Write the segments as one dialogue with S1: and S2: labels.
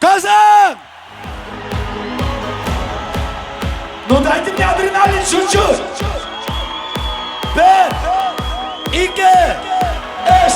S1: Казан! Ну дайте мне адреналин чуть-чуть! Бер, ике, өч!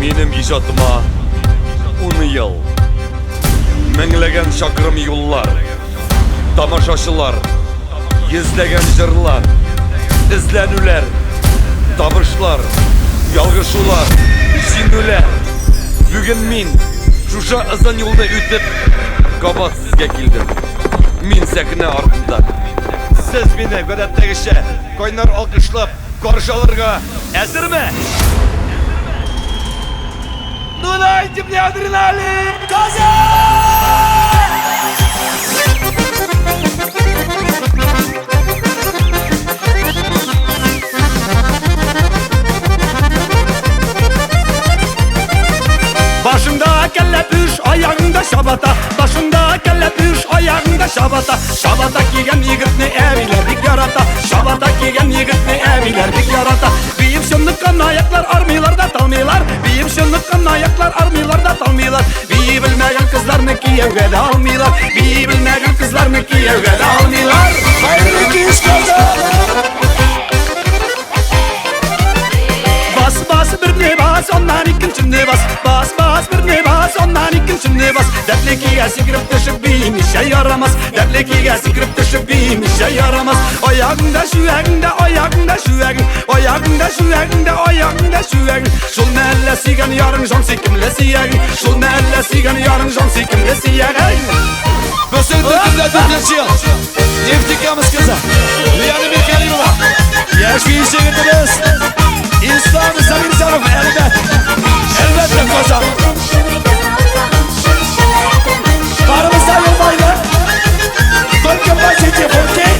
S2: Минем иҗатыма 10 ел. Меңләгән чакрым юллар, тамашачылар, йөзләгән җырлар, эзләнүләр, табышлар, ялгышулар, җиңүләр. Бүген мин шушы озын юлны үтеп, кабат сезгә килдем. Мин сәхнә артында. Сез мине гадәттәгечә кайнар алкышлап каршы алырга әзерме? Ну дайте мне адреналин!
S1: Казан! Башыңда кәләпүш, аягыңда чабата. Башыңда кәләпүш, аягыңда чабата. Чабата кигән егетне әбиләр бик ярата. Чабата кигән егетне әбиләр бик ярата. Биеп чыныккан аяклар армыйлар да талмыйлар. Биеп чыныккан аяклар армыйлар да талмыйлар. Бии белмәгән кызларны кияүгә дә алмыйлар. Бии белмәгән кызларны кияүгә дә алмыйлар. Хәерле кич, Казан! Бас, бас, берне бас, аннан икенчене бас. Бас, бас, берне бас, аннан икенчене бас. Дәртле көйгә сикереп төшеп биемичә ярамас. Дәртле көйгә сикереп төшеп биемичә ярамас. Аягыңда чүәгеңдә, аягыңда чүәгең. Аягыңда чүәгеңдә, аягыңда чүәгең. Шул мәллә сөйгән ярың җан сөйкемле сөягең. Шул мәллә сөйгән ярың җан сөйкемле сөягең.
S3: Безнең төркемдә дүртенче ел. Нефтекамск кызы Лиана Миркәримова. Яшь биюче егетебез Ислам Сабирҗанов әлбәт. Әлбәттә, Казан.
S1: Барыбыз да елмайды. Только позитив, окей?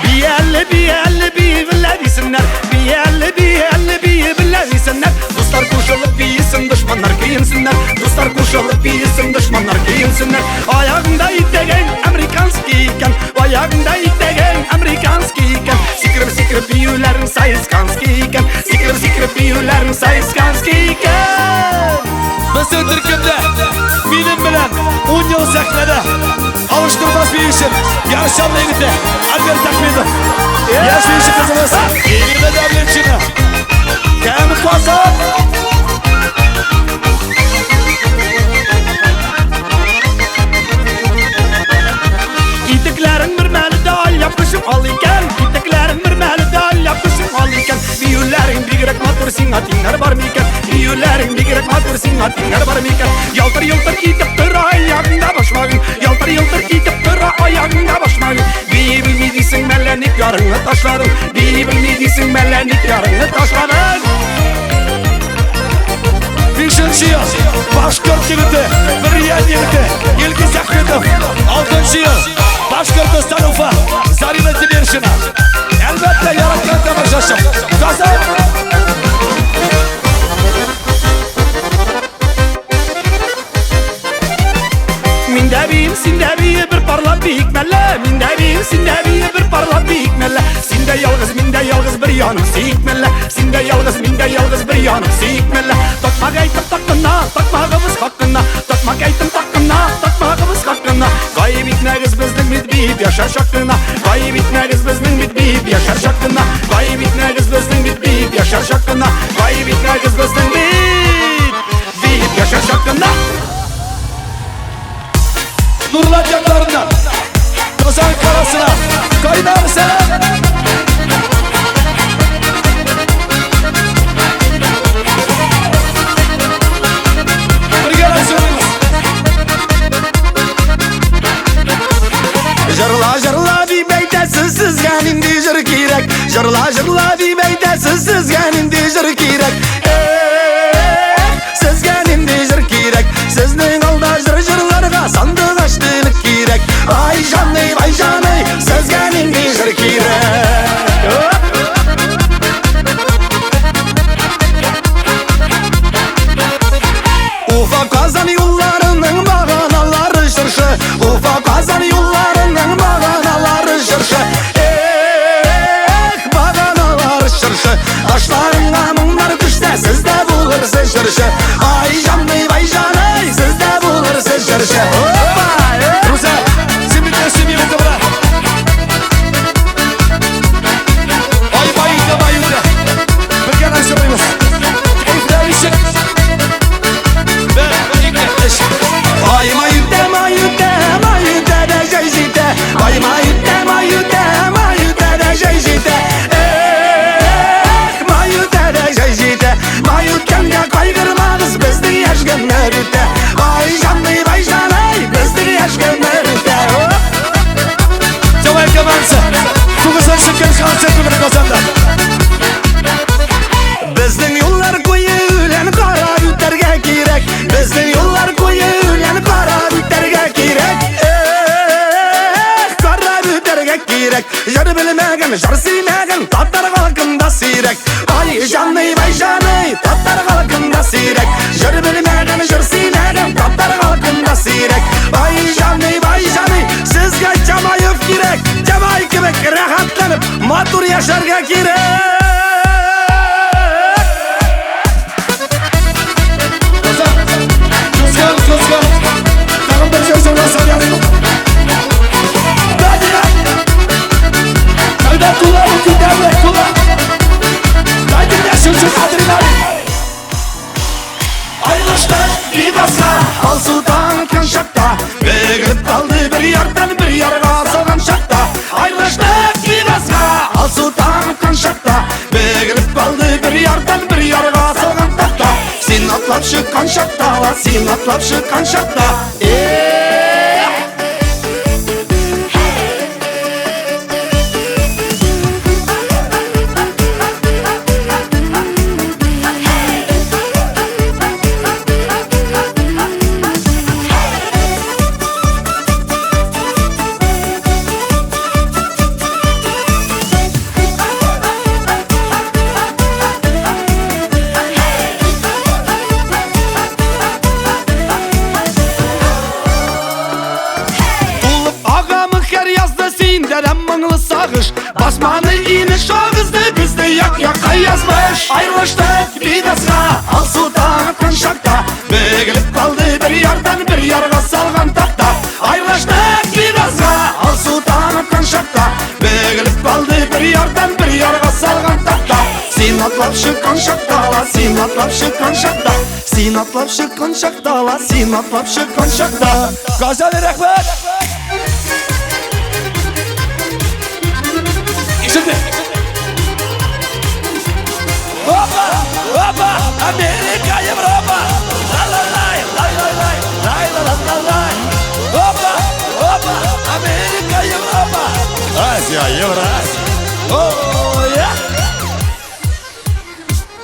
S1: Бияле, бияле, бии белә дисеннәр. Бияле, бияле, бии белә дисеннәр. Дуслар кушылып биесен, дошманнар көенсеннәр. Дуслар кушылып биесен, дошманнар көенсеннәр. Аягыңда итәгең американский икән. Аягыңда итәгең американский икән. Сикереп-сикереп биюләрең саесканский икән. Сикереп-сикереп биюләрең саесканский икән.
S3: Безнең төркемдә минем белән 10 ел сәхнәдә алыштырмас биючем Яр Чаллы егете Альберт Ахмедов. Яшь биюче кызыбыз Ирина Давлетшина.
S1: Кем Казан? Итекләрең бер мәле дә алъяпкычың ал икән. Итекләрең бер мәле дә алъяпкычың ал икән. Биюләрең бигрәк матур, сиңа тиңнәр бар микән? Биюләрең бигрәк матур, сиңа тиңнәр бар микән? Ялтыр-йолтыр итеп тора аягыңда башмагың. Ялтыр-йолтыр итеп тора аягыңда башмагың. Бии белми дисең мәллә ник ярыңны ташладың? Бии белми дисең мәллә ник ярыңны ташладың?
S3: Бишенче ел Башкорт егете, Бөрьян егете Илгиз Ахмедов. Алтынчы ел Башкортостан Уфа Зарина Тимершина. Әлбәттә, яраткан тамашачым. Казан!
S1: Мин дә биим, син дә бие, бер парлап биик мәллә. Мин дә биим, син дә бие, бер парлап биик мәллә. Син дә ялгыз, мин дә ялгыз, бер янып сөйик мәллә. Син дә ялгыз, мин дә ялгыз, бер янып сөйик мәллә. Такмак әйтеп таккына, такмагыбыз хакына. Такмак әйтеп таккына, такмагыбыз хакына. Гаеп итмәгез безнең бит биеп яшәр чакына. Гаеп итмәгез безнең бит биеп яшәр чакына. Гаеп итмәгез безнең бит биеп яшәр чакына. Гаеп итмәгез безнең бит биеп яшәр чакына.
S3: Нурлат якларыннан Казан каласына кайнар сәлам. Бергәләп җырлыйбыз.
S1: Җырла, җырла, дип әйтә. әйтәсез, сезгә нинди җыр кирәк? Җырла, җырла дип әйтәсез, сезгә нинди җыр кирәк? Эх, сезгә нинди җыр кирәк? Сезнең алда җыр җырларга сандыгач теле кирәк. Ай җаный, ай җаный, сезгә нинди җыр кирәк? Уфа Казан юлларының баганалары чыршы, Уфа Казан юлларының баганалары чыршы. Эх, баганалары чыршы, ташларыңа моңнар төшсә, сез дә булырсыз җырчы. Ай җаный, ай җаный, сез дә булырсыз җырчы. Опа!
S3: Друзья, землетрясение добра. Ай, байыта, байыта. Бергә җырлыйбыз. Кәефләр ничек? Бер, ике, өч.
S1: Ай, май үтә, май үтә, май үтә дә җәй җитә. Ай, май үтә, май үтә, май үтә дә җәй җитә. Эх, май үтә дә җәй җитә. Май үткәнгә кайгырмагыз, безнең яшь гомер үтә. Ай, җаный, ай, җаный, безнең яшь гомер үтә.
S3: Тямай командасы. Тугызынчы көн концерт бүген Казанда.
S1: Безнең юллар куе үлән карап үтәргә кирәк. Безнең юллар куе үлән карап үтәргә кирәк. Эх, карап үтәргә кирәк. Җыр белмәгән, җыр сөймәгән татар халкында сирәк. Ай, җаный, ай, җаный, татар халкында сирәк. Җыр белмәгән, җыр сөймәгән татар халкында сирәк. Ай, җаный, ай, җаный, сезгә Тямаев кирәк. Тямай кебек рәхәтләнеп, матур яшәргә кирәк.
S3: Казан. Кызган, кызган. Тагын бер җыр җырласа ярый. Дания. Когда кулларны күтәрде, куллар. Дайте мне чуть-чуть адреналин.
S1: Аерылыштык бик азга, алсу таң аткан чакта, бөгелеп калды бер ярдан бер ярга салган чакта. Аерылыштык бик азга, алсу таң аткан чакта, бөгелеп калды бер ярдан бер ярга салган такта. Син атлап чыккан чакта, ла, син атлап чыккан чакта. Эх! Тулып агамы һәр язда синдә дә моңлы сагыш. Басманы инеш агызды, безне як-якка язмыш. Аерылыштык бик азга, алсу таң аткан чакта, бөгелеп калды бер ярдан бер ярга салган такта. Аерылыштык бик азга, алсу таң аткан чакта, бөгелеп калды бер ярдан бер ярга салган такта. Син атлап чыккан чакта, ла, син атлап чыккан чакта, син атлап чыккан чакта, ла, син атлап чыккан чакта.
S3: Казан, рәхмәт. Ишетте. Опа, опа, Америка, Европа. Ла-ла-лай, лай-лай-лай, лай-ла-ла-ла-лай. Опа, опа, Америка, Европа. Азия, Евразия. О, я.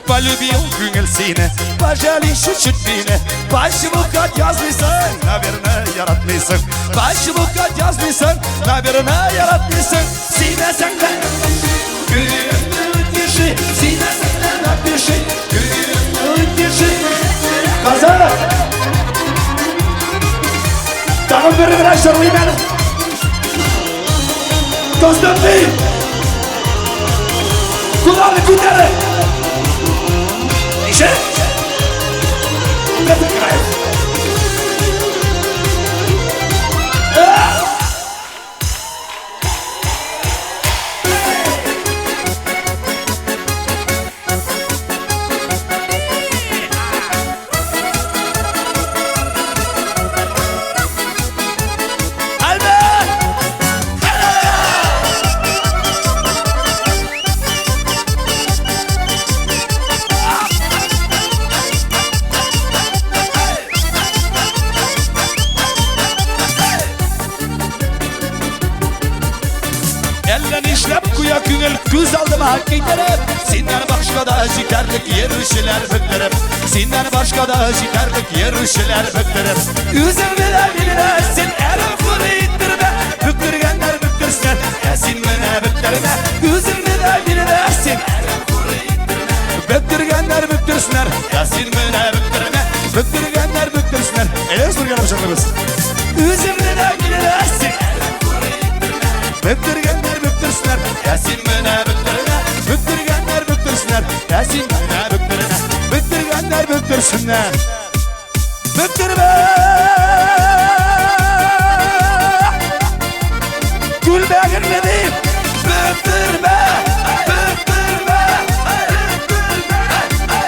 S3: Полюбил күңел сине, пожалей чуть-чуть мине. Почему хат язмыйсың, наверное, яратмыйсың. Почему хат язмыйсың, наверное, яратмыйсың. Сөймәсәң дә, күңелемне утеши, сөймәсәң дә напиши, күңелемне утеши. Казан! Тагын бер генә җырлыйм әле. Константин! Кулларны күтәреп! Ишет! Это кайф! Альберт! Әллә нишләп куя күңел күз алдыма китереп, Синнән башка да җитәрлек йөрүчеләр бөктереп, Синнән башка да җитәрлек йөрүчеләр бөктереп. Үзеңне дә, мине дә син әрәм хур иттермә, Бөктергәннәр бөктерсен, ә син менә бөктермә. Үзеңне дә, мине дә син әрәм хур иттермә, Бөктергәннәр бөктерсеннәр, ә син менә бөктермә. Бөктергәннәр бөктерсеннәр. Әйдәгез бергә җырлыйбыз. Үзеңне дә, мине дә син әрәм хур иттермә, Бөктергәннәр бөктерсеннәр, ә син менә бөктермә. Бөктергәннәр бөктерсеннәр, ә син менә бөктермә. Бөктергәннәр бөктерсеннәр. Бөктермә! Күлмәгеңне дип, бөктермә! Бөктермә!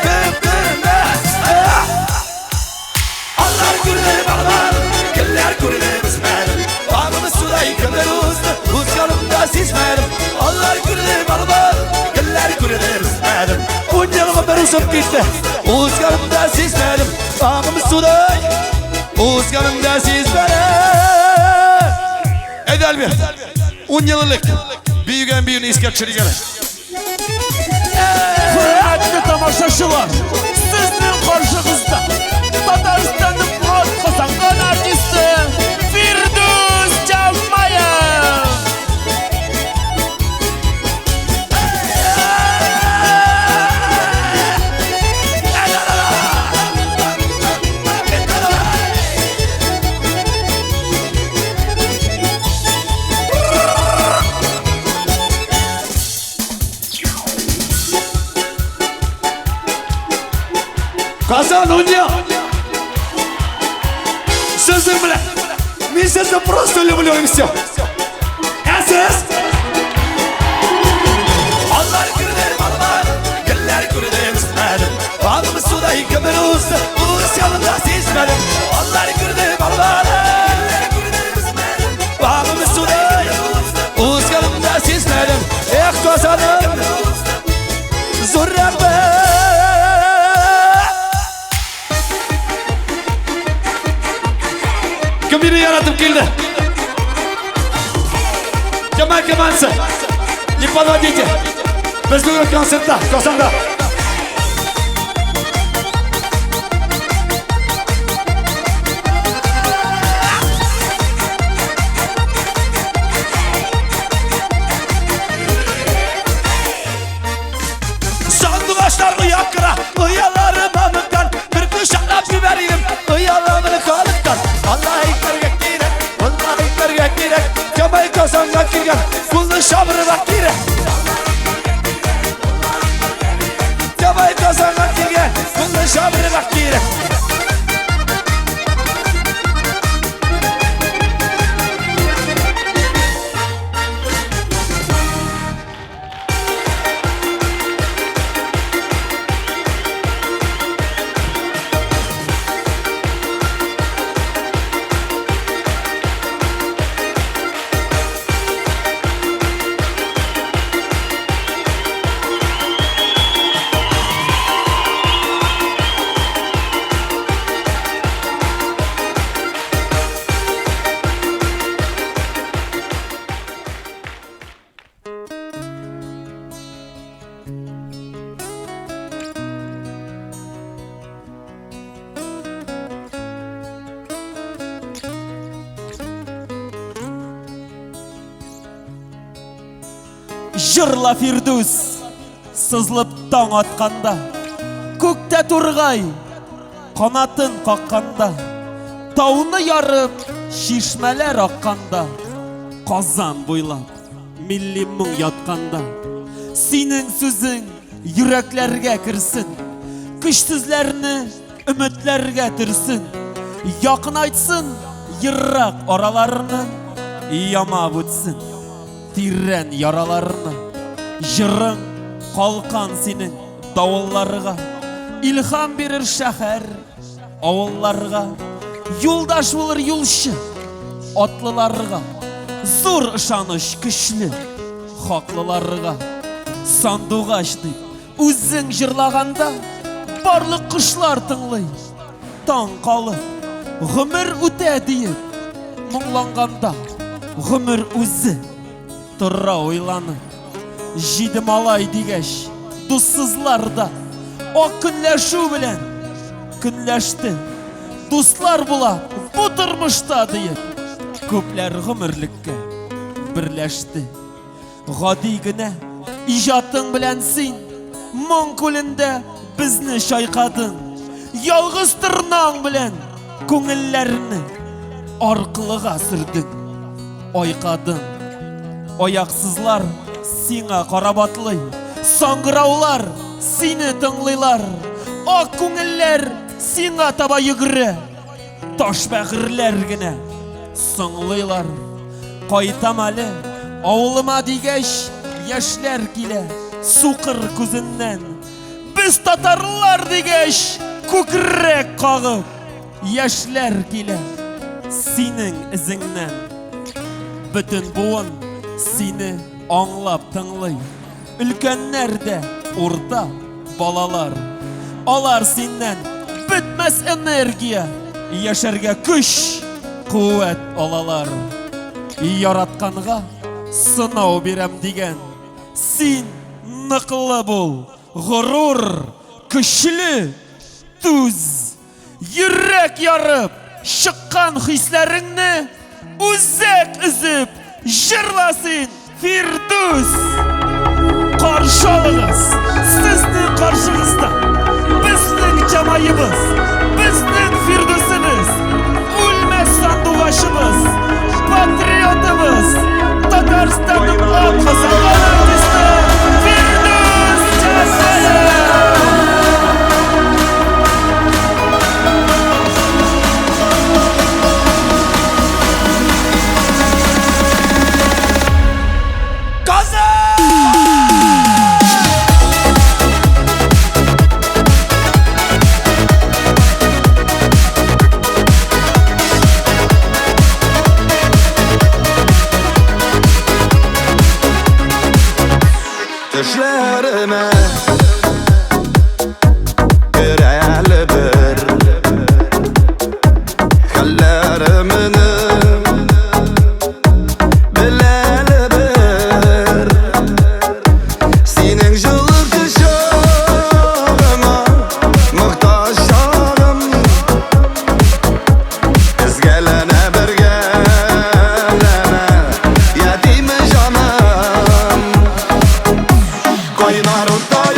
S3: Бөктермә! Аллар күрде, балалар, кемнәр күрде, белмәдем. Багымыз судай кемнәр узды, узганымда сизмәдем. Аллар күрде, балалар, кемнәр күрде, белмәдем. 10 ел гомер узып китте, узганымда сизмәдем. Багымыз судай узганымда сизмәдем.
S2: Әйдә, Альберт. 10 ел элек биегән биюне искә төшерик әле.
S4: Хөрмәтле тамашачылар, сезнең каршыгызда Татарстанның атказанган артисты Фирдүс Тямаев.
S3: Казан 10 ел. Сезнең белән. Мин сезне просто люблю и все. Ә сез? Аллар күрде, балалар, кемнәр күрде, белмәдем. Багымыз судай кемнәр узды, узганымда сизмәдем. Аллар күрде, балалар, кемнәр күрде, белмәдем. Багымыз судай узганымда сизмәдем. Эх, Казаным, зур рәхмәт.
S2: Кем мине яратып килде? Кемә кемансы? Не подводите. Без бүген концертта, Казанда.
S3: Сандугачлар оя кора, оялары мамыктан, Бер кочаклап җибәр идем, ояламын халыктан. Алла әйтергә кирәк, Алла әйтергә кирәк, Камай Казанга килгән, кулны шабырга кирәк. Камай Казанга килгән, кулны шабырга кирәк.
S4: Җырла, Фирдүс, сызылып таң атканда, Күктә тургай канатын какканда, Тауны ярып чишмәләр акканда, Казан буйлап милли моң ятканда, Синең сүзең йөрәкләргә керсен, Көчсезләрне өметләргә төрсен, Якынайтсын ерак араларны, Ямап үтсен тирән яраларны. Җырың калкан синең давылларга, Илһам бирер шәһәр, авылларга, Юлдаш булыр юлчы атлыларга, Зур ышаныч көчле хаклыларга. Сандугач дип үзең җырлаганда, Барлык кошлар тыңлый, таң калып, Гомер үтә диеп моңланганда, Гомер үзе тора уйланып. Җиде малай дигәч, дуссызлар да ак көнләшү белән көнләште. Дуслар була бу тормышта диеп, күпләр гомерлеккә берләште. Гади генә иҗатың белән син моң күлендә безне чайкадың. Ялгыз тырнаң белән күңелләрне аркылыга сөрдең, айкадың. Аяксызлар сиңа карап атлый, саңгыраулар сине тыңлыйлар. Ак күңелләр сиңа таба йөгерә, таш бәгырьләр генә соңлыйлар. Кайтам әле авылыма дигәч, яшьләр килә сукыр күзеннән. Без татарлар дигәч, күкрәк кагып, яшьләр килә синең эзеңнән. Бөтен буын сине аңлап тыңлый. Өлкәннәр дә, урта, балалар. Алар синнән бетмәс энергия, яшәргә көч, куәт алалар. Яратканга сынау бирәм дигән. Син ныклы бул, горур, көчле, түз. Йөрәк ярып чыккан хисләреңне үзәк өзеп җырла син, Фирдүс! Каршы алыгыз, сезнең каршыгызда безнең Җамаебыз, безнең Фирдүсебез, үлмәс сандугачыбыз, патриотыбыз, Татарстанның атказанган артисты Фирдүс Җамаев!
S1: Төшләремә кер әле бер Хәлләремне бел әле бер Синең җылы кочагыңа мохтаҗ чагым Өзгәләнә бергәләнә ятим җаным Кайнар уттай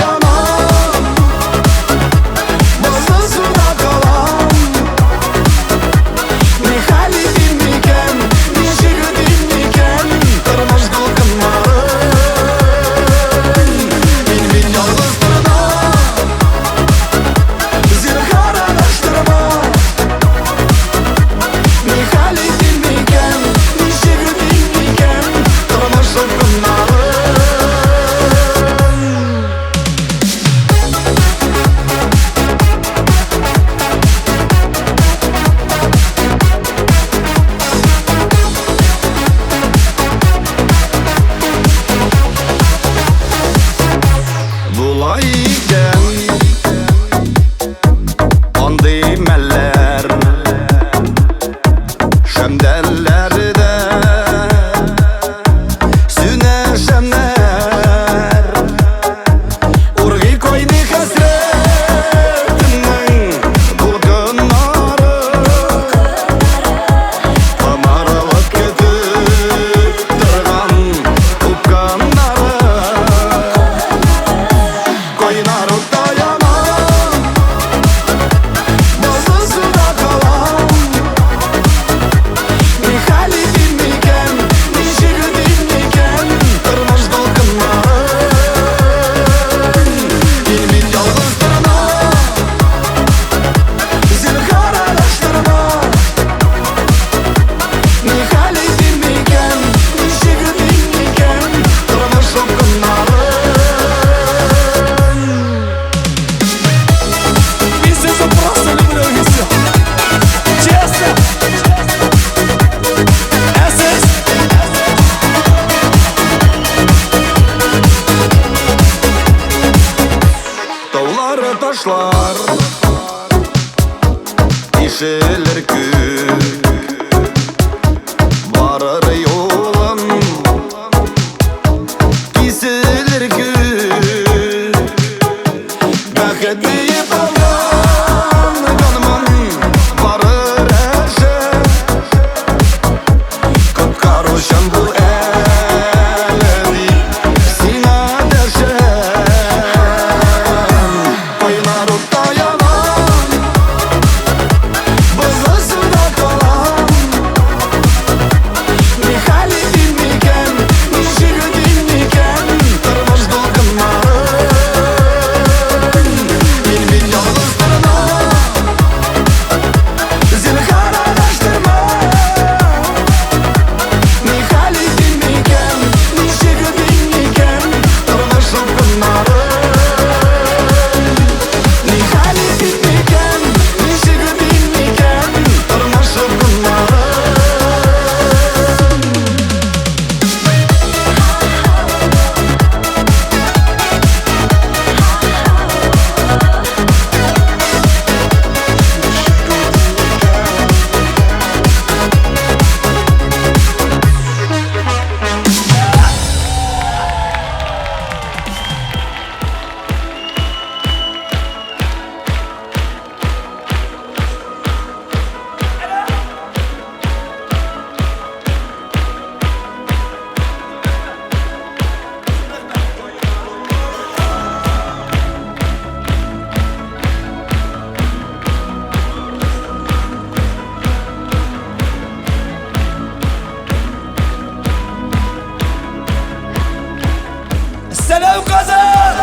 S1: Аручан бул әле дип сиңа дәшәм. Кайнар утта янам, бозлы суда калам. Нихәл итим микән, ничек үтим микән тормыш дулкыннарын? Мин бит ялгыз торна, зинһар адаштырма. Нихәл итим микән, ничек үтим микән тормыш дулкыннарын? Нихәл итим микән, ничек үтим микән тормыш дулкыннарын?
S2: Сәлам, Казан!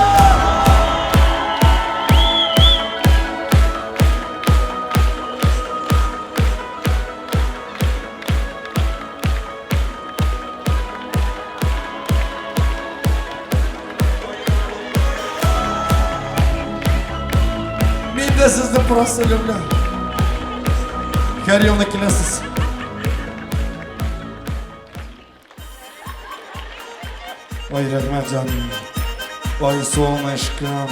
S2: Мин дә сезне просто люблю. Һәр елны киләсез. Ой, рәхмәт, җаным. Ой, солнышком.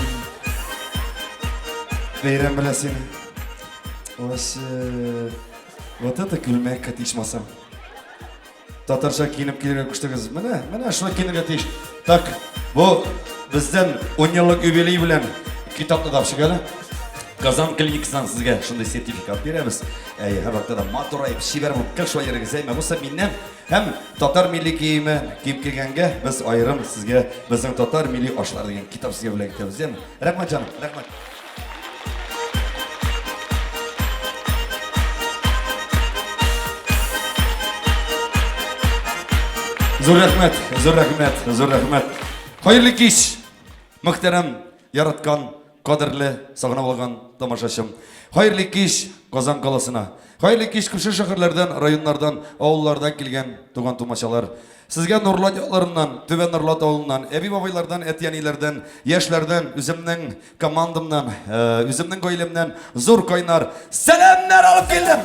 S2: Бәйрәм белән сине. Вообще, вот это күлмәк ичмасам. Татарча киенеп килергә куштыгыз. Менә, менә шулай киенергә тиеш. Так, бу бездән 10 еллык юбилей белән китапны да алып әле. Казан клиникасыннан сезгә шундый сертификат бирәбез. Әй, һәрвакытта да матураеп, чибәр булып гел шулай йөрегез. Әйме, булса миннән һәм татар милли киеме киеп килгәнгә без аерым сезгә безнең татар милли ашлар дигән китап сезгә бүләк итәбез. Яме? Рәхмәт, җаным, рәхмәт. Зур рәхмәт, зур рәхмәт, зур рәхмәт. Хәерле кич, мөхтәрәм, яраткан, кадерле, сагынып алган тамашачым. Хәерле кич Казан каласына. Хәерле кич күрше шәһәрләрдән, районнардан, авыллардан килгән туган тумачалар. Сезгә Нурлат якларыннан, Түбән Нурлат авылыннан, әби-бабайлардан, әти-әниләрдән, яшьләрдән, үземнең командамнан, үземнең гаиләмнән зур кайнар сәламнәр алып килдем.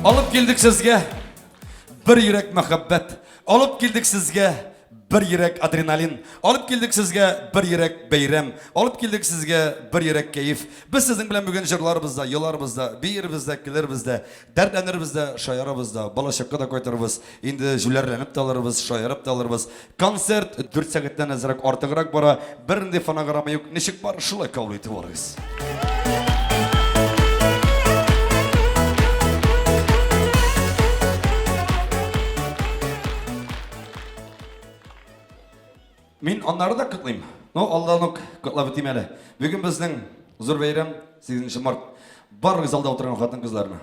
S2: Алып килдек сезгә бер йөрәк мәхәббәт. Алып килдек сезгә бер йөрәк адреналин. Алып килдек сезгә бер йөрәк бәйрәм. Алып килдек сезгә бер йөрәк кәеф. Без сезнең белән бүген җырларбыз да, еларбыз да, биербез дә, көлербез дә, дәртләнербез дә, шаярабыз да, балачакка да кайтырбыз. Инде җүләрләнеп тә алырбыз, шаярып та алырбыз. Концерт 4 сәгатьтән әзрәк артыграк бара. Бернинди фонограмма юк. Ничек бар, шулай кабул итеп алыгыз. Мин аннары да котлыйм. Но алдан ук котлап үтим әле. Бүген безнең зур бәйрәм, 8 март. Барлык залда утырган хатын-кызларны,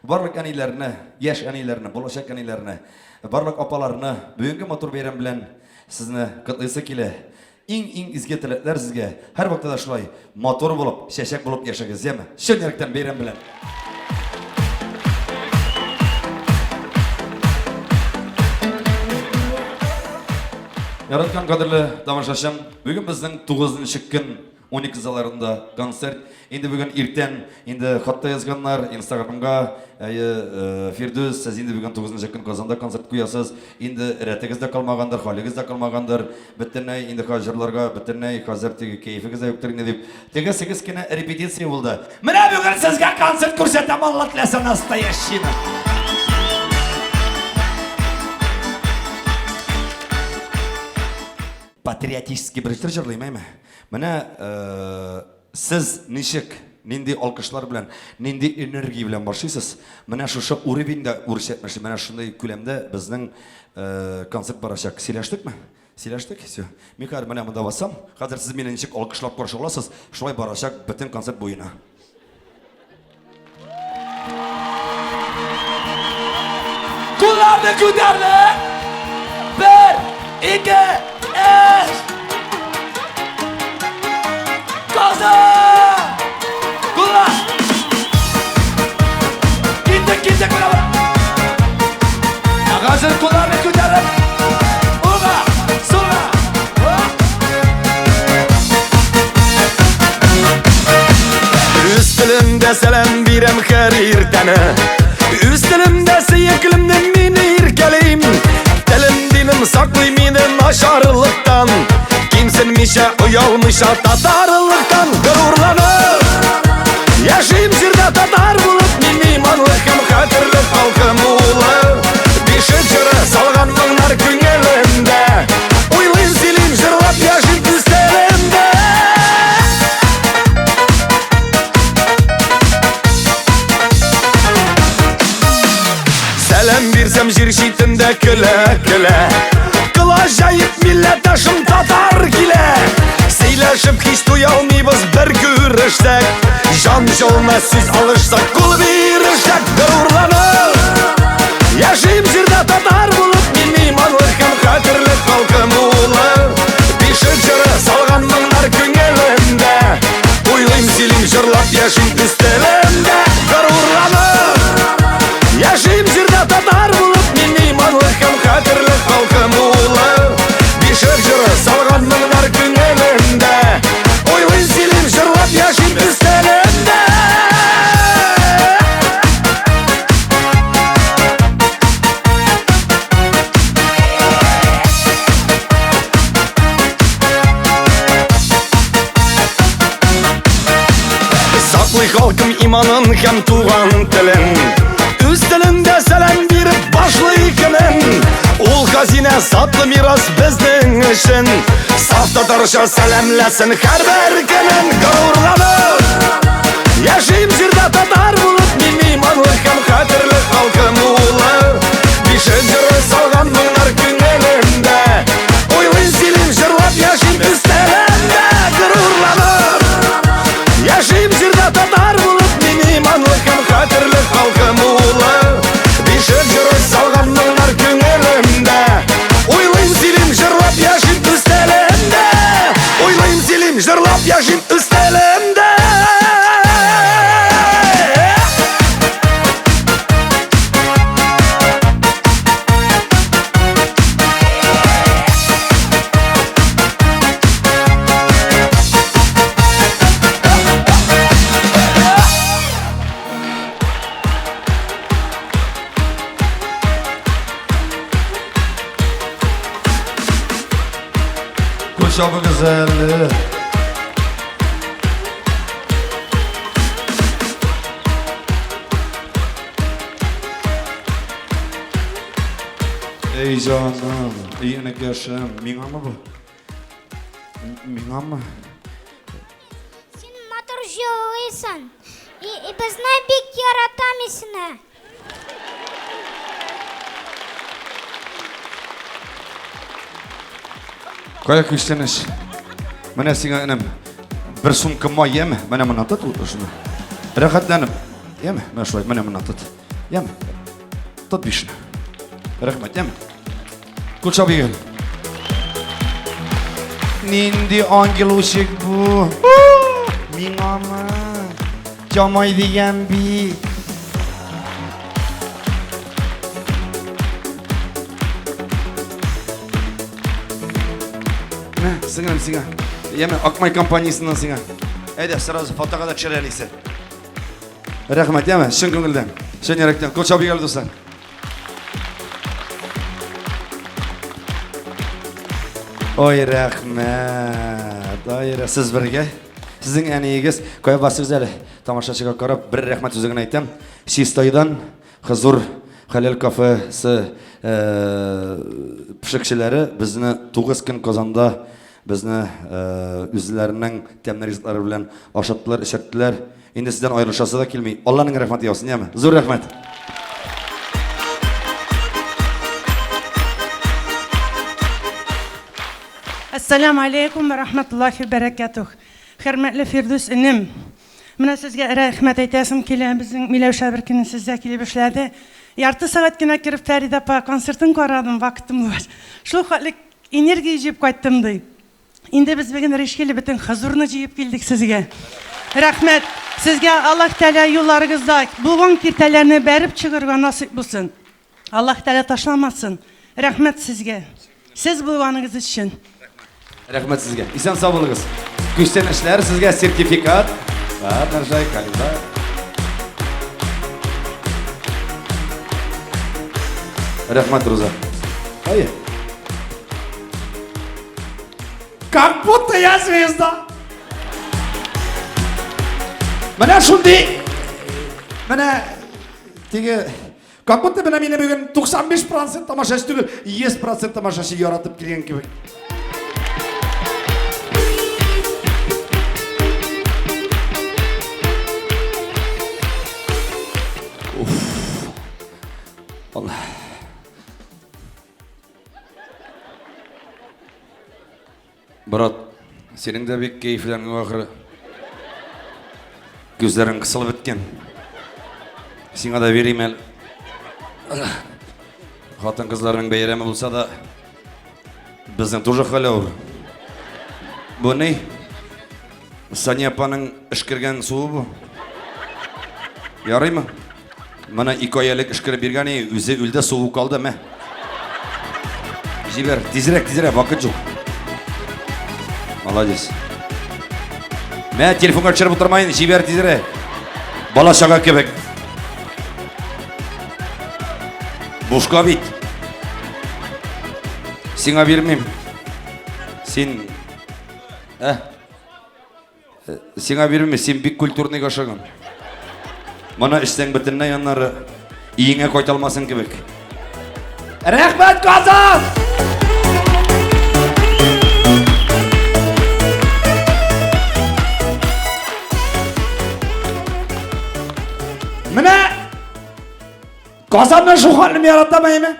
S2: барлык әниләрне, яшь әниләрне, булачак әниләрне, барлык апаларны бүгенге матур бәйрәм белән сезне котлыйсы килә. Иң-иң изге теләкләр сезгә. Һәрвакытта да шулай матур булып, чәчәк булып яшәгез, яме? Чын йөрәктән бәйрәм белән. Яраткан кадерле тамашачым, бүген безнең 9 көн Уникс залларында концерт. Инде бүген иртән инде хат та язганнар Инстаграмга. Әйе, э, Фирдүс, сез инде бүген 9 көн Казанда концерт куясыз. Инде рәтегез дә калмагандыр, халегез дә калмагандыр. Бөтенләй инде хәзер җырларга, бөтенләй хәзер теге кәефегез дә юктыр инде дип. Теге сигез кенә репетиция булды. Менә бүген сезгә концерт күрсәтәм, Алла теләсә, настоящийны. Патриотический бер җыр җырлыйм, әйме? Менә сез ничек? Нинди алкышлар белән, нинди энергия белән башлыйсыз. Менә шушы уровеньда үрчәтмеше, менә шундый күләмдә безнең концерт барачак. Сөйләштекме? Сөйләштек, все. Мин хәзер менә монда басам. Хәзер сез мине ничек алкышлап каршы аласыз, шулай барачак бөтен концерт буена.
S3: Кулларны күтәрдек! Бер, ике, өч! Казан! Куллар! Киттек, киттек, менә бу. Ә хәзер кулларны күтәреп, уңга, сулга.
S1: Үз телемдә сәлам бирәм һәр иртәне. Үз телемдә сөеклемне мин иркәлим. Телем динем саклый мине начарлыктан. Кимсенмичә, оялмыйча татарлыктан горурланып. Яшим җирдә татар булып, мин иманлы һәм хәтерле халкым улы. Бишек җыры салган моңнар күңелемдә. Уйлыйм, сөйлим, җырлап яшим үз телемдә. Сәлам бирсәм җир читендә көлә-көлә. Кылач җәеп милләттәшем татар килә. Сөйләшеп һич туя алмыйбыз бер күрешсәк. Җан җылына сүз алышсак, кул бирешсәк, горурланып. Яшим җирдә татар булып, мин иманлы һәм хәтерле халкым улы. Бишек җыры салган моңнар күңелемдә. Уйлыйм, сөйлим, җырлап яшим үз телемдә. Горурланып. Яшим җирдә татар булып, мин иманлы һәм хәтерле халкым улы. Бишек җыры салган моңнар күңелемдә. Уйлыйм, сөйлим, җырлап яшим үз телемдә. Саклый халкым иманын һәм туган телен. Үз телендә сәлам биреп башлый көнен. Ул хазинә затлы мирас безнең өчен. Саф татарча сәламләсен һәрбер көнен горурланып. Яшим җирдә татар булып, мин иманлы һәм хәтерле халкым улы. Бишек җыры салган моңнар күңелемдә. Уйлыйм, сөйлим, җырлап яшим үз телемдә горурланып. Яшим җирдә татар булып, мин иманлы һәм хәтерле халкым улы. Бишек җыры салган моңнар күңелемдә. Уйлыйм, сөйлим, җырлап яшим үз телемдә. Уйлыйм, сөйлим, җырлап яшим үз телемдә.
S2: Кул чабыгыз әле. Эй җаным, эй энекәшем, миңамы бу? Миңамы?
S5: Син матур җырлыйсың. И, и безне бик яратам сине.
S2: Кая күчтәнәч? Менә сиңа энем бер сумка май яме? Менә моннан тот шуны. Рәхәтләнеп. Яме? Менә шулай, менә моннан тот. Яме? Тот бишне. Рәхмәт, яме? Кул чабыйк. Нинди ангелушек бу? Миңамы? Җамай дигән бит. Мә, сеңлем сиңа. Яме, Акмай компаниясеннән сиңа. Әйдә, сразу фотога да төшер әнисе. Рәхмәт, яме, чын күңелдән, чын йөрәктән. Кул чабыйк әле, дуслар. Ой, рәхмәт. Ой, сез бергә. Сезнең әниегез, кая басыгыз әле? Тамашачыга карап, бер рәхмәт сүзе генә әйтәм. Чистайдан Хозур Хәләл кафесы пешекчеләре безне 9 көн Казанда безне үзләренең тәмле ризыклары белән ашаттылар, эчерттеләр. Инде сездән аерылышасы да килми. Алланың рәхмәте яусын, яме. Зур рәхмәт.
S6: Әссәләмү алейкум вә рахматуллахи вә бәрәкәтүһ. Хөрмәтле Фирдүс энем, менә сезгә рәхмәт әйтәсем килә. Безнең Миләүшә бер көнне сездә килеп эшләде. Ярты сәгать кенә кереп Фәридә апа концертын карадым, вакытым булгач. Шул хәтле энергия җыеп кайттым, ди. Инде без бүген Ришкиле бөтен хозурны җыеп килдек сезгә. Рәхмәт. Сезгә Аллаһ Тәгалә юлларыгызда булган киртәләрне бәреп чыгарырга насыйп булсын. Аллаһ Тәгалә ташламасын. Рәхмәт сезгә. Сез булганыгыз өчен.
S2: Рәхмәт сезгә. Исән сау булыгыз. Күчтәнәчләр сезгә сертификат. Бар, Наржай, календарь. Рәхмәт, Руза. Әйе.
S1: Как будто я звезда. Менә шундый менә теге как будто менә мине бүген 95% тамашачы түгел, 100% тамашачы яратып килгән кебек.
S2: Уф. Алла. Брат, синең дә бик кәефләнгән ахры. Күзләрең кысылып беткән. Сиңа да бирим әле. Хатын-кызларның бәйрәме булса да, безнең тоже хәл авыр. Бу ни? Сания апаның эшкергән суы бу. Ярыймы? Моны ике ай элек эшкереп биргән и, үзе үлде, суы калды, мә. Җибәр, тизрәк, тизрәк, вакыт юк. Молодец. Мә, телефонга төшереп утырмаен, җибәр тизрәк. Бала чага кебек. Бушка бит. Сиңа бирмим. Син... Ә? Сиңа бирмим, син бик культурный ашаган. Моны эчсәң бөтенләй аннары өеңә кайта алмасың кебек.
S1: Рәхмәт, Казан! Менә Казанны шул хәтле яратам әйме?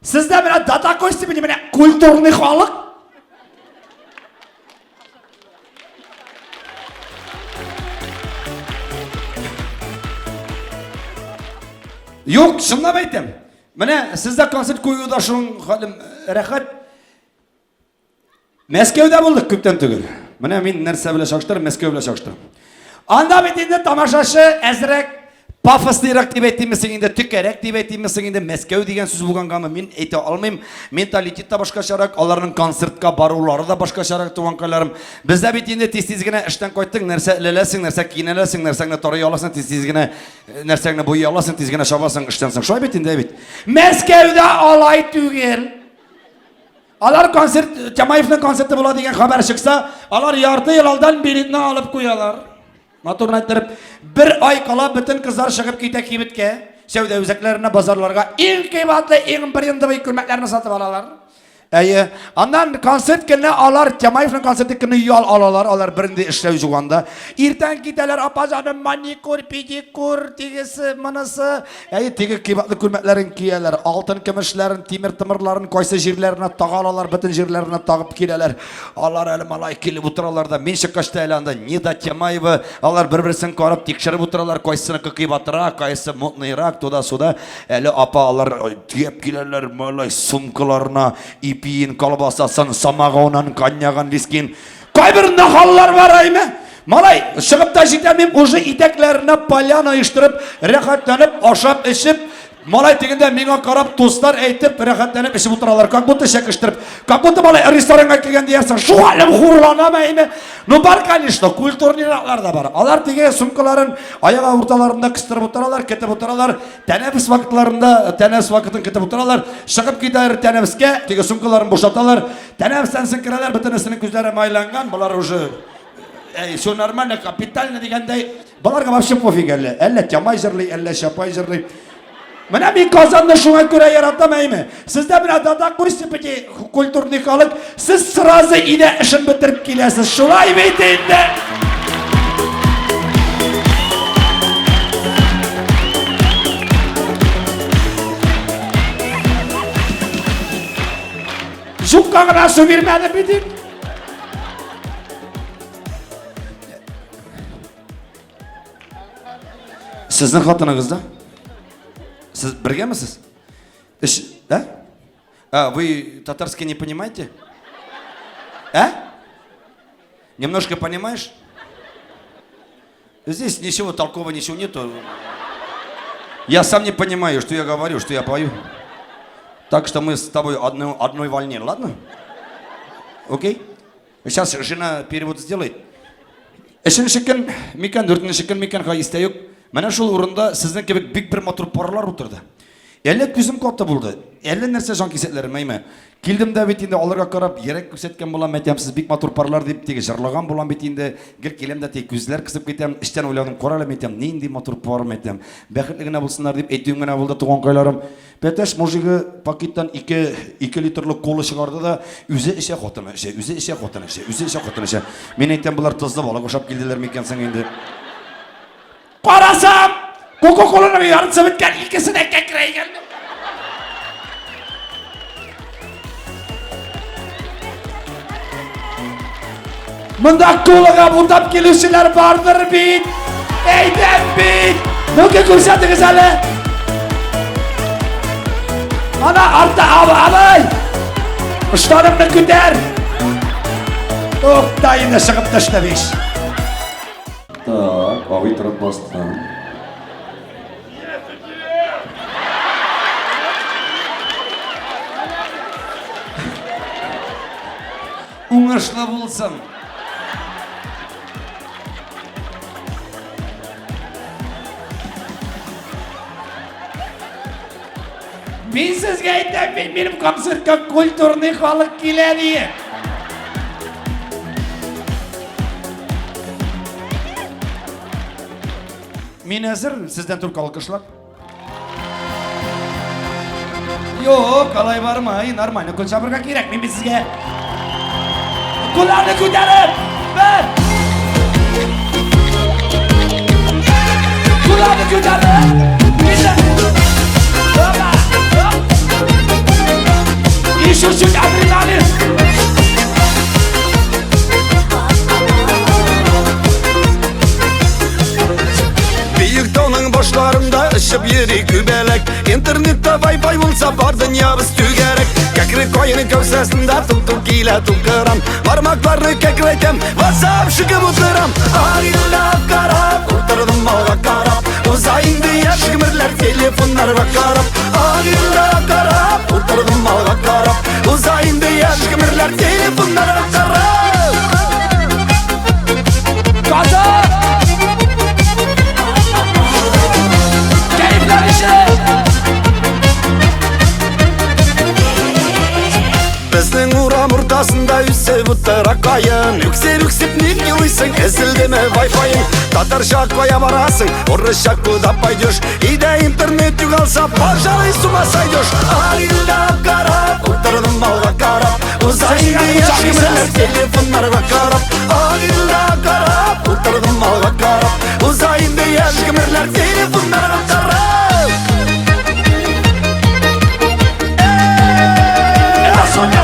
S1: Сездә менә до такой степени менә культурный халык.
S2: Юк, чынлап әйтәм. Менә сездә концерт кую да шуның хәлем рәхәт. Мәскәүдә булдык күптән түгел. Менә мин нәрсә белән чагыштырам, Мәскәү белән чагыштырам.
S1: Анда бит инде тамашачы әзрәк
S2: пафослыйрак дип әйтимме соң инде, төкәрәк дип әйтимме соң инде, Мәскәү дигән сүз булгангамы, мин әйтә алмыйм. Менталитет та башкачарак, аларның концертка барулары да башкачарак, туганкайларым. Бездә бит инде тиз-тиз генә эштән кайттың, нәрсә эләләсең, нәрсә киенәләсең, нәрсәңне тарый аласың, тиз-тиз генә э, нәрсәңне буйый аласың, тиз генә чабасың эштән соң. Шулай бит инде бит.
S1: Мәскәүдә алай түгел. Алар концерт, Тямаевның концерты була дигән хәбәр чыкса, алар ярты ел алдан билетны алып куялар. Матур әйттереп, бер ай кала бөтен кызлар чыгып китә кибеткә, сәүдә үзәкләренә, базарларга иң кыйбатлы, иң брендовый күлмәкләрне сатып алалар. Әйе, аннан концерт көнне алар Тямаевның концерты көнне ял алалар, алар бернинди эшләү юк анда. Иртән китәләр, апа җаным, маникюр, педикюр, тегесе, монысы. Әйе, теге кыйбатлы күлмәкләрен кияләр, алтын көмешләрен, тимер тымырларын кайсы җирләренә тага алалар, бөтен җирләренә тагып киләләр. Алар әле малай килеп утыралар да, мин чыккач та әле анда Нида Тямаева, алар бер-берсен карап тикшереп утыралар, кайсыныкы кыйбатрак, кайсы модныйрак, туда-сюда. Әле апа алар төяп киләләр, малай сумкаларына ипиен, колбасасын, самогонын, коньягын, вискин. Кайбер нахаллар бар әйме? Малай, чыгып та җитәмим, уже итәкләренә поляна оештырып, рәхәтләнеп, ашап, эчеп, малай тегендә миңа карап, дуслар әйтеп, рәхәтләнеп эчеп утыралар. Как будто чәкештереп, как будто малай ресторанга килгән диярсең. Шул әлем хурланам әйме? Ну бар, конечно, культурныйраклар да бар. Алар теге сумкаларын аяк урталарында кыстырып утыралар, кетеп утыралар. Тәнәфес вакытларында, тәнәфес вакытын көтеп утыралар. Чыгып китәләр тәнәфескә, теге сумкаларын бушаталар. Тәнәфестән соң керәләр, бөтенесенең күзләре майланган, болар уже Әй, все нормально, капитально дигәндәй, боларга вообще пофиг әллә. Әллә Тямай җырлый, әллә Чапай җырлый. Менә мин Казанны шуңа күрә яратам, әйме. Сездә менә до такой степени культурный халык, сез сразу өйдә эшен бетереп киләсез. Шулай бит инде. Бутылка гына су бирмәде бит.
S2: Сезнең хатыныгыз да? Сез бергәмесез? Эш, да? А, вы татарский не понимаете? А? Немножко понимаешь? Здесь ничего толкового, ничего нету. Я сам не понимаю, что я говорю, что я пою. Так что мы с тобой одной волне, ладно? Окей? Сейчас жена перевод сделает. Өченче көн микән, дүртенче көн микән, хай истә юк. Менә шул урында сезнең кебек бик бер матур парлар утырды. Әллә күзем каты булды, әллә нәрсә җан кисәтләрем, әйме. Килдем дә бит инде аларга карап, йөрәк күрсәткән булам, әйтәм, сез бик матур парлар дип теге җырлаган булам бит инде. Гел киләм дә теге күзләр кысып китәм, эчтән уйладым, кара әле, әйтәм, нинди матур пар, әйтәм. Бәхетле генә булсыннар дип әйтүем генә булды, туганкайларым. Пәтәш мужигы пакеттан 2 литрлы кола чыгарды да, үзе эчә, хатыны эчә, үзе эчә, хатыны эчә, үзе эчә, хатыны эчә. Мин әйтәм, болар тозлы балык ашап килделәр микән соң инде?
S1: Карасам, Кока-коланың яртысы беткән, икесе дә кәкрәйгән. Монда колага бутап килүчеләр бардыр бит. Әйдәм бит. Ну-ка күрсәтегез әле. Ана артта абый. Ыштаныңны күтәр. Тукта инде чыгып төште биш.
S2: Так, абый торып басты. Уңышлы булсын.
S1: Мин сезгә әйтәм бит, минем концертка культурный халык килә диеп.
S2: Мин әзер, сездән только алкышлар. Юк, алай бармай, нормально кул чабырга кирәк, мин бит сезгә.
S1: Кулларны күтәреп, бер. Кулларны күтәреп, бер. Опа, оп. Еще чуть адреналин.
S7: Биек тауның башларында очып йөри күбәләк. Интернетта вай-фай булса, бар дөньябыз түгәрәк. Кәкре каен кәүсәсендә тул-тул килә тулкырам. Бармакларны кәкрәйтәм, WhatsApp чыгып утырам. Айлап карап, утырдым алга карап. Уза инде яшь гомерләр телефоннарга карап. Айлап карап, утырдым алга карап. Уза инде яшь гомерләр телефоннарга карап.
S1: Казан! Кәефләр өчен!
S7: Безнең урам уртасында үсеп утыра каен. Үксеп-үксеп ник елыйсың, өзелдеме вай-файың? Татарча кая барасың, урысча куда пойдешь? Өйдә интернет югалса, пожалуй, с ума сойдешь. Айлап карап, утырдым алга карап. Уза инде яшь гомерләр телефоннарга карап. Айлап карап, утырдым алга карап. Уза инде яшь гомерләр телефоннарга карап.
S1: Это Соня!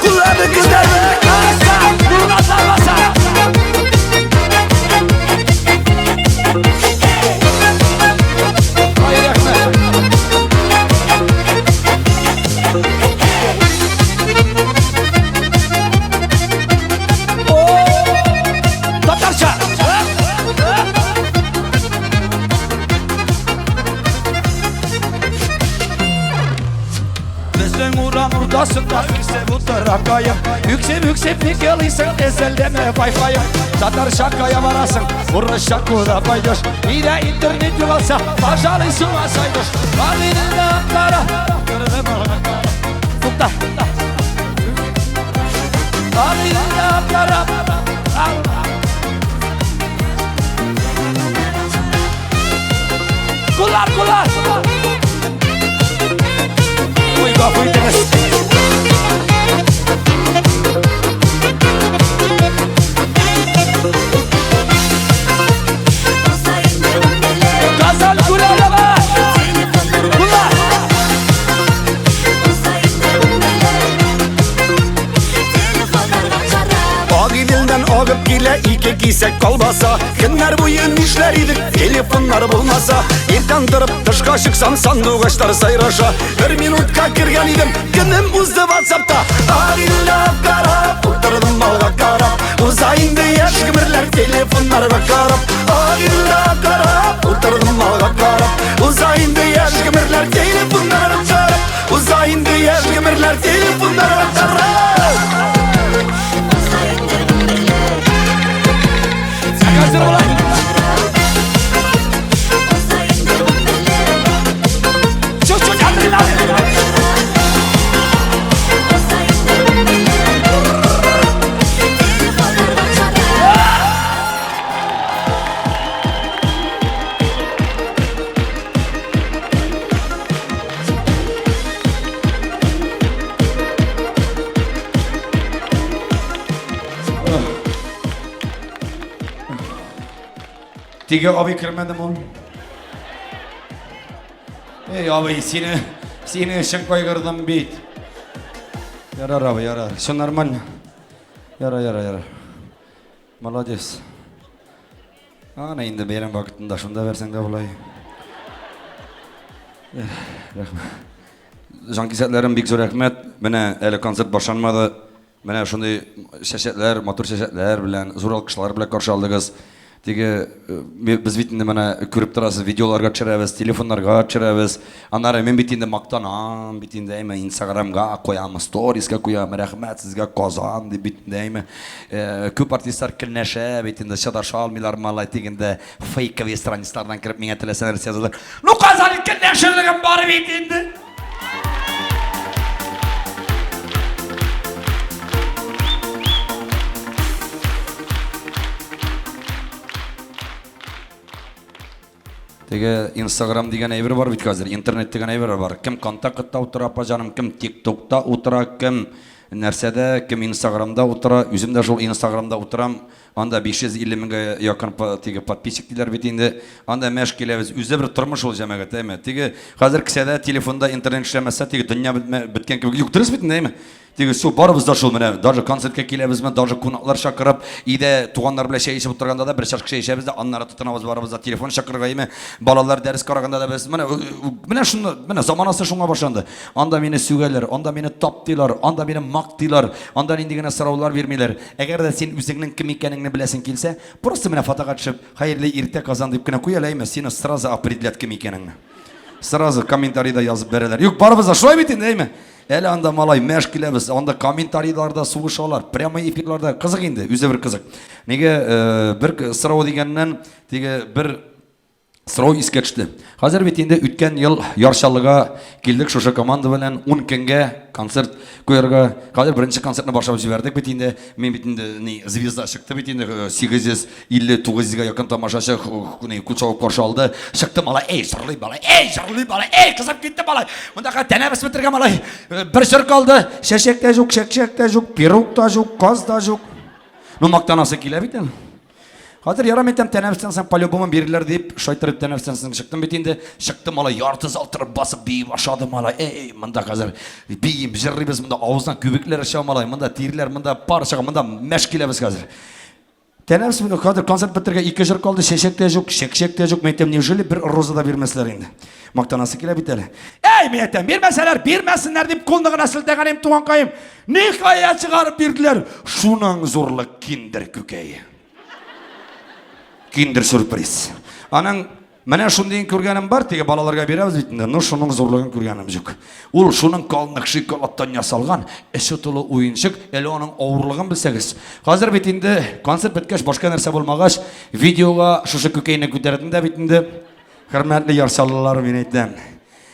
S7: Кулларны күтәреп,
S1: Каса! Бурга баса!
S2: Ай, рәхмәт.
S1: Татарча!
S3: Безнең урам уртасында үсеп утыра каен. Үксеп үксеп ник елыйсың, өзелдеме вай-файың? Татарча кая барасың, урысча куда пойдешь? Өйдә интернет югалса, пожалуй, с ума сойдешь. Кара, тукта. Кара,
S1: Куллар, куллар!
S3: Ой, гафу итегез.
S1: Газал Гүләлова!
S7: килә ике кисәк колбаса. Көннәр буе нишләр идек, телефоннар булмаса. Иртән торып тышка чыксам, сандугачлар сайраша. Бер минутка кергән идем, көнем узды WhatsAppта. Арилла карап, утырдым алга карап. Уза инде яшь гомерләр телефоннарга карап. Арилла карап, утырдым алга карап. Уза инде яшь гомерләр телефоннарга карап. Уза инде яшь гомерләр телефоннарга карап.
S3: Хәзер була. Чуть-чуть адреналин.
S2: Теге абый кермәдеме ул? Эй, абый, сине, сине өчен кайгырдым бит. Ярар, абый, ярар. Все нормально. Ярар, ярар, ярар. Молодец. Ана инде бәйрәм вакытында шунда бәрсәң дә болай. Рәхмәт. Җанкисәкләрем бик зур рәхмәт. Менә әле концерт башланмады. Менә шундый чәчәкләр, матур чәчәкләр белән, зур алкышлар белән каршы алдыгыз. Теге без бит инде менә күреп торасыз, видеоларга төшерәбез, телефоннарга төшерәбез. Аннары мин бит инде мактанам, бит инде әйме Инстаграмга куям, сторискә куям, рәхмәт сезгә Казан дип бит инде әйме. Күп артистлар көнләшә бит инде, чыдаша алмыйлар малай дигәндә фейковый страницалардан кереп миңа теләсә нәрсә язалар. Ну Казан көнләшерлегем бар бит инде. Теге Инстаграм дигән әйбер бар бит хәзер, интернет дигән әйбер бар. Кем Контактта утыра, апа җаным, кем ТикТокта утыра, кем нәрсәдә, кем Инстаграмда утыра. Үзем дә шул Инстаграмда утырам. Анда 550 меңгә якын теге подписчик диләр бит инде. Анда мәш киләбез. Үзе бер тормыш ул җәмәгать, әйме? Теге хәзер кесәдә телефонда интернет эшләмәсә, теге дөнья беткән кебек. Юк, дөрес бит инде, әйме? Теге су барыбыз да шул менә, даже концертка киләбезме, даже кунаклар чакырып, өйдә туганнар белән чәй эчеп утырганда да бер чашка чәй эчәбез дә, аннары тотынабыз барыбыз да телефон чакырырга, әйме? Балалар дәрес караганда да без менә менә шуны, менә заманасы шуңа башланды. Анда мине сүгәләр, анда мине таптыйлар, анда мине мактыйлар, анда нинди генә сораулар бирмиләр. Әгәр дә син үзеңнең кем икәнеңне беләсең килсә, просто менә фотога төшеп, хәерле иртә, Казан дип кенә куй әле, әйме, сине сразу определят кем икәнеңне. Сразу комментарийда язып бәрәләр. Юк, барыбыз да шулай бит инде, әйме? Әле анда малай мәш киләбез, анда комментарийларда сугышалар, прямой эфирларда кызык инде, үзе бер кызык. Неге э, бер сорау дигәннән, теге бер Сорау искә төште. Хәзер бит инде үткән ел Яр Чаллыга килдек шушы команда белән 10 көнгә концерт куярга. Хәзер беренче концертны башлап җибәрдек бит инде. Мин бит инде ни звезда чыкты бит инде 850 900 гә якын тамашачы ни кул чабып каршы алды. Чыкты малай, эй, җырлый малай, эй, җырлый малай, эй, кызып китте малай. Монда хәзер тәнәфес бетергән малай. Бер җыр калды. Чәчәк тә юк, чәкчәк тә юк, пирог та юк, каз да юк. Ну мактанасы килә бит инде. Хәзер ярам әйтәм, тәнәфестән соң по-любому бирерләр дип, шайтырып тәнәфестән соң чыктым бит инде. Чыктым малай, ярты зал торып басып бии башлады малай. Эй, монда хәзер биим, җырлыйбыз, монда авыздан күбекләр чыга малай, монда тирләр, монда пар чыга, монда мәш киләбез хәзер. Тәнәфес белән хәзер концерт бетергә ике җыр калды, чәчәк тә юк, чәкчәк тә юк. Мин әйтәм, неужели бер роза да бирмәсләр инде? Мактанасы килә бит әле. Әй, мин әйтәм, бирмәсәләр, бирмәсеннәр дип кулны гына селтәгән идем, туганкаем. Ниһаять чыгарып бирделәр. Шуның зурлык киндер күкәе. Киндер сюрприз. Аның менә шундыен күргәнем бар, теге балаларга бирәбез бит инде, но шуның зурлыгын күргәнем юк. Ул шуның калнык шоколадтан ясалган, эче тулы уенчык, әле аның авырлыгын белсәгез. Хәзер бит инде концерт беткәч, башка нәрсә булмагач, видеога шушы күкәйне күтәрдем дә бит инде. Хөрмәтле Яр Чаллылар, мин әйтәм.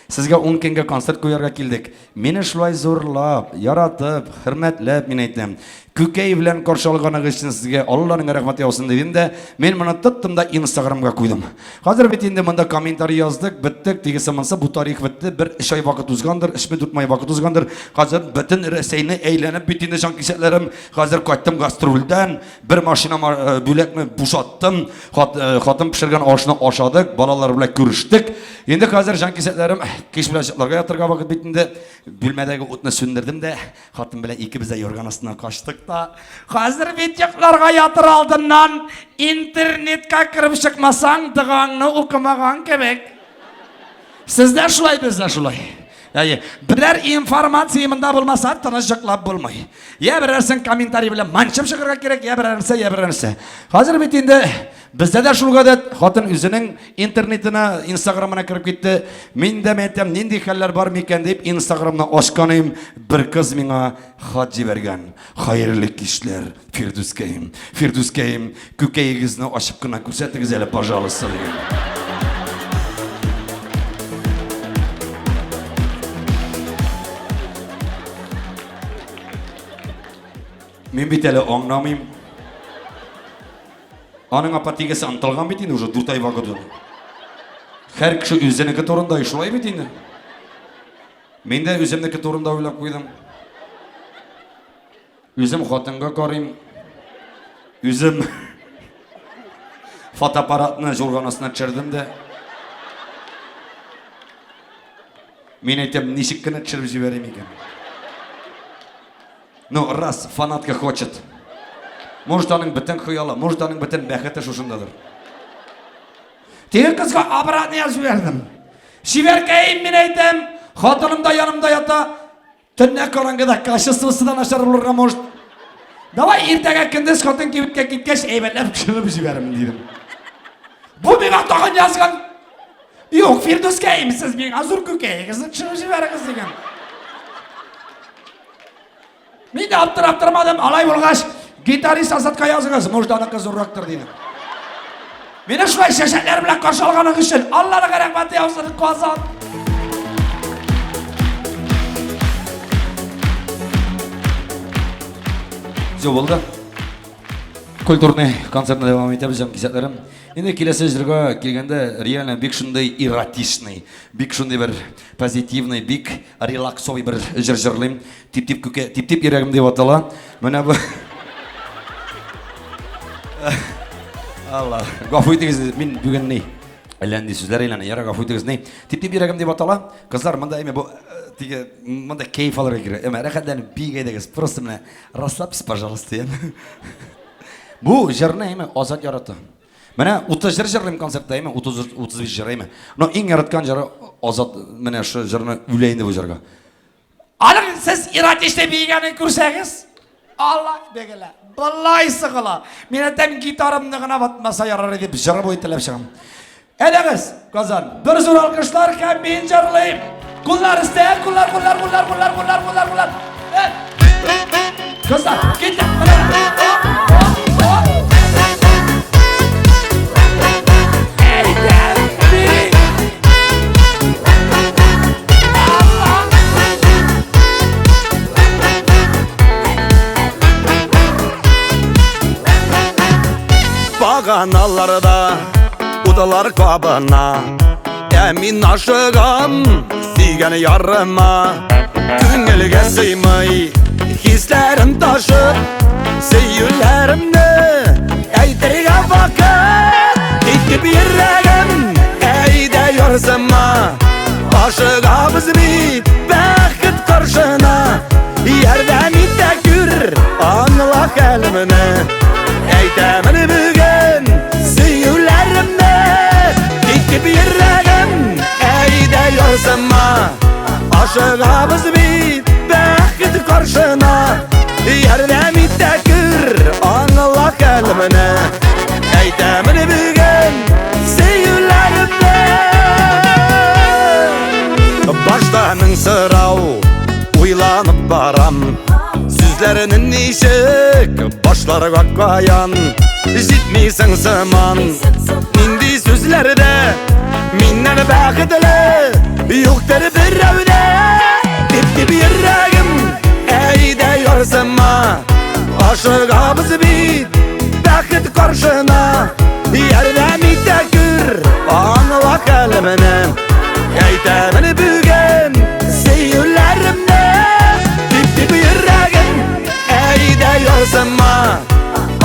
S2: Сезгә ун көнгә концерт куярга килдек. Мине шулай зурлап, яратып, хөрмәтләп, мин әйтәм. Күкәй белән каршы алганыгыз өчен сезгә Алланың рәхмәте яусын дидем дә, мин моны тоттым да Инстаграмга куйдым. Хәзер бит инде монда комментарий яздык, беттек, тегесе монсы, бу тарих бетте, бер өч ай вакыт узгандыр, өчме дүртме ай вакыт узгандыр. Хәзер бөтен Рәсәйне әйләнеп бит инде җанкисәкләрем. Хәзер кайттым гастрольдән, Бер машина э, бүләкне бушаттым, хат, э, хатын пешергән ашны ашадык, балалар белән күрештек. Инде хәзер җан кисәкләрем кич белән йокларга ятырга вакыт бит инде. Бүлмәдәге утны сүндердем дә, хатын белән икебез дә юрган астына качтык.
S1: Концертта. Хәзер бит йокларга ятыр алдыннан интернетка кереп чыкмасаң, догаңны укымаган кебек. Сездә шулай, бездә шулай. Әйе, берәр информация монда булмаса, тыныч йоклап булмый. Я берәрсен комментарий белән манчып чыгарга кирәк, я берәрсе, я берәрсе. Хәзер бит инде бездә дә шул гадәт, хатын үзенең интернетына, инстаграмына кереп китте. Мин дә әйтәм, нинди хәлләр бар микән дип, инстаграмны ачкан идем, бер кыз миңа хат җибәргән. Хәерле кичләр, Фирдүскәем. Фирдүскәем, күкәегезне ачып кына күрсәтегез әле, пожалуйста, дигән. Мин бит әле аңламыйм. Аның апа тигесе ынтылган бит инде уже 4 ай вакыт. Һәр кеше үзенеке турында шулай бит инде. Мин дә үземнеке турында уйлап куйдым. Үзем хатынга карыйм. Үзем фотоаппаратны журган астына төшердем дә. Мин әйтәм, ничек кенә төшереп җибәрим икән. Ну, раз фанатка хочет. Может, аның бөтен хыялы, может, аның бөтен бәхете шушындадыр. Теге кызга обратно язып җибәрдем. Чибәркәем, мин әйтәм, хатыным да янымда ята. Төнлә караңгыда качествосы да начар булырга может. Давай иртәгә көндез хатын кибеткә киткәч, әйбәтләп төшереп җибәрермен дидем. Бу миңа тагын язган. Юк, Фирдүскәем, сез миңа зур күкәегезне төшереп җибәрегез дигән. Мин дә аптырап тормадым, алай булгач, гитарист Азатка языгыз, может, аныкы зуррактыр дидем. Мине шулай чәчәкләр белән каршы алганың өчен Алланың рәхмәте яусын, Казан.
S2: Все булды. Культурный концертны дәвам итәбез, җан кисәкләрем. Инде киләсе җырга килгәндә, реально бик шундый эротичный, бик шундый бер позитивный, бик релаксовый бер җыр җырлыйм. Тип-тип күкә, тип-тип йөрәгем дип атала. Менә бу. Алла, гафу итегез, мин бүген ни? Әллә нинди сүзләр әйләнә, яра гафу итегез, ни? Тип-тип йөрәгем дип атала. Кызлар, монда әйме бу э, теге монда кәеф алырга кирәк. Әмма рәхәтләнеп бик әйдәгез. Просто менә расслабьтесь, пожалуйста. Бу җырны әйме Азат ярата. Менә 30 җыр җырлыйм концертта, әйме 30 35 җыр әйме. Но иң яраткан җыры Азат менә шу җырны үлә инде бу җырга.
S1: Аның сез эротичный биегәнен күрсәгез, Алла бегелә, былай сыгыла. Мин әйтәм, гитарамны гына ватмаса ярар дип җыр буе теләп чыгам. Әйдәгез, Казан, бер зур алкышлар һәм мин җырлыйм. Куллар өстә, куллар, куллар, куллар, куллар, куллар, куллар, куллар. Кызлар, киттек.
S7: Баганаларда утлар кабына, Ә мин ашыгам сөйгән ярыма. Күңелгә сыймый хисләрем ташып, Сөюләремне әйтергә вакыт. Китеп йөрәгем, әйдә ярсыма, Ашыгабыз бит бәхет каршына. Ярдәм итә күр, аңла хәлемне. Әйтәмен бүген сөюләремне. Китеп йөрәгем, әйдә ярсыма, Ашыгабыз бит бәхет каршына. Ярдәм итә күр, аңла хәлемне. Әйтәмен бүген сөюләремне. Башта мең сорау уйланып барам, Сүзләрне ничек башларга каян Җитмисең сыман. Нинди сүзләрдә миннән бәхетле юктыр берәүдә. Тип-тип йөрәгем, әйдә ярсыма, Ашыгабыз бит бәхет каршына. Ярдәм итә күр, аңла хәлемне. Әйтәмен бүген сөюләремне. Тип-тип йөрәгем, әйдә ярсыма,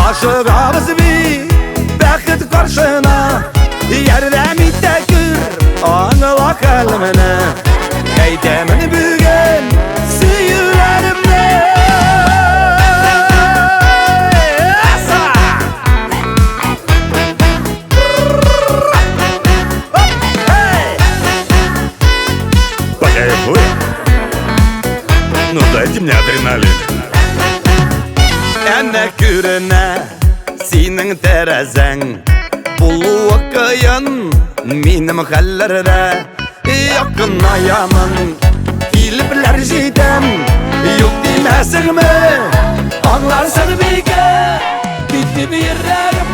S7: Ашыгабыз бит бәхет каршына. Ярдәм итә күр, аңла хәлемне. Әйтәмен бүген сөюләремне. Синең тәрәзәң булуы кыен. Минем хәлләрдә якынаямын. Килепләр җитәм, юк димәсеңме?
S3: Аңларсың микән? Битте йөрәгем.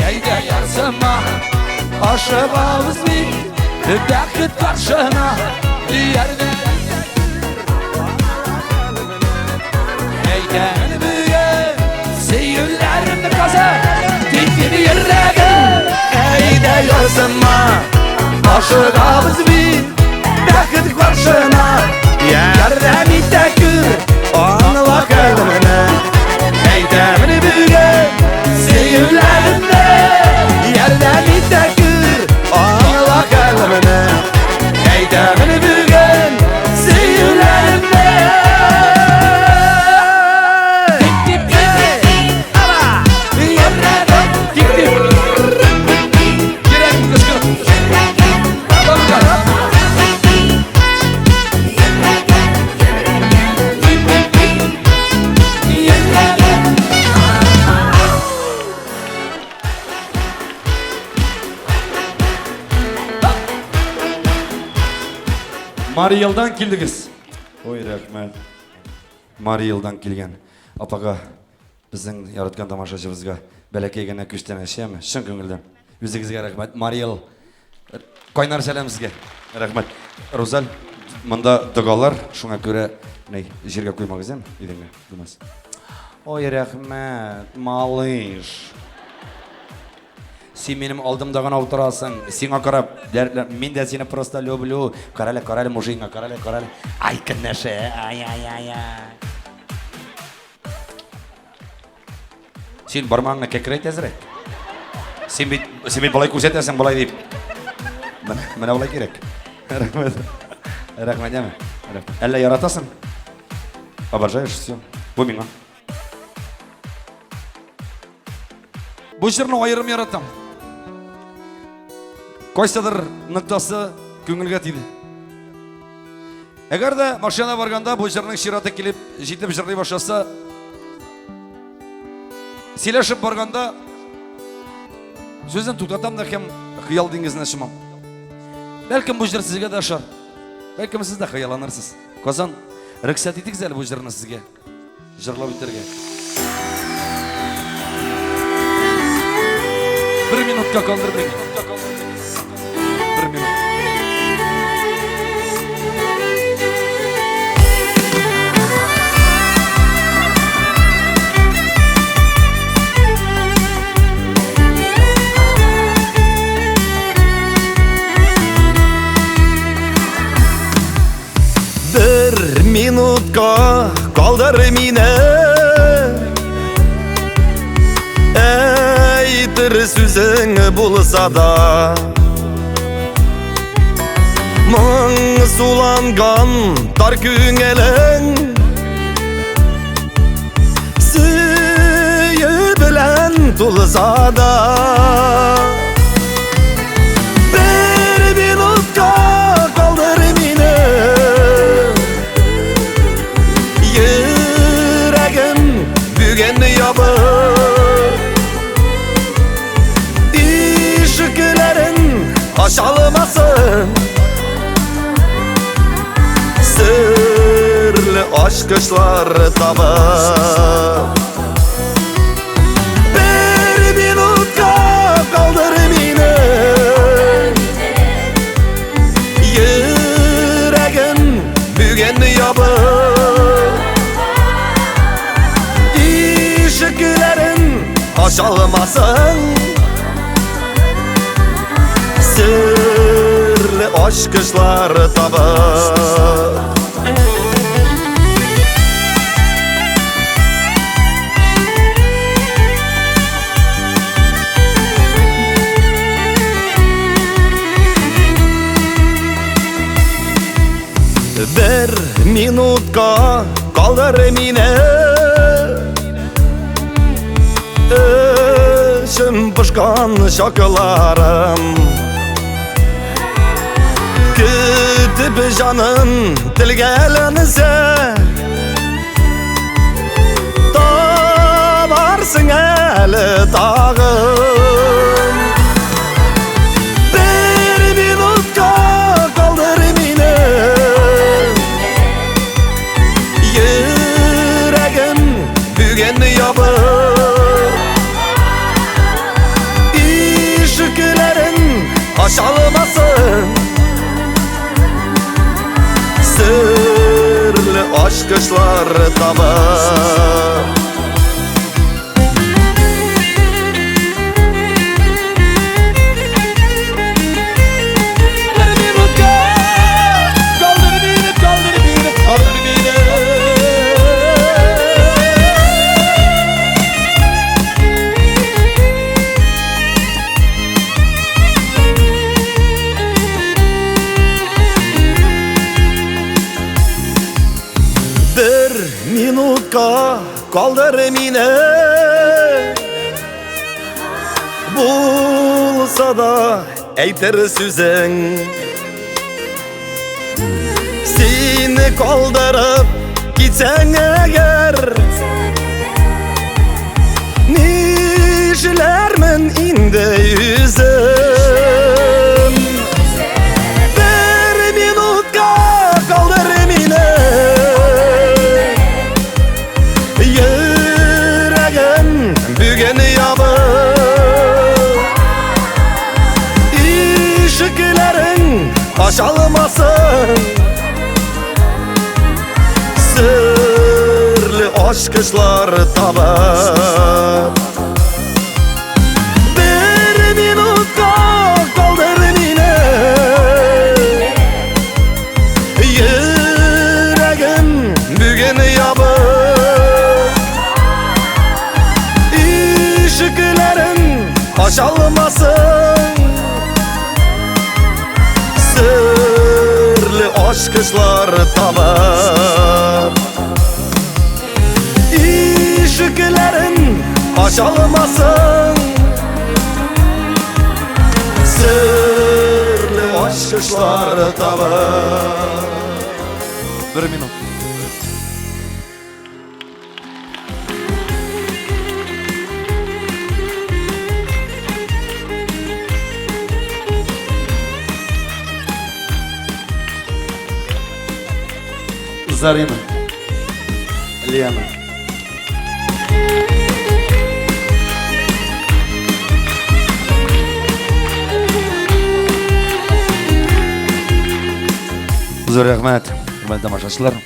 S3: Әйдә ярсыма. Ашыгабыз бит бәхет каршына. Ярдәм Әйтәмен бүген сөюләремне каза Титте йөрәгем.
S7: Әйдә ярсыма, ашыгабыз бит бәхет каршына. Ярдәм итә күр, аңла хәлемне. Әйтәмен бүген сөюләремне. Ярдәм итә күр, аңла хәлемне. Әйтәмен бүген сөюләремне.
S3: Йөрәгем кычкырып.
S2: Марий Элдан килдегез. Ой, рәхмәт. Марий Элдан килгән апага, безнең яраткан тамашачыбызга бәләкәй генә күчтәнәч, яме? Чын күңелдән. Үзегезгә рәхмәт. Марий Эл. Кайнар сәлам сезгә. Рәхмәт. Рузаль, монда догалар, шуңа күрә ни, җиргә куймагыз, яме? Идәнгә булмас. Ой, рәхмәт, малыш. Син минем алдымда гына утырасың. Сиңа карап, дәртләп, мин дә сине просто люблю. Карале, карале мужигыңа, карале, карале. Ай, көнләшә, ай, ай, ай, ай. Син бармагыңны кәкрәйт әзрәк. Син бит болай күрсәтәсең, болай дип. Менә болай кирәк. Рәхмәт. Рәхмәт, яме. Рәхмәт. Әллә яратасың? Обожаешь, все. Бу миңа. Бу җырны аерым яратам. Кайсыдыр ноктасы күңелгә тиде. Әгәр дә машина барганда бу җырның чираты килеп җитеп җырлый башласа, сөйләшеп барганда сүзен туктатам да һәм хыял диңгезенә чумам. Бәлкем бу җыр сезгә дә ошар. Бәлкем сез дә хыялланырсыз. Казан, рөхсәт итегез әле бу җырны сезгә җырлап үтәргә. Бер минутка калдыр мине. Бер минут.
S7: Бер минутка калдыр мине. Әйтер сүзең булса да, Моң суланган тар күңелең Сөю белән тулса да. Бер минутка калдыр мине. Йөрәгем бүген ябык. Ишекләрен ача алмасын. Серле ачкычлар табып. Бер минутка калдыр мине. Йөрәгем бүген ябык. Ишекләрен ача алмасын. Серле ачкычлар табып. Бер минутка калдыр мине. Эчем пошкан чакларым. Көтеп җаным телгәләнсә, Табарсың әле. Ачалмасын Серле ачкычлар табып.
S3: Бер минутка калдыр мине, калдыр мине, калдыр мине.
S7: Бер минутка калдыр мине, булса да әйтер сүзең. Сине калдырып китсәң әгәр, нишләрмен инде үзем? Бер минутка калдыр мине, йөрәгем бүген ябык. Ишекләрең ачалмасын, серле ачкычлар табып. Бер минутка калдыр мине, йөрәгем бүген ябык. Ишекләрең ачалмасын, серле ачкычлар табып. Ишекләрең ачалмасын, серле ачкычлар табып.
S2: Бер минут. Зарина. Лена. Зур рәхмәт, хөрмәтле тамашачылар.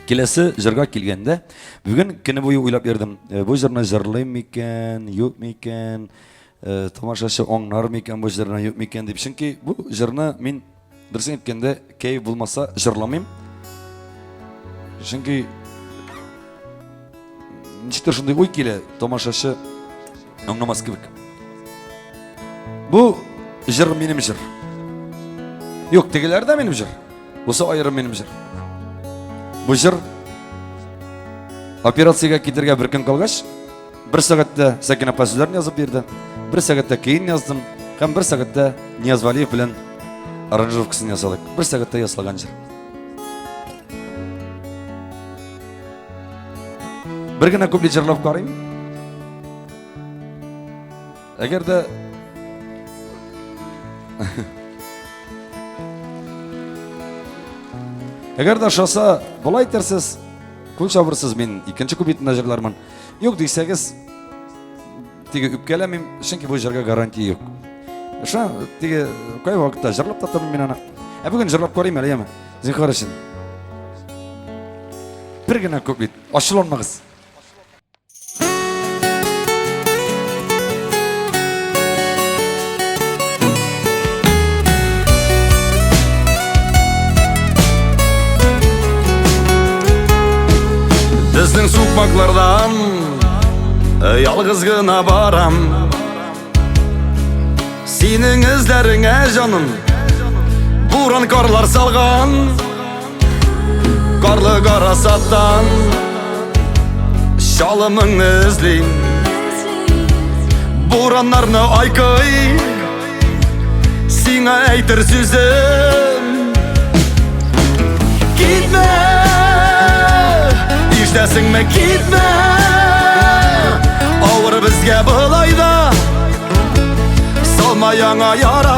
S2: Киләсе җырга килгәндә, бүген көне буе уйлап йөрдем. Бу җырны җырлыйм микән, юк микән, тамашачы аңнар микән бу җырны, юк микән дип. Чөнки бу җырны мин дөресен әйткәндә, кәеф булмаса җырламыйм. Чөнки ничектер шундый уй килә, тамашачы аңламас кебек. Бу җыр минем җыр. Юк, тегеләр дә минем җыр. Бусы аерым минем җыр. Бу җыр операциягә китергә бер көн калгач, бер сәгатьтә Сәкинә апа сүзләрен язып бирде, бер сәгатьтә көен яздым һәм бер сәгатьтә Нияз Валиев белән аранжировкасын ясадык. Бер сәгатьтә ясалган җыр. Бер генә куплет җырлап карыйм. Әгәр дә Әгәр дә ошаса, болай итәрсез, кул чабырсыз, мин икенче куплетында җырлармын. Юк дисәгез, теге үпкәләмим, чөнки бу җырга гарантия юк. Ша, теге кай вакытта җырлап та тормыйм мин аны. Ә бүген җырлап карыйм әле, яме. Зинһар өчен. Бер генә куплет. Ачуланмагыз.
S7: Безнең сукмаклардан ялгыз гына барам. Синең эзләреңә, җаным, буран карлар салган. Карлы гарасаттан шалымыңны эзлим. Бураннарны айкый, сиңа әйтер сүзем. Китмә, ишетәсеңме, китмә. Авыр безгә болай да, салма яңа яра.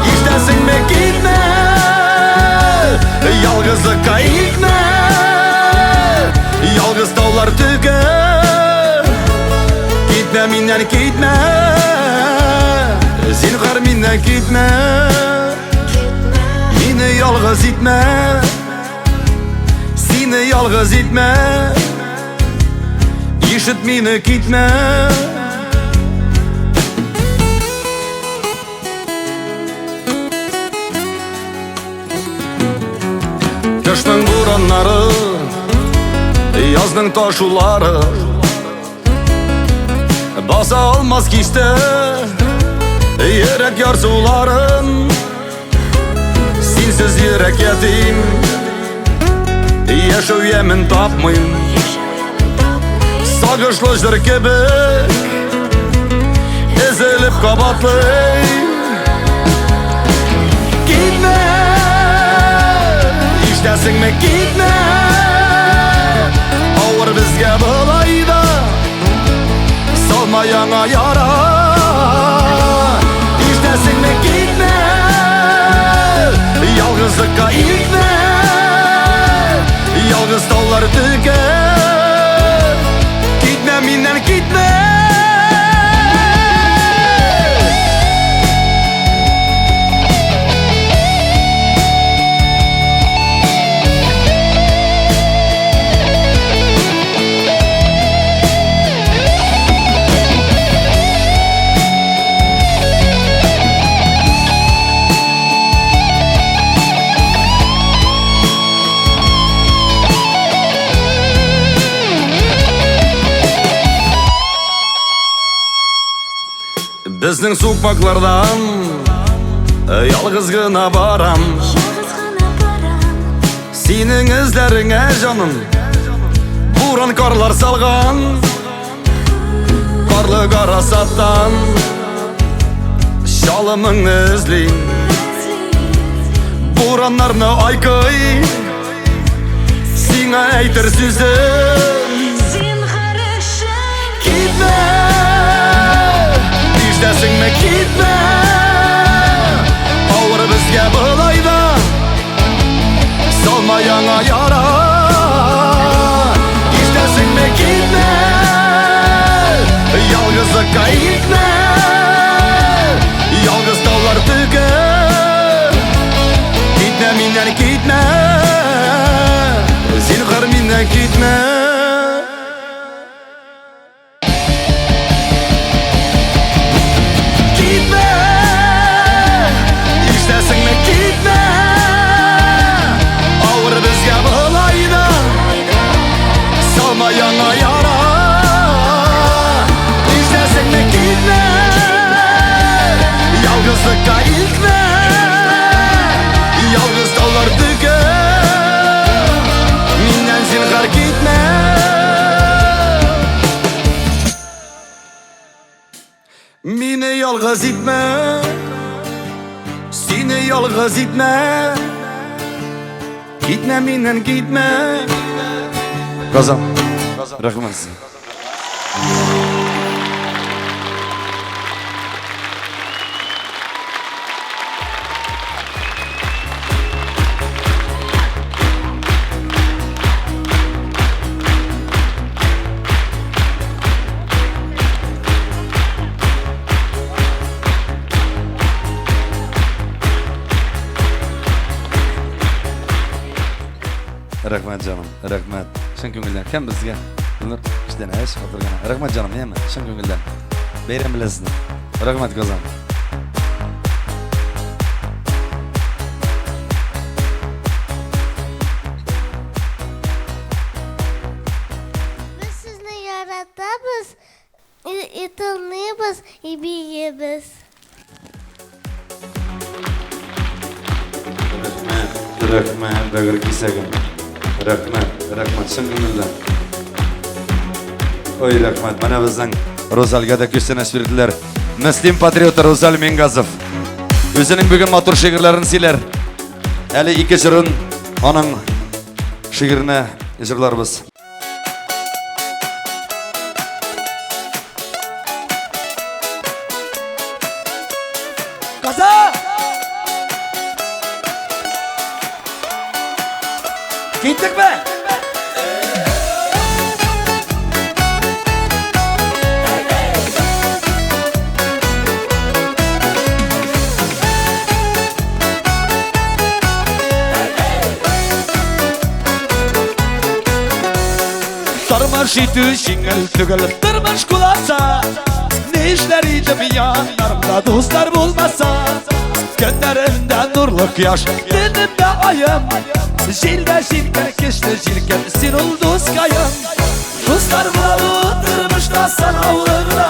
S7: Ишетәсеңме, китмә, ялгызлыкка илтмә. Ялгыз таулар түгел, китмә миннән, китмә. миннән китмә. Мине ялгыз итмә. Сине ялгыз итмә. Ишет мине китмә. Кышның бураннары, язның ташулары Баса алмас кисте йөрәк ярсуларын. Синсез йөрәк ятим, яшәү ямен тапмыйм. Сагышлы җыр кебек өзелеп кабатлыйм. Китмә, ишетәсеңме, китмә. Авыр безгә болай да, салма яңа яра. Ишетәсеңме, китмә. Ялгызлыкка илтмә. Ялгыз таулар түгел. Китмә миннән, китмә. Безнең сукмаклардан ялгыз гына барам. Синең эзләреңә, җаным, буран карлар салган. Карлы гарасаттан шалымыңны эзлим. Бураннарны айкый, сиңа әйтер сүзем. Китмә, ишетәсеңме, китмә. Авыр безгә болай да, салма яңа яра. Ишетәсеңме, китмә. Ялгызлыкка илтмә. Ялгыз таулар түгел. Китмә миннән, китмә. Зинһар миннән китмә. Китмә, ишетәсеңме, китмә. Авыр безгә болай да, салма яңа яра. Ишетәсеңме, китмә. Ялгызлыкка илтмә. Ялгыз таулар түгел. Миннән зинһар китмә. Мине ялгыз итмә, сине ялгыз итмә. Китмә миннән, китмә.
S2: Казан. Рәхмәт сезгә. Рәхмәт җаным, рәхмәт. Чын күңелдән. Кем безгә? Булыр. Эштән эш хатыр гына. Рәхмәт җаным, яме, чын күңелдән. Бәйрәм белән сезне. Рәхмәт, Казан.
S5: Без сезне яратабыз, и тыңлыйбыз, и биебез.
S2: Рәхмәт, рәхмәт, бәгырь кисәгем. Рәхмәт, рәхмәт, чын күңелдән. Ой, рәхмәт. Менә безнең Рузальгә дә күчтәнәч бирделәр. Мөслим патриоты Рузаль Мингазов. Үзенең бүген матур шигырьләрен сөйләр. Әле ике җырын аның шигыренә җырларбыз.
S3: Казан! Киттекме? Тормыш итү җиңел түгел, тормыш куласа. Нишләр идем яннарымда дуслар булмаса. Көннәремдә нурлы кояш, төнемдә аем. Җилдә җилкә, көчле җилкә, син ул дускаем. Дуслар була бу тормышта санаулы гына.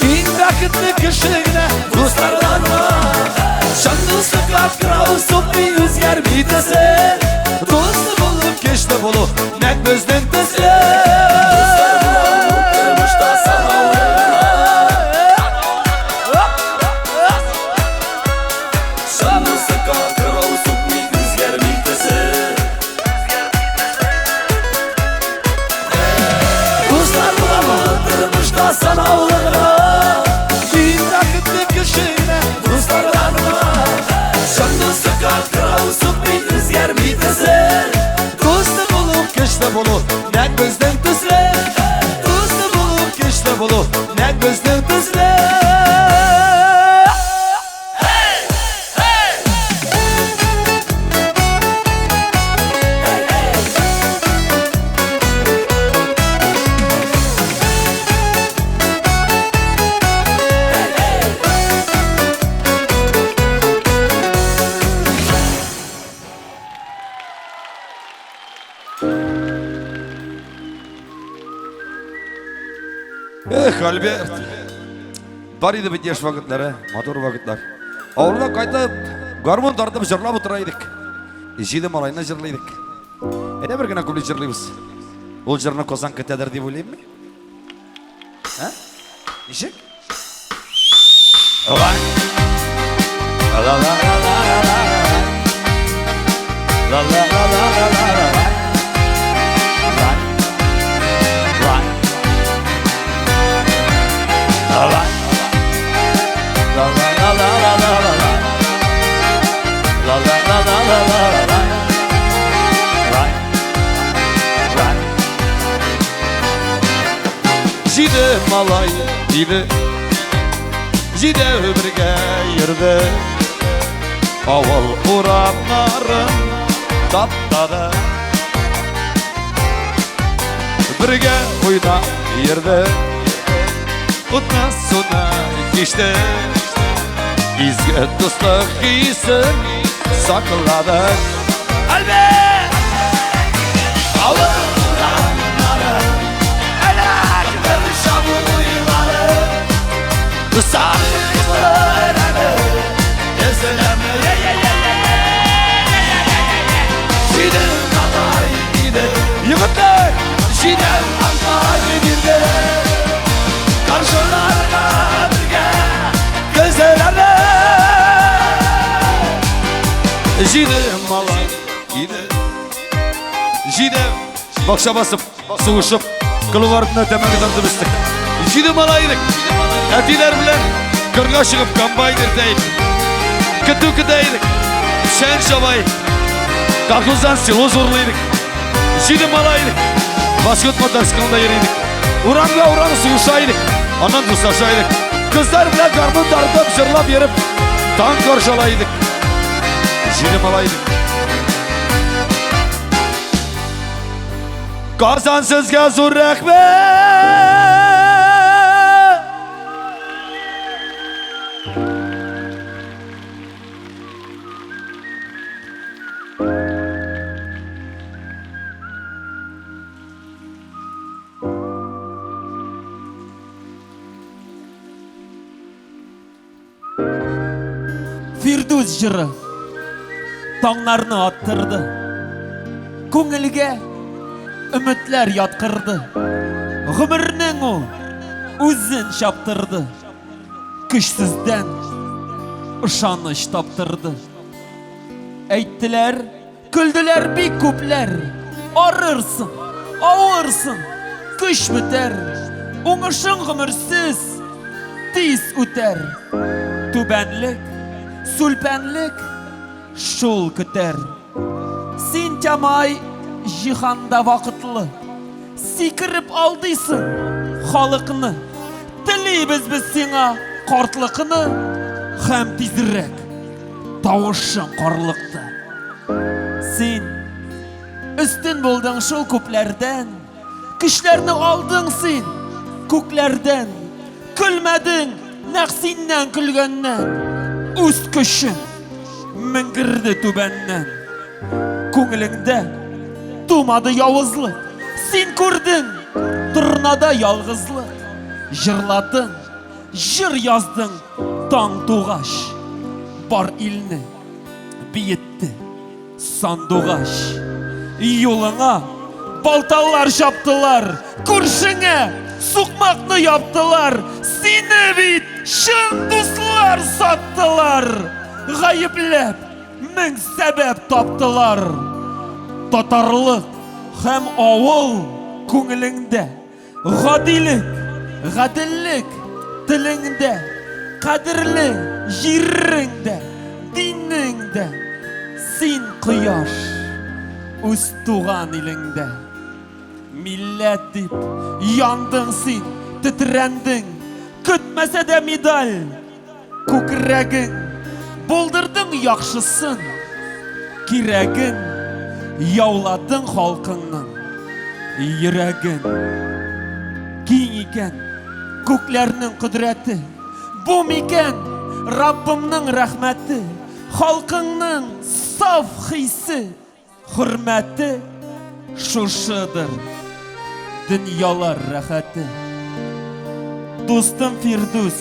S3: Иң бәхетле кеше генә дуслардан гына. Чын дуслыкка кырау сукмый үзгәрми төсе. Дусты булып, көчле булу нәкъ безнең төсле. Дуслар була бу тормышта санаулы гына. Чын дуслыкка кырау сукмый үзгәрми төсе. Дуслар була бу тормышта санаулы гына. Иң бәхетле кеше генә дуслардан гына. Чын дуслыкка кырау сукмый үзгәрми төсе. Дусты булу, көчле булу нәкъ безнең төсле. Дусты булу, көчле булу нәкъ безнең төсле.
S2: Эх, Альберт. Бар иде бит яшь вакытлары, матур вакытлар. Авылга кайтып, гармун тартып җырлап утыра идек. Җиде малайны җырлый идек. Әйдә бер генә куплет җырлыйбыз. Ул җырны Казан көтәдер дип уйлыйм мин. Ә? Ничек? Ла. Ла ла ла ла ла ла. Ла ла ла ла ла ла ла. Ла. Ла. Ла. La la la la la la la la. La la la la la la la la. La. La. Җиде малай иде. Җиде бергә йөрде. Авыл урамнарын таптады. Бергә уйнап йөрде. Утны суны кичте. Изге дуслык хисен сакладык. Әлбәт! Авыл урамнары, электр шабуйлары, Сарылыр әле, эзләме, Җиде малай иде, егетләр, җиде малай иде. Каршыларга бергә көзләрне. Җиде малай иде. Җиде бакча басып, сугышып, клуб артында тәмәке тартып үстек. Җиде малай идек. Әтиләр белән кырга чыгып комбайн йөртә идек. Көтү көтә идек. Печән чаба идек. Колхоздан силос урлый идек. Җиде малай идек. Восход мотоциклында йөри идек. Урамга урам сугыша идек. Аннан дуслаша идек. Кызлар белән гармун тартып, җырлап йөреп, таң каршыла идек. Җиде малай идек. Казан сезгә зур рәхмәт!
S4: Фирдүс җыры таңнарны аттырды. Күңелгә өметләр яткырды. Гомернең ул үзен чаптырды. Көчсездән ышаныч таптырды. Әйттеләр, көлделәр бик күпләр. Арырсың, авырсың, көч бетәр. Уңышың гомерсез тиз үтәр. Түбәнлек, сүлпәнлек шул көтәр. Син, Тямай, җиһанда вакытлы. Сикереп алдыйсың халыкны. Телибез без сиңа картлыкны һәм тизрәк тавышың карлыкты. Син өстен булдың шул күпләрдән. Көчләрне алдың син күкләрдән, Көлмәдең нәкъ синнән көлгәннән. Үз көчең меңгерде түбәннән. Күңелеңдә тумады явызлык. Син күрдең торнада ялгызлык. Җырладың, җыр яздың таң тугач. Бар илне биетте Сандугач. Юлыңа балталар чаптылар, күршеңә сукмакны яптылар, сине бит чын дуслар саттылар, гаепләп мең сәбәп таптылар. Татарлык һәм авыл күңелеңдә. Гадилек, гаделлек телеңдә, кадерле җирең дә, динең дә. Син кояш үз туган илеңдә. Милләт дип яндың син, тетрәндең, көтмәсә дә медаль. Күкрәгең булдырдың яхшысын, кирәген яуладың халкыңның йөрәген. Киң икән күкләрнең кодрәте, бу микән Раббымның рәхмәте, халкыңның саф хисе. Хөрмәте шушыдыр дөньялар рәхәте. Дустым Фирдүс,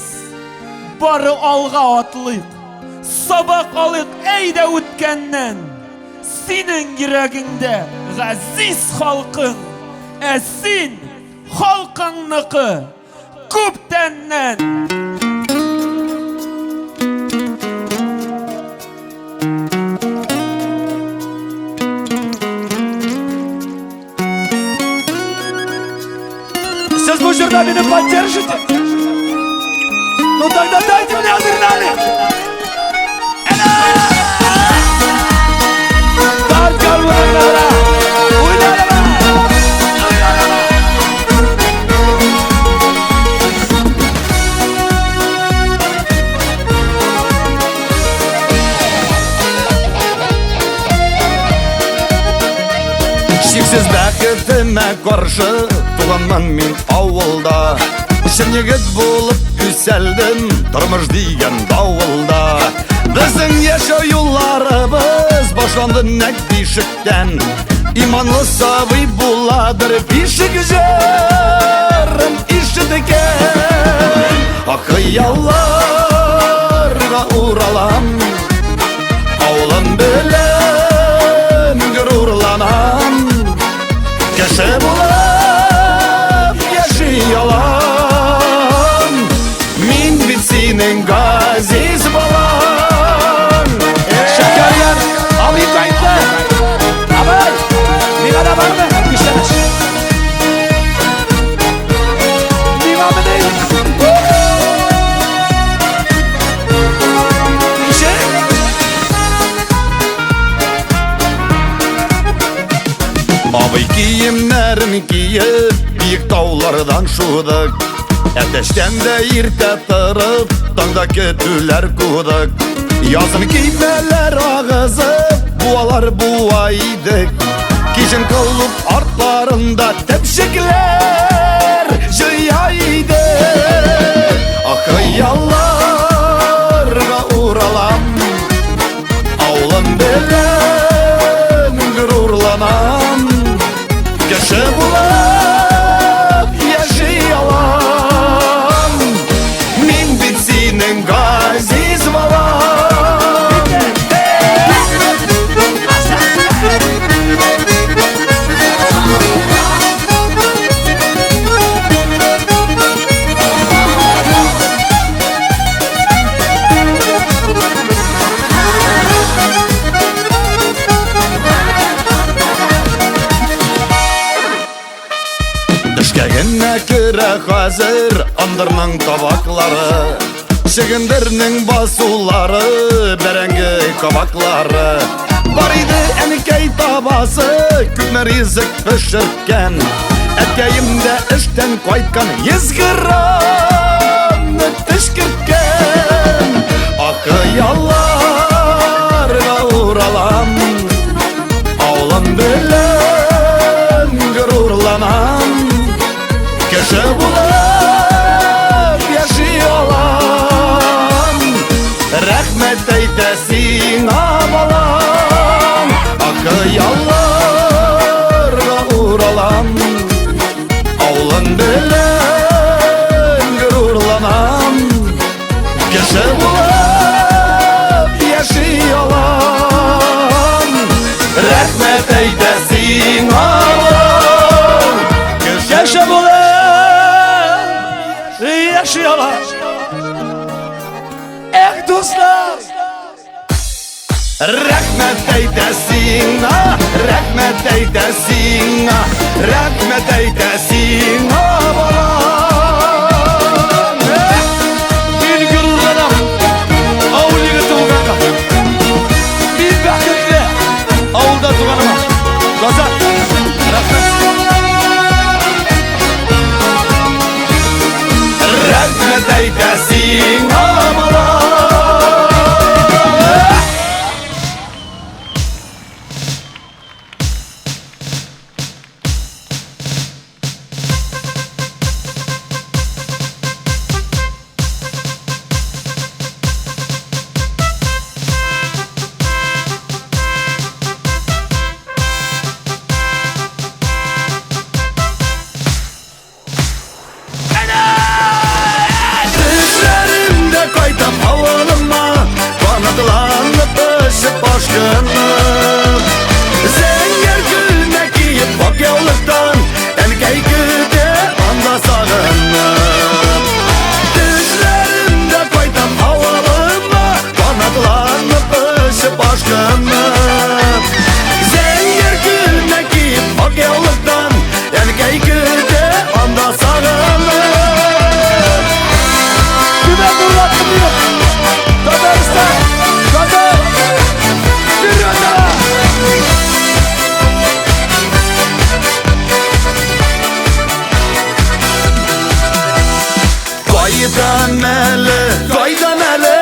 S4: бары алга атлыйк, сабак алыйк әйдә үткәннән. Синең йөрәгеңдә газиз халкың, ә син халкыңныкы. Күптәннән!
S3: Сез бу җырда мине поддержите? Ну тогда дайте мне адреналин! Тарт гармуннары! Уйнарыма!
S7: Шиксез бәхетемә каршы туганмын мин авылда. Чын егет булып үсәлдем тормыш дигән давылда. Безнең яшәү юлларыбыз башланды нәкъ бишектән. Иманлы сабый буладыр бишек җырын ишеткән. Ак хыялларга уралам, авылым белән горурланам. Кеше булып яши алам. Мин бит синең газиз балаң.
S3: Шәкәрьян, абый кайтты. Абый, миңа да бармы? Күчтәнәч. Миңа мени? Ничек?
S7: Абый киемнәрен киеп, биек таулардан шудык. Әтәчтән дә иртә торып, таңда көтүләр кудык. Язын көймәләр агызып, буалар буа идек. Кичен клуб артларында тәпчекләр җыя идек. Ах, хыялларга уралам, авылым белән горурланам. Кеше булып яши алам. Мин бит синең газиз балаң. Төшкә генә керә хәзер ындырның табаклары, Чөгендернең басулары, бәрәңге кабаклары. Бар иде әнкәй табасы, күпме ризык пешерткән. Әткәем дә эштән кайткан, 100 граммны төшкерткән. Ак хыялларга уралам, авылым белән горурланам. булып яши алам. Рәхмәт әйтә сиңа, балам, Ак хыялларга уралам. Авылым белән горурланам. Кеше булып яши алам. Рәхмәт әйтә сиңа, балам.
S3: Кеше булып яши алам. Эх, дуслар!
S7: Рәхмәт әйтә сиңа, рәхмәт әйтә сиңа, рәхмәт әйтә сиңа, балам.
S3: Мин горурланам авыл егете булганга. Мин бәхетле авылда туганыма. Казан, рәхмәт.
S7: Рәхмәт әйтә сиңа, балам. Төшләремдә кайтам авылыма, Канатланып очып ашкынып. Зәңгәр күлмәк киеп ак яулыктан, Әнкәй көтә анда сагынып. Төшләремдә кайтам авылыма, Канатланып очып ашкынып. Зәңгәр күлмәк киеп ак яулыктан, Әнкәй көтә анда сагынып.
S3: Түбән Нурлат кызы. Татарстан, Казан, вперед!
S7: Кайдан әле, кайдан әле,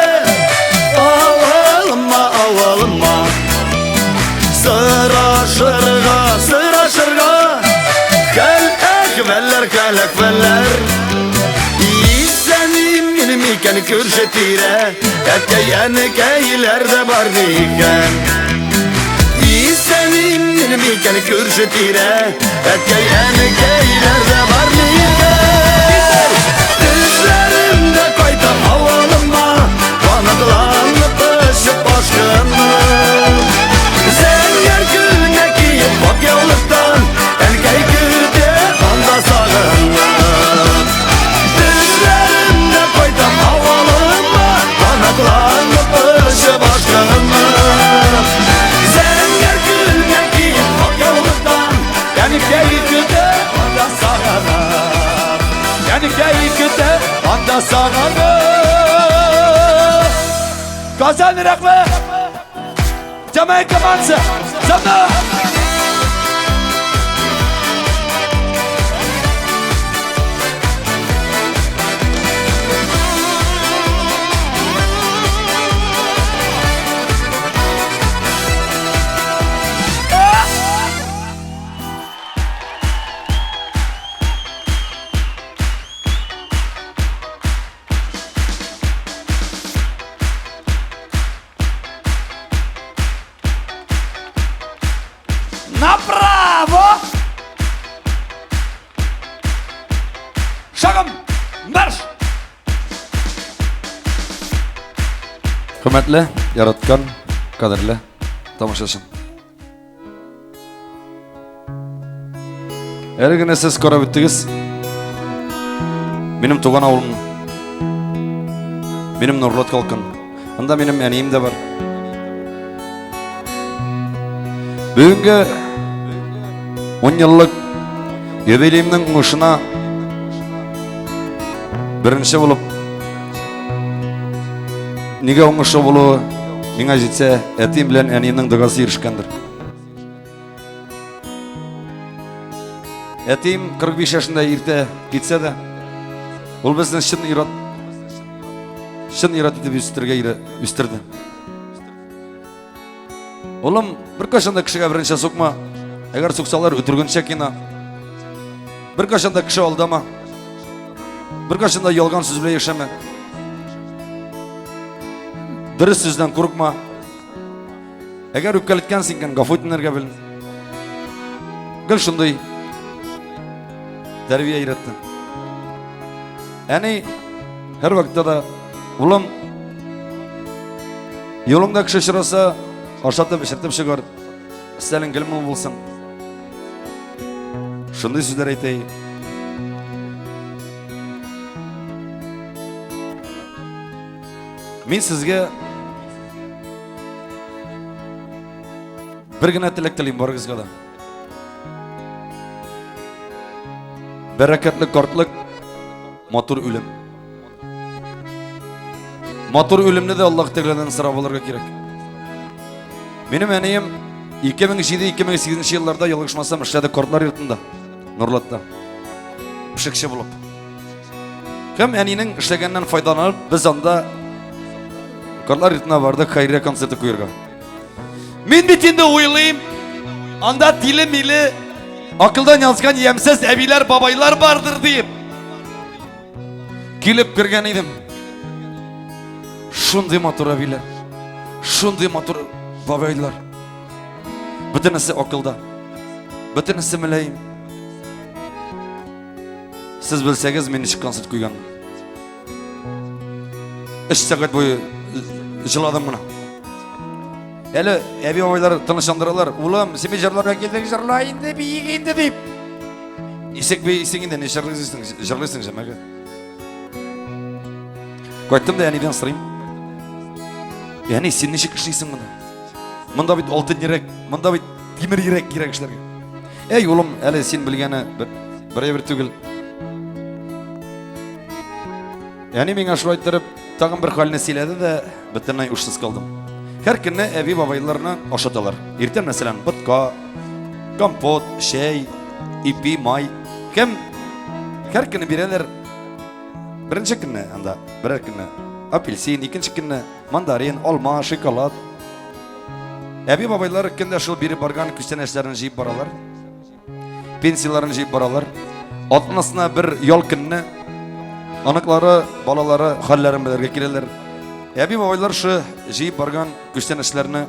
S7: авылыма, авылыма. Сорашырга, сорашырга, хәл әхвәлләр, хәл әхвәлләр. Исән имин микән күрше тирә, әткәй әнкәйләр дә бар микән? Исән имин микән күрше тирә, әткәй әнкәйләр дә бар микән? Төшләремдә кайтам авылыма, Канатланып очып ашкынып. Зәңгәр күлмәк киеп ак яулыктан, Әнкәй көтә анда сагынып. Төшләремдә кайтам авылыма, Канатланып очып ашкынып. Зәңгәр күлмәк киеп ак яулыктан,
S3: Әнкәй көтә анда сагынып. Әнкәй көтә анда сагынып. Казан, рәхмәт! Тямай команда! За мной! Направо! Шагом марш!
S2: Хөрмәтле, яраткан, кадерле тамашачым. Әле генә сез карап үттегез. Минем туган авылымны. Минем Нурлат халкын. Анда минем әнием дә бар. Бүгенге 10 еллык юбилеемның уңышына беренче булып нигә уңышлы булуы миңа җитсә, әтием белән әниемнең догасы ирешкәндер. Әтием 45 яшендә иртә китсә дә, ул безне чын ир-ат итеп үстерергә үстерде. Улым, беркайчан да кешегә беренче сукма. Әгәр суксалар, үтергәнчә кина. Беркайчан да кеше алдама. Беркайчан да ялган сүз белән яшәмә. Дөрес сүздән курыкма. Әгәр үпкәләткәнсең икән, гафу итенергә бел. Гел шундый тәрбия өйрәтте. Әни һәр вакытта да улым юлыңда кеше очраса, ашатып, эчертеп чыгар. Өстәлең гел мул булсын. Шундый сүзләр әйтә. Мин сезгә бер генә теләк телим барыгызга да. Бәрәкәтле картлык, матур үлем. Матур үлемне дә Аллаһ Тәгаләдән сорап алырга кирәк. Минем әнием 2007-2008 елларда ялгышмасам эшләде картлар йортында, Нурлатта. Пешекче булып. Һәм әнинең эшләгәннән файдаланып, без анда картлар йортына бардык хәйрия концерты куярга. Мин бит инде уйлыйм, анда тиле-миле акылдан язган ямьсез әбиләр, бабайлар бардыр дип. Килеп кергән идем. Шундый матур әбиләр, шундый матур бабайлар. Бөтенесе акылда. Бөтенесе мөлаем. Сез белсәгез, мин ничек концерт куйган. Өч сәгать буе җыладым гына. Әле әби бабайлар тынычландыралар. Улым, син бит җырларга килдең, җырла инде, биик инде дип. Ничек биисең инде, ничек җырлыйсың, җырлыйсың җәмәгать. Кайттым да әнидән сорыйм. Әни, син ничек эшлисең монда? Монда бит алтын йөрәк, монда бит тимер йөрәк кирәк эшләргә. Әй, улым, әле син белгәне бер, бер әйбер түгел. Әни миңа шулай иттереп тагын бер хәлне сөйләде дә, бөтенләй ушсыз калдым. Һәр көнне әби бабайларны ашаталар. Иртән, мәсәлән, ботка, компот, чәй, ипи, май. Кем һәр көнне бирәләр. Беренче көнне анда, берәр көнне апельсин, икенче көнне мандарин, алма, шоколад. Әби бабайлар көн дә шул биреп барган күчтәнәчләрен җыеп баралар. Пенсияләрен җыеп баралар. Атнасына бер ял көнне оныклары, балалары хәлләрен белергә киләләр. Әби бабайлар шы җыеп барган күчтәнәчләрне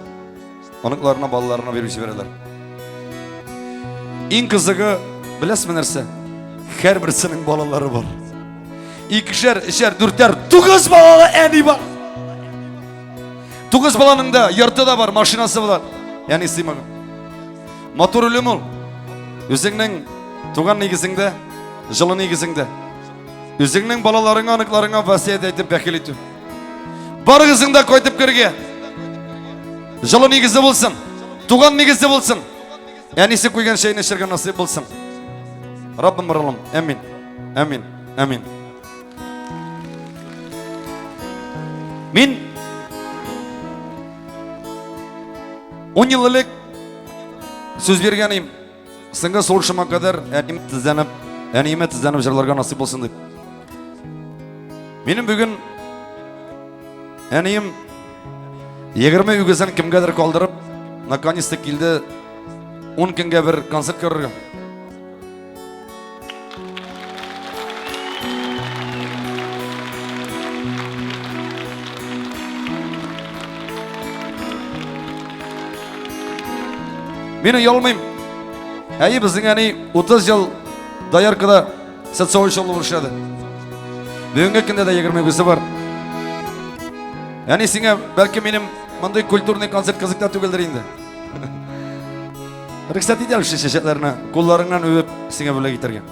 S2: оныкларына, балаларына биреп җибәрәләр. Иң кызыгы, беләсезме нәрсә? Һәрберсенең балалары бар. Икешәр, өчәр, дүртәр, тугыз балалы әни бар. Тугыз баланың да йорты да бар, машинасы бар. Әни сыймаган. Матур үлем ул. Үзеңнең туган нигезеңдә, җылы нигезеңдә. Үзеңнең балаларыңа, оныкларыңа васыять әйтеп бәхил итү. Барыгызың да кайтып керергә. Җылы нигезе булсын. Туган нигезе булсын. Әнисе куйган чәйне эчәргә насыйп булсын. Раббым Ралым. Амин. Амин. Амин. Мин 10 ел элек сүз биргән идем. Соңгы сулышыма кадәр әнием тезләнеп, әниемә тезләнеп җырларга насыйп булсын дип. Минем бүген әнием 20 үгезен кемгәдер калдырып, наконец-то килде 10 көнгә бер концерт күрергә. Мин оялмыйм. Әйе, безнең әни 30 ел дояркада социалчы булып эшләде. Бүгенге көндә дә 20 үгезе бар. Әни сиңа бәлки минем мондый культурный концерт кызык та түгелдер инде. Рөхсәт ит әле чәчәкләрне кулларыңнан үбеп сиңа бүләк итәргә.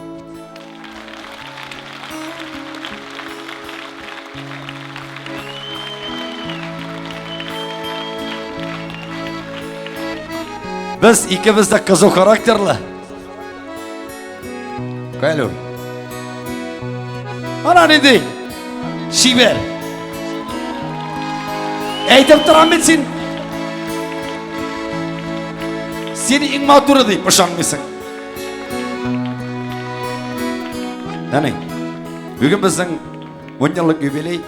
S2: Без икебез дә кызу характерлы. Кайлы. Ана нинди? Чибәр. Әйтеп торам бит син. Син иң матуры дип ышанмыйсың. Әни, бүген безнең 10 еллык юбилей.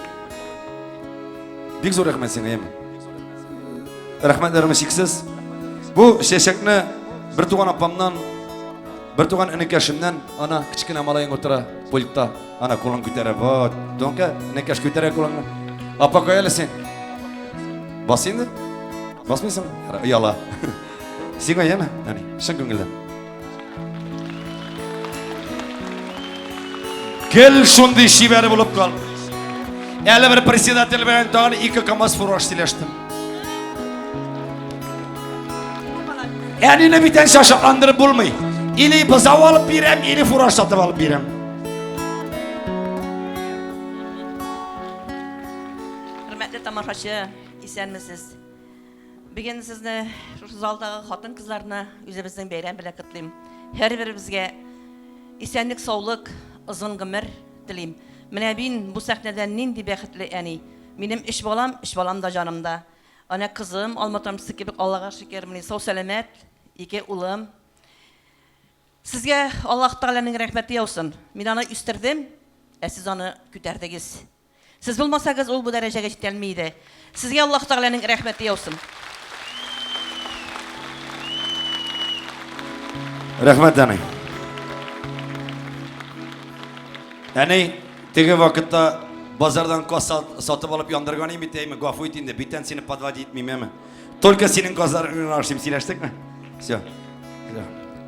S2: Бик зур рәхмәт сиңа, яме. Рәхмәтләрем чиксез. Бу чәчәкне бер туган апамнан, бер туган энекәшемнән, ана кечкенә малаең утыра пультта. Ана кулын күтәрә. Вот. Донка, энекәш күтәрә кулыңны. Апа кая әле син? Бас инде. Басмыйсың? Ояла. Сиңа яме, әни, чын күңелдән. Гел шундый чибәр булып кал. Әле бер председатель белән тагын ике КАМАЗ фураж сөйләштем. Әнине бит әнчә шатландырып булмый. Или бозау алып бирәм, или фураж сатып алып бирәм.
S8: Хөрмәтле тамашачы, исәнмесез. Бүген сезне шушы залдагы хатын-кызларны үзебезнең бәйрәм белән котлыйм. Һәрберебезгә исәнлек, саулык, озын гомер телим. Менә мин бу сәхнәдән нинди бәхетле әни. Минем өч балам, өч балам да җанымда. Әнә кызым, алма тамчысы кебек, Аллага шөкер, менә сау-сәламәт, ике улым. Сезгә Аллаһ Тәгаләнең рәхмәте яусын. Мин аны үстердем, ә сез аны күтәрдегез. Сез булмасагыз, ул бу дәрәҗәгә җитәлми иде. Сезгә Аллаһ Тәгаләнең рәхмәте яусын.
S2: Рәхмәт, әни. Әни, теге вакытта базардан каз сатып алып яндырган идем бит, әйме, гафу ит инде, бүтән сине подводить итмим, әме. Только синең казларыңны ашыйм, сөйләштекме? Все.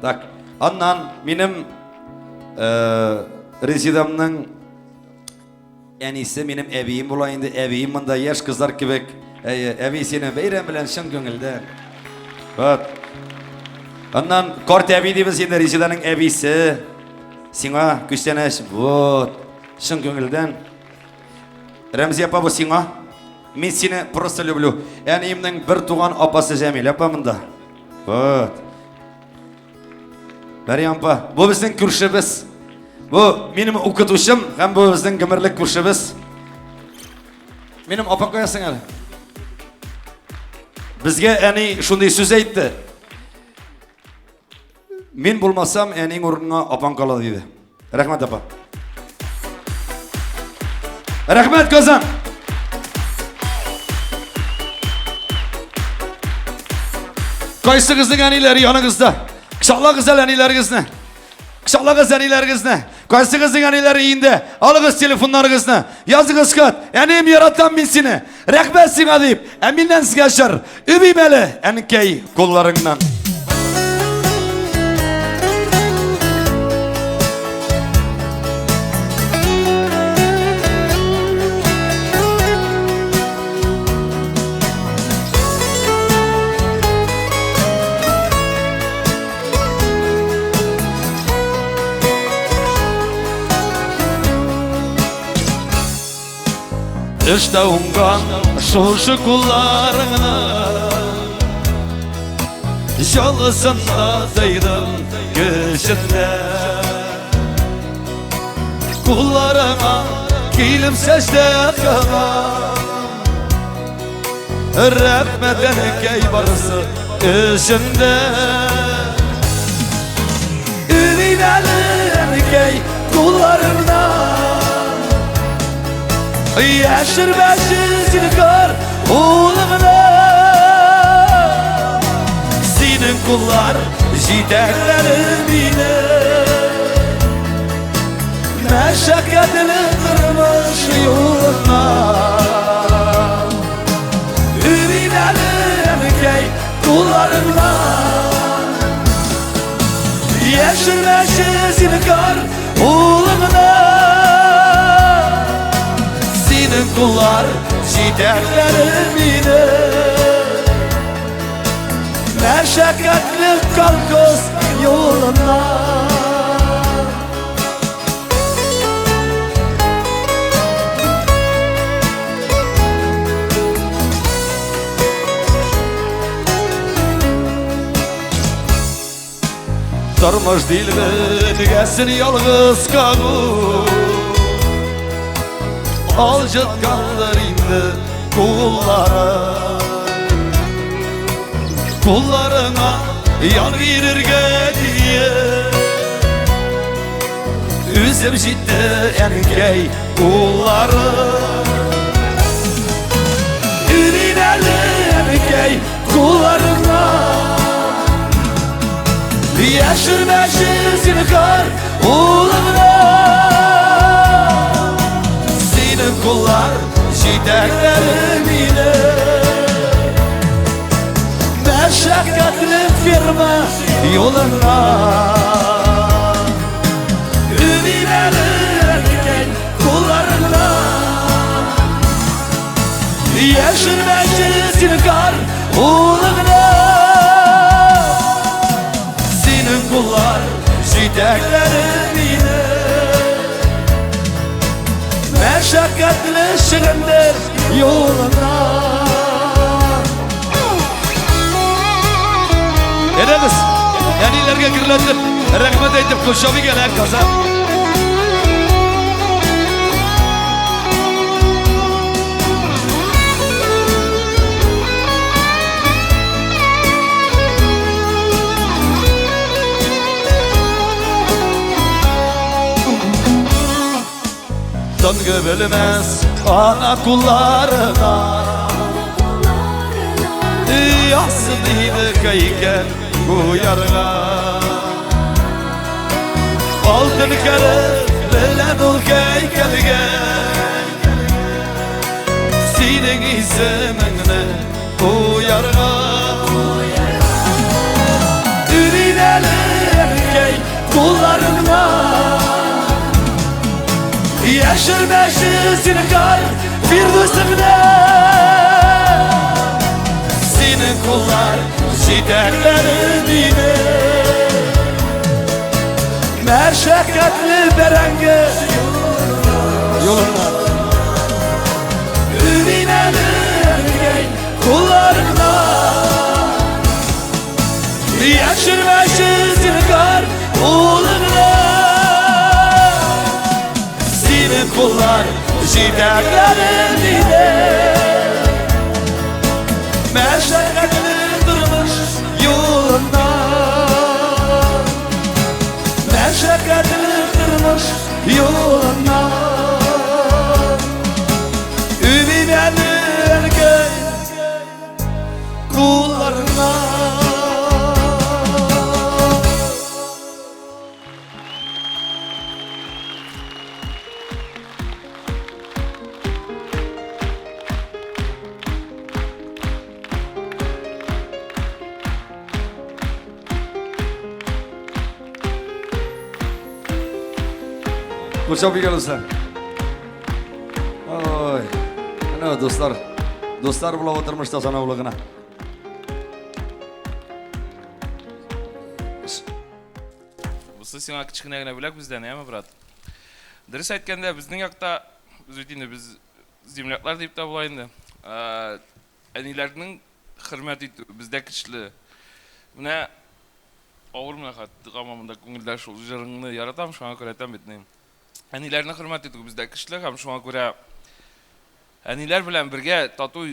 S2: Так, аннан минем э, Резидамның Әнисе минем әбием була инде. Әбием монда яшь кызлар кебек. Әйе, әби сине бәйрәм белән чын күңелдән. Вот. Аннан карт әби дибез инде Резиданың әбисе. Сиңа күчтәнәч. Вот. Чын күңелдән. Рәмзия апа бу сиңа. Мин сине просто люблю. Әниемнең бер туган апасы Җәмилә апа монда. Вот. Мәрьям апа, бу безнең күршебез. Бу минем укытучым һәм бу безнең гомерлек күршебез. Минем апа каясың әле? Безгә әни шундый сүз әйтте. Мин булмасам, әниң урынына апаң кала диде. Рәхмәт апа. Рәхмәт Казан. Кайсыгызның әниләре яныгызда? Кочаклагыз әле әниләрегезне. Кочаклагыз әниләрегезне. Кайсыгызның әниләре өендә? Алыгыз телефоннарыгызны. Языгыз хат. Әнием яратам мин сине. Рәхмәт сиңа дип. Ә миннән сезгә җыр. Үбим әле, әнкәй, кулларыңнан. Эштә уңган шушы кулларыңны Җылысын да тойдым көчендә Кулларыңа килеп сәҗдә кылам Рәхмәт әнкәй барысы өчен дә Үбим әле әнкәй кулларыңнан Яшермәче зинһар улыңны Синең куллар җитәкләде мине Мәшәкатьле тормыш юлыннан Үбим әле әнкәй кулларыңнан Яшермәче зинһар улыңны Синең куллар җитәкләде мине Мәшәкатьле колхоз юлыннан Тормыш дилбегәсен ялгыз кагу Алҗыткандыр инде куллары Кулларыңа ян бирергә диеп Үзем җитте әнкәй куллары Үбим әле әнкәй кулларыңа Яшермәче зинһар улыңны.
S3: куллар җитәкләре мине. Мәшәкатьле ферма юлына. Үбим әле, әнкәй, кулларыңнан. Яшермәче зинһар улыңны. Синең куллар җитәкләре мине. Мәшәкатьле чөгендер юлына.
S2: Әйдәгез, әниләргә гөрләтеп, рәхмәт әйтеп, кул чабыйк әле, Казан.
S3: Тынгы белмәс ана кулларына. Ясын иде һәйкәл куярга. Алтын хәреф белән ул һәйкәлгә синең исемеңне куярга. Үбим әле, әнкәй, кулларыңнан. Яшермәче зинһар Фирдүсеңне. Синең куллар җитәкләре мине. Мәшәкатьле бәрәңге юлына. Үбим әле, әнкәй, кулларыңнан. Яшермәче зинһар улыңны. Синең куллар җитәкләре мине. Мәшәкатьле тормыш юлына. Мәшәкатьле тормыш юлына. Үбим әле, әнкәй, кулларыңнан.
S2: Кул чабыйк әле, дуслар. Ой, әнә дуслар, дуслар була бу тормышта санаулы гына.
S9: Бусы сиңа кечкенә генә бүләк бездән, яме, брат? Дөрес әйткәндә, безнең якта, без бит инде без земляклар дип тә була инде. Әниләрнең хөрмәт итү бездә көчле. Менә авыр менә хәт тыгама монда күңелдә шул җырыңны яратам, шуңа күрә әйтәм бит ни. Әниләрне хөрмәт итү бездә көчле һәм шуңа күрә әниләр белән бергә тату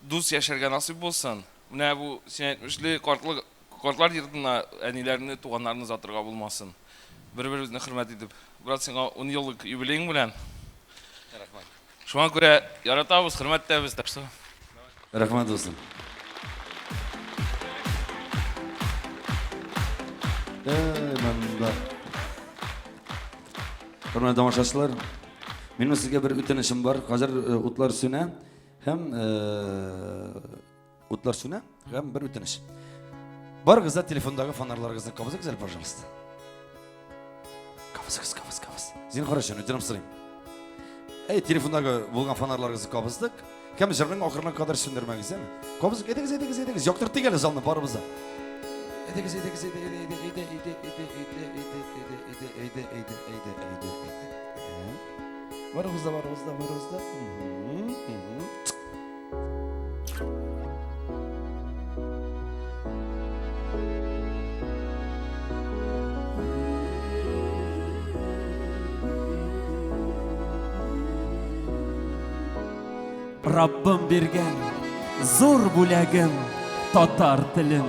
S9: дус яшәргә насыйп булсын. Менә бу син әйтмешли картлык картлар йортына әниләрне, туганнарны озатырга булмасын. Бер-беребезне хөрмәт итеп. Брат, сиңа 10 еллык юбилеең белән.
S2: Рәхмәт.
S9: Шуңа күрә яратабыз, хөрмәт итәбез, так что.
S2: Рәхмәт, дустым. Эй, монда. Хөрмәтле тамашачылар, минем сезгә бер үтенечем бар. Хәзер э, утлар сүнә һәм э, утлар сүнә һәм бер үтенеч. Барыгыз да телефондагы фонарьларыгызны кабызыгыз әле, пожалуйста. Кабызыгыз, кабыз, кабыз. Зинһар өчен үтенеп сорыйм. Әй, телефондагы булган фонарьларыгызны кабыздык. Кем җырның ахырына кадәр сүндермәгез, әме? Кабызык, әйдәгез, әйдәгез, әйдәгез. Яктыртыйк әле залны барыбыз да. Әйдәгез, әйдәгез, әйдә, әйдә, әйдә, әйдә, әйдә, әйдә, әйдә, әйдә, әйдә, әйдә, әйдә, әйдә, әйдә, әйдә. Барыбыз да, барыбыз да, барыбыз да.
S4: Раббым биргән зур бүләгем татар телем.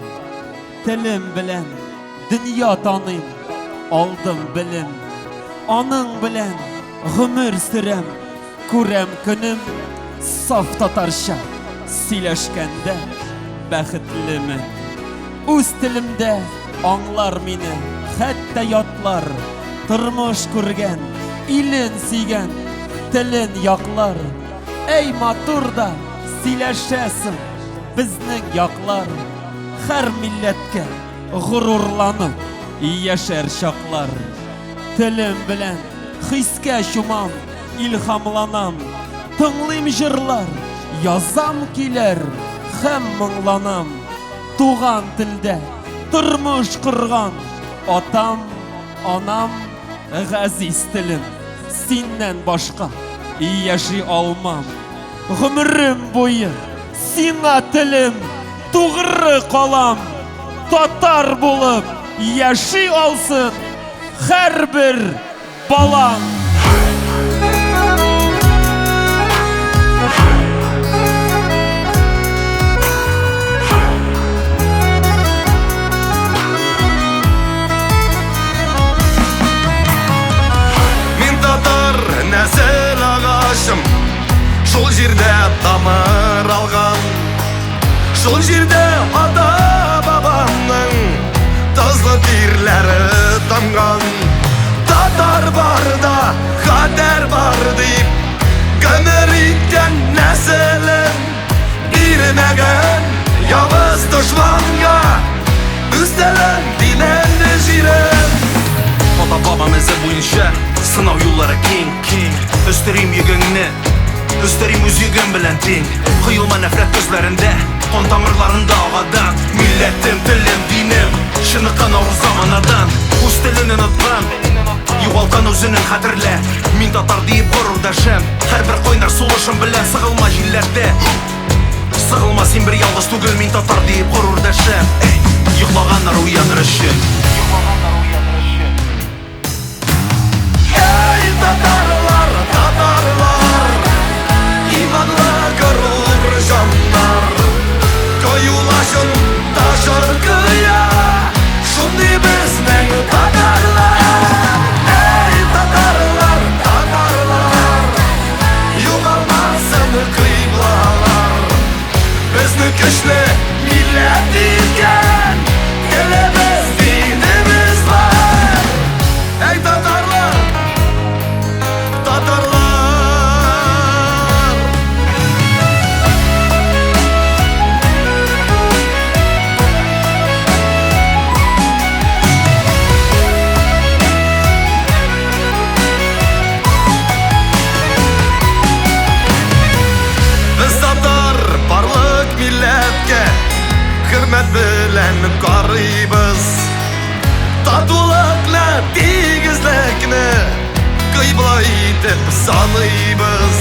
S4: Телем белән дөнья таныйм, алдым белем. Аның белән гомер сөрәм, күрәм көнем. Саф татарча сөйләшкәндә бәхетлемен. Үз телемдә аңлар мине, хәтта ятлар. Тормыш күргән, илен сөйгән. телен яклар. Әй матур да сөйләшәсең безнең яклар. Һәр милләткә горурланып яшәр чаклар. Телем белән хискә чумам, илһамланам. Тыңлыйм җырлар, язам көйләр һәм моңланам. Туган телдә тормыш корган атам, анам, газиз телем, синнән башка яши алмам. Гомерем буе сиңа телем, тугры калам. Татар булып яши алсын һәрбер балам.
S7: Мин татар нәсел агачым, шул җирдә тамыр алган. Шул җирдә ата бабамның тозлы тирләре тамган. Татар бар да, хәтәр бар дип, гомер иткән нәселем бирмәгән явыз дошманга үз телен, динен, җирен.
S10: Ата бабам эзе буенча сынау юллары киң, киң. Өстерим йөгеңне, өстерим үз йөгем белән тиң. Коелма нәфрәт көзләрендә, кан тамырларында агадан. Милләтем, телем, динем, чыныккан авыр заманадан. Үз телен оныткан, югалткан үзенең хәтерлә. Мин татар диеп горур дәшәм, һәрбер кайнар сулышым белән сыгылма җилләрдә. Сыгылма син бер ялгыз түгел, мин татар диеп горур дәшәм. Эй, йоклаганнар уяныр өчен.
S7: Эй, татарлар, татарлар, иманлы горур җаннар. Кыюлашын ташыр кыя, шундый безнең татарлар. Эй, татарлар, татарлар, югалмасын кыйблалар. Безне көчле милләт иткән телебез, динебез бар. Эй, татарлар, татарлар. Без татар барлык милләткә хөрмәт белән карыйбыз. Татулыкны, тигезлекне кыйбла итеп саныйбыз.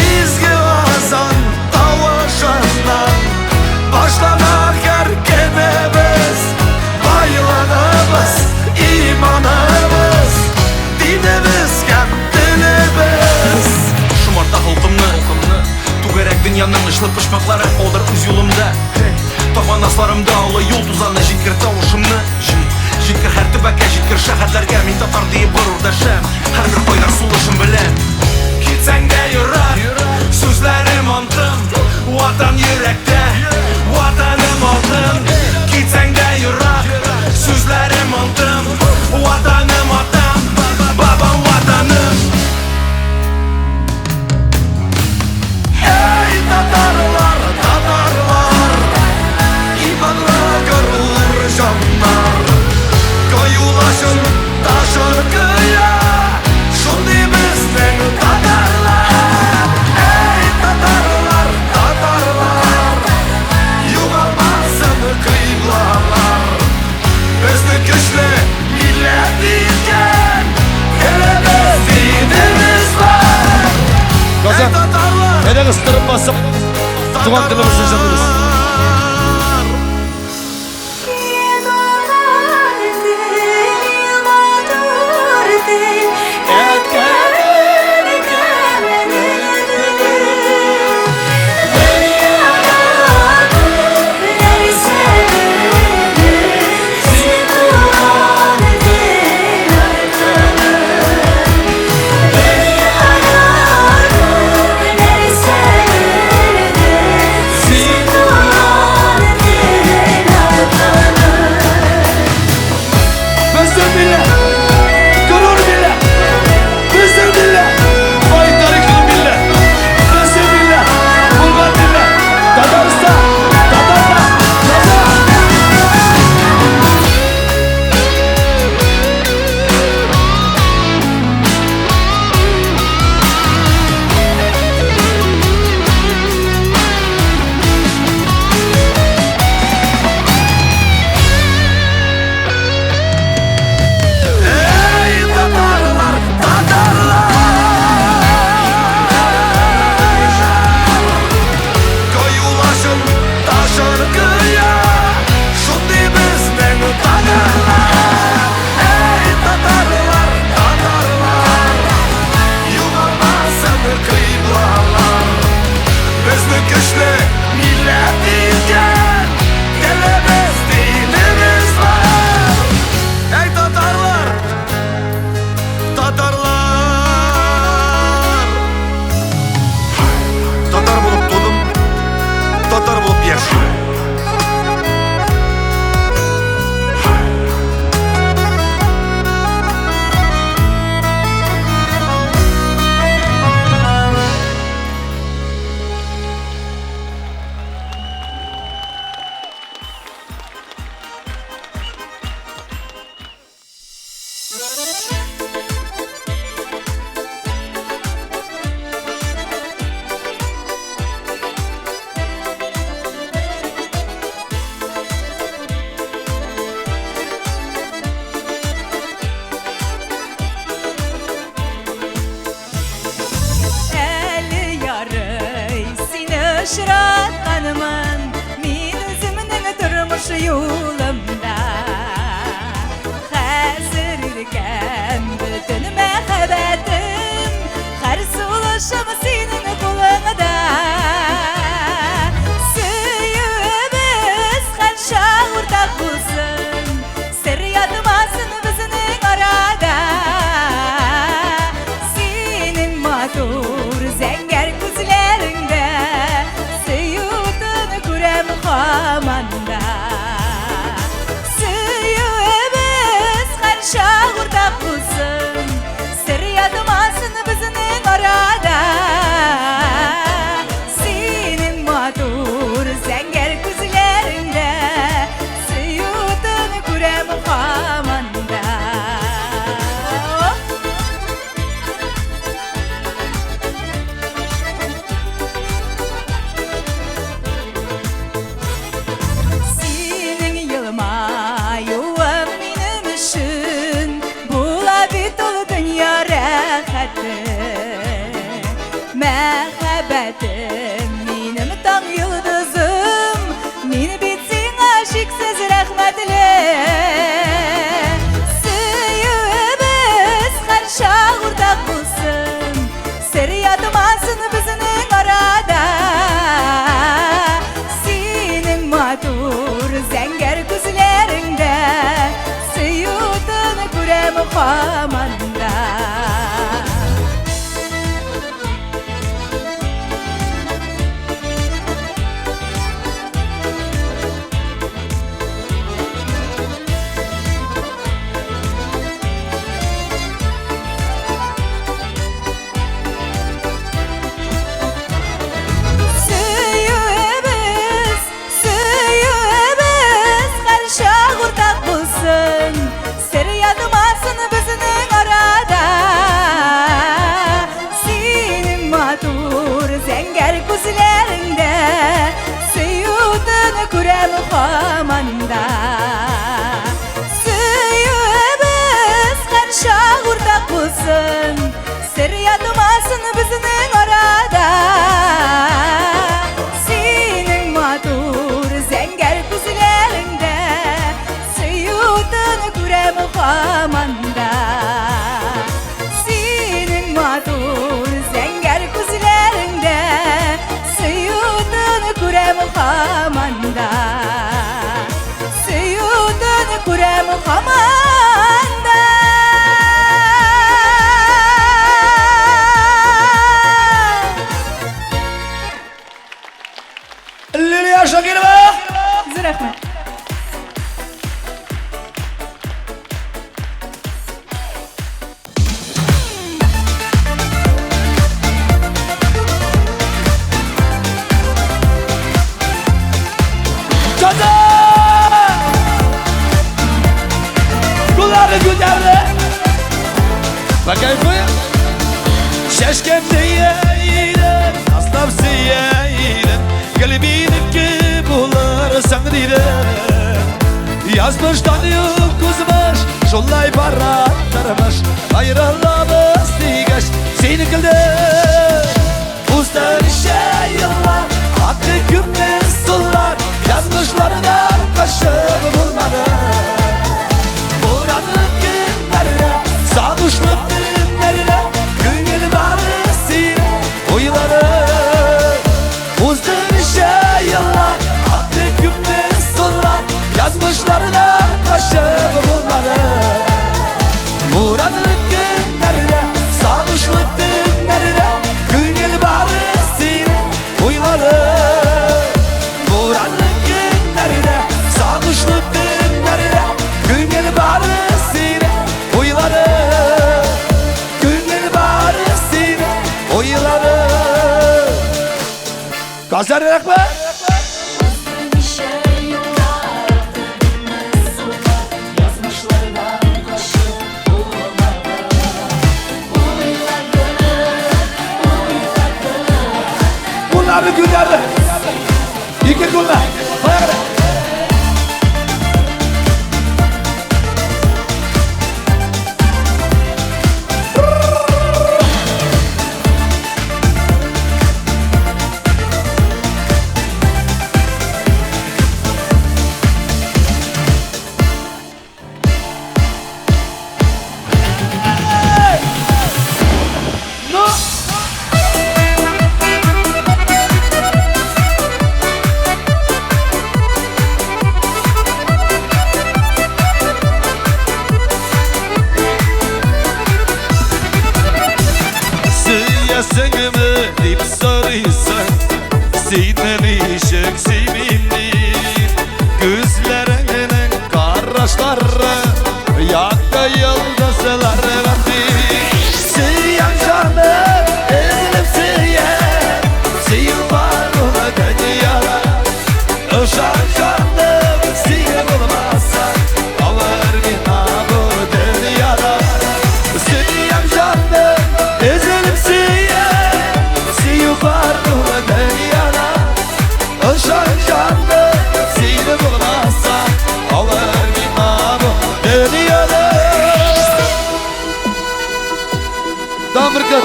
S7: Изге азан тавышыннан башлана һәр көнебез. Байлыгыбыз, иманыбыз, динебез һәм телебез.
S10: Шомарта холкымны, түгәрәк дөньяның очлы почмаклары алдыр үз юлымда. Табан асларымда олы юл тузаны җиткер тавышымны. Җиткер һәр төбәккә, җиткер шәһәрләргә, мин татар диеп горур дәшәм. Һәрбер кайнар сулышым белән. Китсәң дә ерак, сүзләрем антым, Ватан йөрәктә, Ватаным алтын. Китсәң дә ерак, сүзләрем антым, Ватаным атам, бабам Ватаным.
S7: Эй, татарлар, татарлар, иманлы горур җаннар. Кыюлашын ташыр кыя, шундый безнең татарлар. Эй, татарлар, татарлар, югалмасын кыйблалар. Безне көчле милләт иткән телебез, динебез бар.
S3: Казан,
S7: Эй, татарлар,
S3: әйдәгез торып басып, туган телебезне җырлыйбыз.
S4: Син
S11: Юлымда Хәзер иркәм, бөтен мәхәббәтем, Һәр сулышым синең кулыңда. Сөюебез һәрчак уртак булсын, Сер ятмасын безнең арада. Синең матур зәңгәр күзләреңдә Сөю утын күрәм һаман да. Сөюебез һәрчак уртак булсын, Сер ятмасын безнең арада. Синең матур зәңгәр күзләреңдә Сөю утын күрәм һаман да. Синең елмаюың минем өчен Була бит ул дөнья рәхәте. Мәхәббәтем, минем таң йолдызым, Мин бит сиңа чиксез рәхмәтле. Сөюебез һәрчак уртак булсын, Сер ятмасын безнең арада. Синең матур зәңгәр күзләреңдә Сөю утын күрәм һаман да. Сөюебез, сөюебез һәрчак уртак булсын, Сер ятмасын безнең арада. Синең матур зәңгәр күзләреңдә Сөю утын күрәм һаман да. Сөюебез һәрчак уртак булсын, Сер ятмасын безнең арада. Синең матур зәңгәр күзләреңдә Сөю утын күрәм һаман да. Синең матур зәңгәр күзләреңдә Сөю утын күрәм һаман да. Сөю утын күрәм һаман да.
S3: Лилия Шакирова!
S11: Зур рәхмәт.
S3: Çatı! Kulları güzeldi. Bakayım. Şeşkem diyeydim, aslam siyeydim. Kalbiniki bulursan dedim. Yazmıştan yok kuzmuş, şolay baratırmış. Ayrılamız digeç, seni kıldı. Uzdan işe yıllar, hakkı gümrüz sular. Yazmışlardan kaşık bulmadı. Buranın günlerine, sağışlı günlerine, gönül barı seni uyları. Uzdan işe yıllar, hakkı gümrüz sular. Yazmışlardan kaşık bulmadı. Buranın günlerine, sağışlı günlerine, gönül barı seni uyları. Buranın günlerine, sağışlı günlerine, gönül barı seni uyları. Gönül barı seni uyları. Gazlar mı? Bunlar günlerde. İki günler. Bayağı. Сөймимме дип сорыйсың, сине ничек сөймим мин? Күзләреңнең карашлары якты йолдызларга тиң.
S7: Сөям җаным, өзелеп сөям, сөю бар ул дөньяда. Ышан җаным, сөю булмаса, авыр миңа бу дөньяда. Сөям җаным, өзелеп сөям, сөю бар ул дөньяда. Ышан җаным, сөю булмаса, авыр миңа бу дөньяда.
S3: Дамыркат,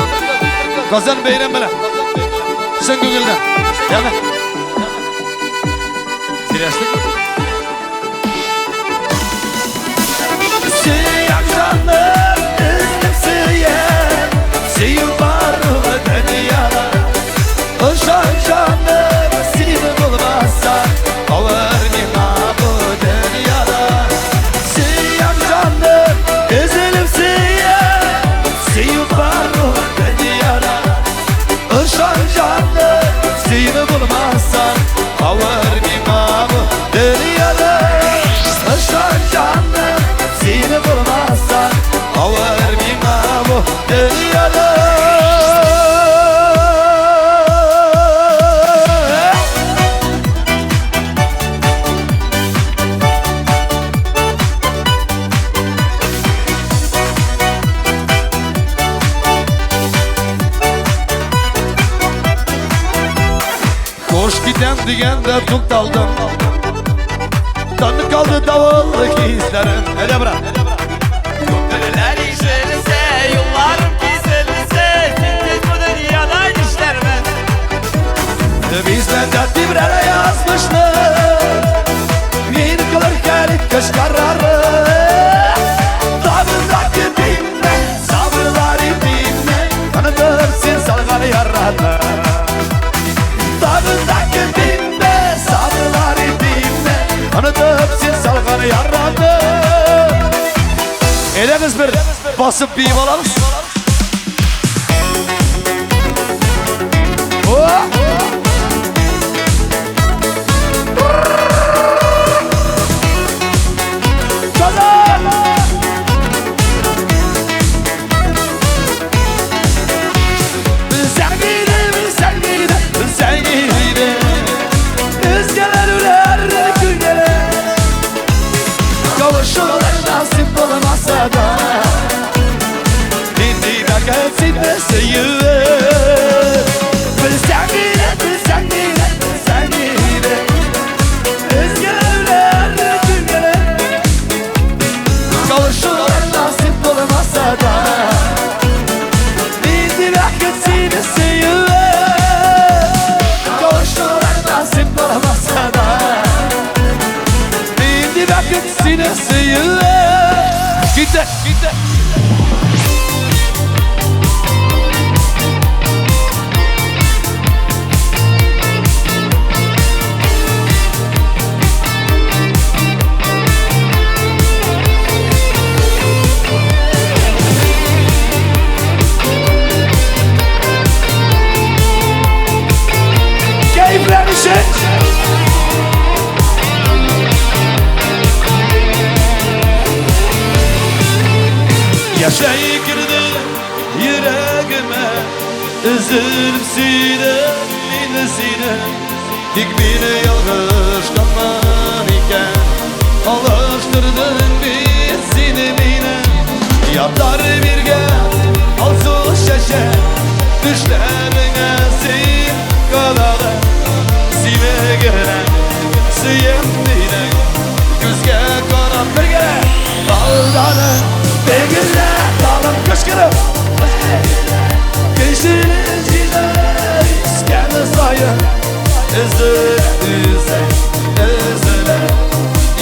S3: Казан бәйрәм белән. Чын күңелдән. Яме. Сөйләштек.
S7: Сөям җаным, өзелеп сөям, сөю бар ул дөньяда. Ышан җаным, сине булмаса, авыр миңа бу дөньяда. Сөям җаным, өзелеп сөям, сөю бар ул дөньяда. Ышан җаным, сине булмаса, авыр миңа бу дөньяда. Ышан җаным, сине булмаса, авыр миңа бу дөньяда.
S3: Koş gidem diyende tuktaldım. Tanı kaldı davullu hislerim. Hele bırak.
S4: Köprüler işlense, yollarım kesilse, sensiz bu dünyada işlermez.
S7: Bizden de tibrere yazmıştı, bir kılır gelip kış kararı. Dağındaki dinle, sabırları dinle, tanıdırsın salgan yaranı. Dağındaki dinle, sabırları dinle, tanıdırsın salgan yaranı.
S3: Elemiz bir basıp bir alalım. Oh!
S7: Kazan! Sen gidi, sen gidi, sen gidi. Özgeler üler günlere. Kavuşurlar nasip olmasa da, indi belki de seyiver. Sen gidi, sen gidi, sen gidi. Özgeler üler günlere. Kavuşurlar nasip olmasa da, indi belki de seyiver. Kavuşurlar nasip olmasa da, indi belki de seyiver.
S3: Gitti, gitti.
S7: Keyifler için.
S3: Yaşay girdi yüreğime, üzülüp sinem, meni sinem. Tek beni yalgışkanman iken, alıştırdın bir seni meni. Yatar birge alsu şeşe, düşlerine sen kalalı. Seni gören, suyum dinen, gözge karan birge daldanı.
S7: Begirle dalım kışkırıp, Kişili jiler iskeni sayın.
S3: Üzüle, üzüle, üzüle,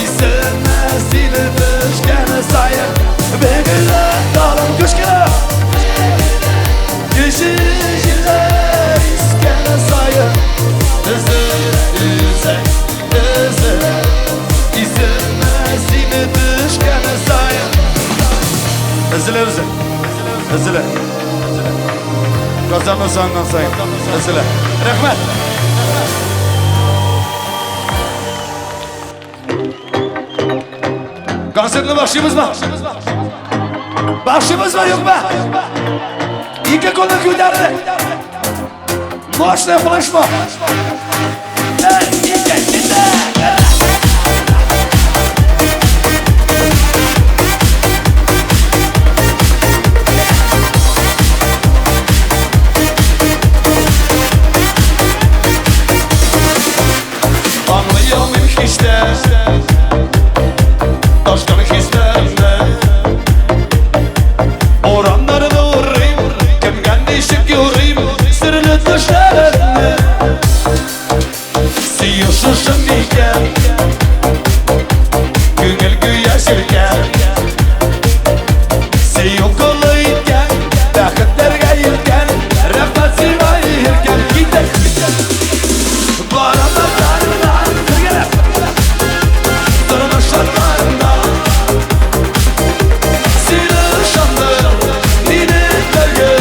S3: İsine seni düşkeni sayın.
S7: Begirle dalım kışkırıp, Kişili jiler
S2: Ватанны сагынган саен өзелә. Рәхмәт! Концертны башлыйбызмы? Башлыйбызмы, юкмы? Ике кулны күтәрдек. Мощная флешмоб. Бер, ике, китте! Аңлый алмыйм һич тә Ташкын хисләремне Урамнарны урыйм Кемгә ничек юрыйм Серле төшләремне Сөю шушы микән Күңел гүя җилкән Сөю колы иткән Бәхетләргә илткән Рәхмәт сиңа иркәм Китек Барам артларыңнан Бергәләп Тормыш шартларында Сине ышандыр Мине тәүге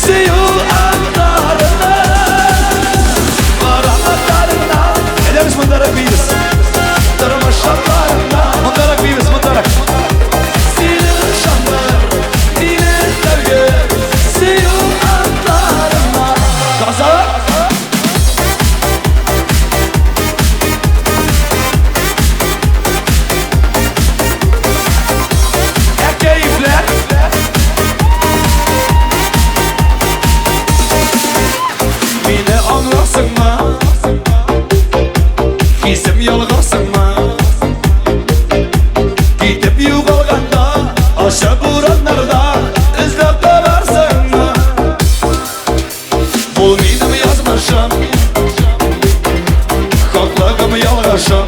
S2: Сөю антларына Барам артларыңнан Әйдәгез мондарак биибез Тормыш шартларында Мондарак биибез, мондарак Сине ышандыр Мине тәүге Сөю антларына Таза Ә кәефләр? Мине аңларсыңмы? Хисем ялгарсыңмы? Китеп югалганда, ачы бураннарда эзләп табарсыңмы? Бу минем язмышым, хаклыгым ялгышым.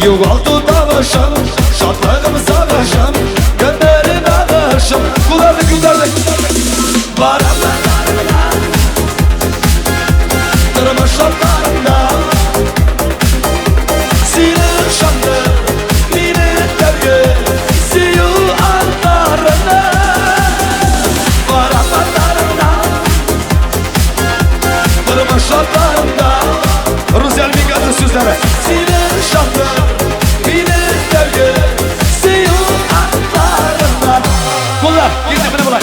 S2: Югалту табышым, шатлыгым сагышым, гомерем агышым. Кулларны күтәрдек. Барам тормыш шартларында Сине ышандыр, мине тәүге сөю антларына. Барам артларыңнан, тормыш шартларында. Рузәл Миңгазов сүзләре. Сине ышандыр, мине тәүге сөю антларына. Куллар, китте менә болай.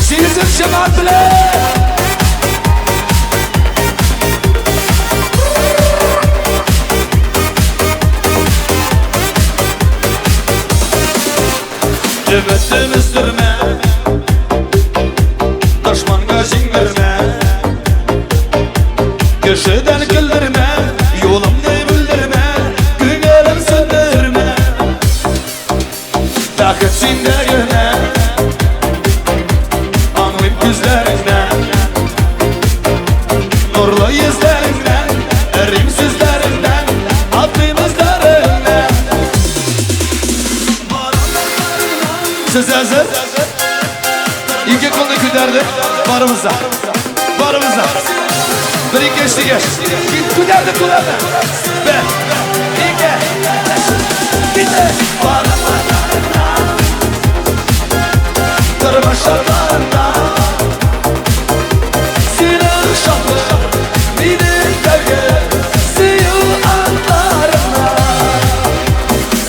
S2: Сигезенче март белән! Өметем өздермә, дошманга җиңдермә, кешедән көлдермә, юлымны бүлдермә, күңелем сүндермә. Бәхет синдә генә, аңлыйм күзләреңнән, нурлы йөзләреңнән, эрим сүзләреңнән, атлыйм эзләреңнән. Сез әзер? Ике кулны күтәрдек. Барыбыз да. Барыбыз да. Бер, ике, өч дигәч. Күтәрдек кулларны. Бер, ике, өч. Китте. Тормыш шартларында Сине ышандыр, мине тәүге сөю антларына.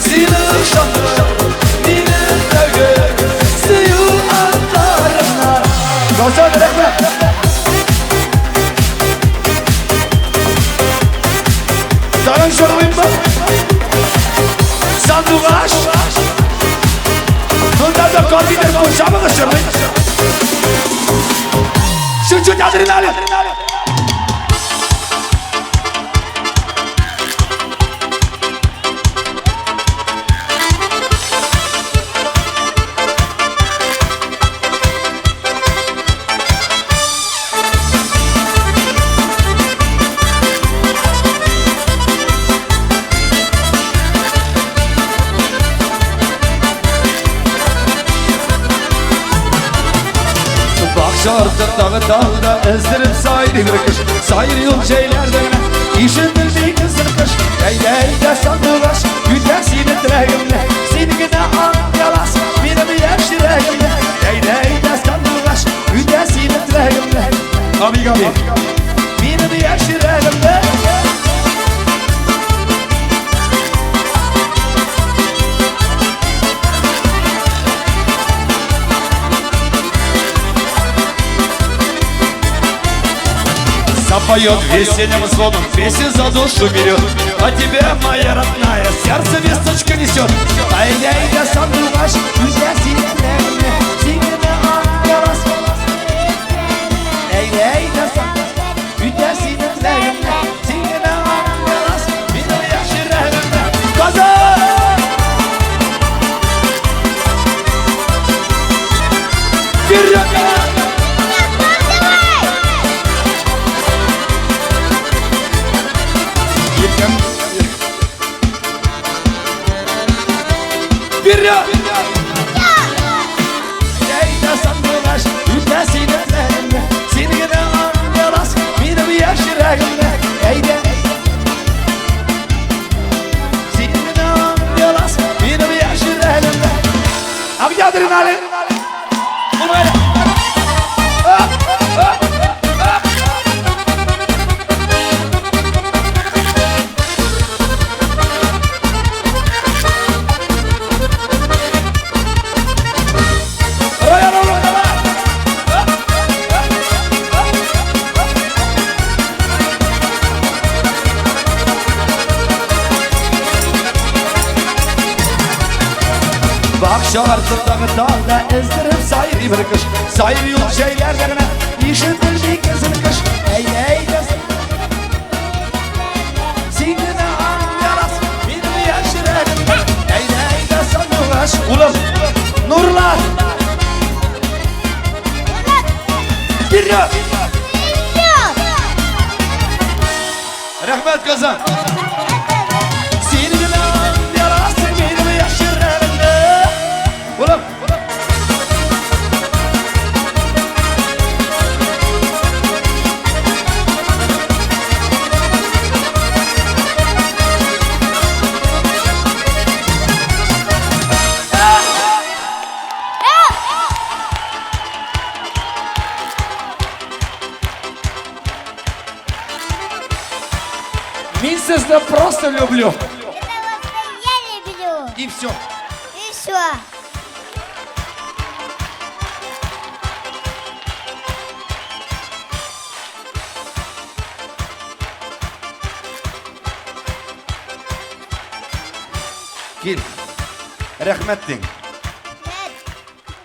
S2: Сине ышандыр, мине тәүге сөю антларына. Галчан, рәхмәт! Тагын җырлыйммы? Сандугач! Монда да компьютер кушамыгыз җырлый. Чуть-чуть адреналин! Бакча артындагы талда өздереп сайрый бер кош. Сайрый ул җәйләрдә генә, ишетелми көзен кыш. Әйдә, әйдә, сандугач, көтә сине теләгемне. Син генә аңлый аласың минем яшь йөрәгемне. Әйдә, әйдә.
S3: Абый, абый. Минем яшь йөрәгемдә. Запоет весенним звоном, песня за душу берет. А тебя, моя родная, сердце весточка несет. Әйдә, әйдә, сандугач, үтә синең теләгеңне, син генә аңларсың. Әйдә, әйдә, сандугач, үтә синең теләгеңне, син генә аңларсың, минем яшь йөрәгемне. Казан! Вперед! Иркәм. Вперед! Әйдә, сандугач, үтә синең теләгеңне, син генә аңларсың, минем яшь йөрәгемне. Әйдә, син генә аңларсың, минем яшь йөрәгемне. А где адреналин? Улай. Оп, оп, оп. Раян, улым, давай! Оп, оп, оп, оп. Бакча артындагы талда өздереп сайрый бер кош. Сайрый ул җәйләрдә генә, ишетелми көзен кыш. Әйдә, әйдә, син генә аңларсың, минем яшь йөрәгемне. Әйдә, әйдә, сандугач, улым, Нурлат! Вперед!
S2: Рәхмәт, Казан!
S3: Син генә аңларсың, минем яшь йөрәгемне. Улым! Мин сезне просто люблю.
S5: Я люблю.
S2: И все.
S5: И все.
S2: Кил. Рәхмәт диң.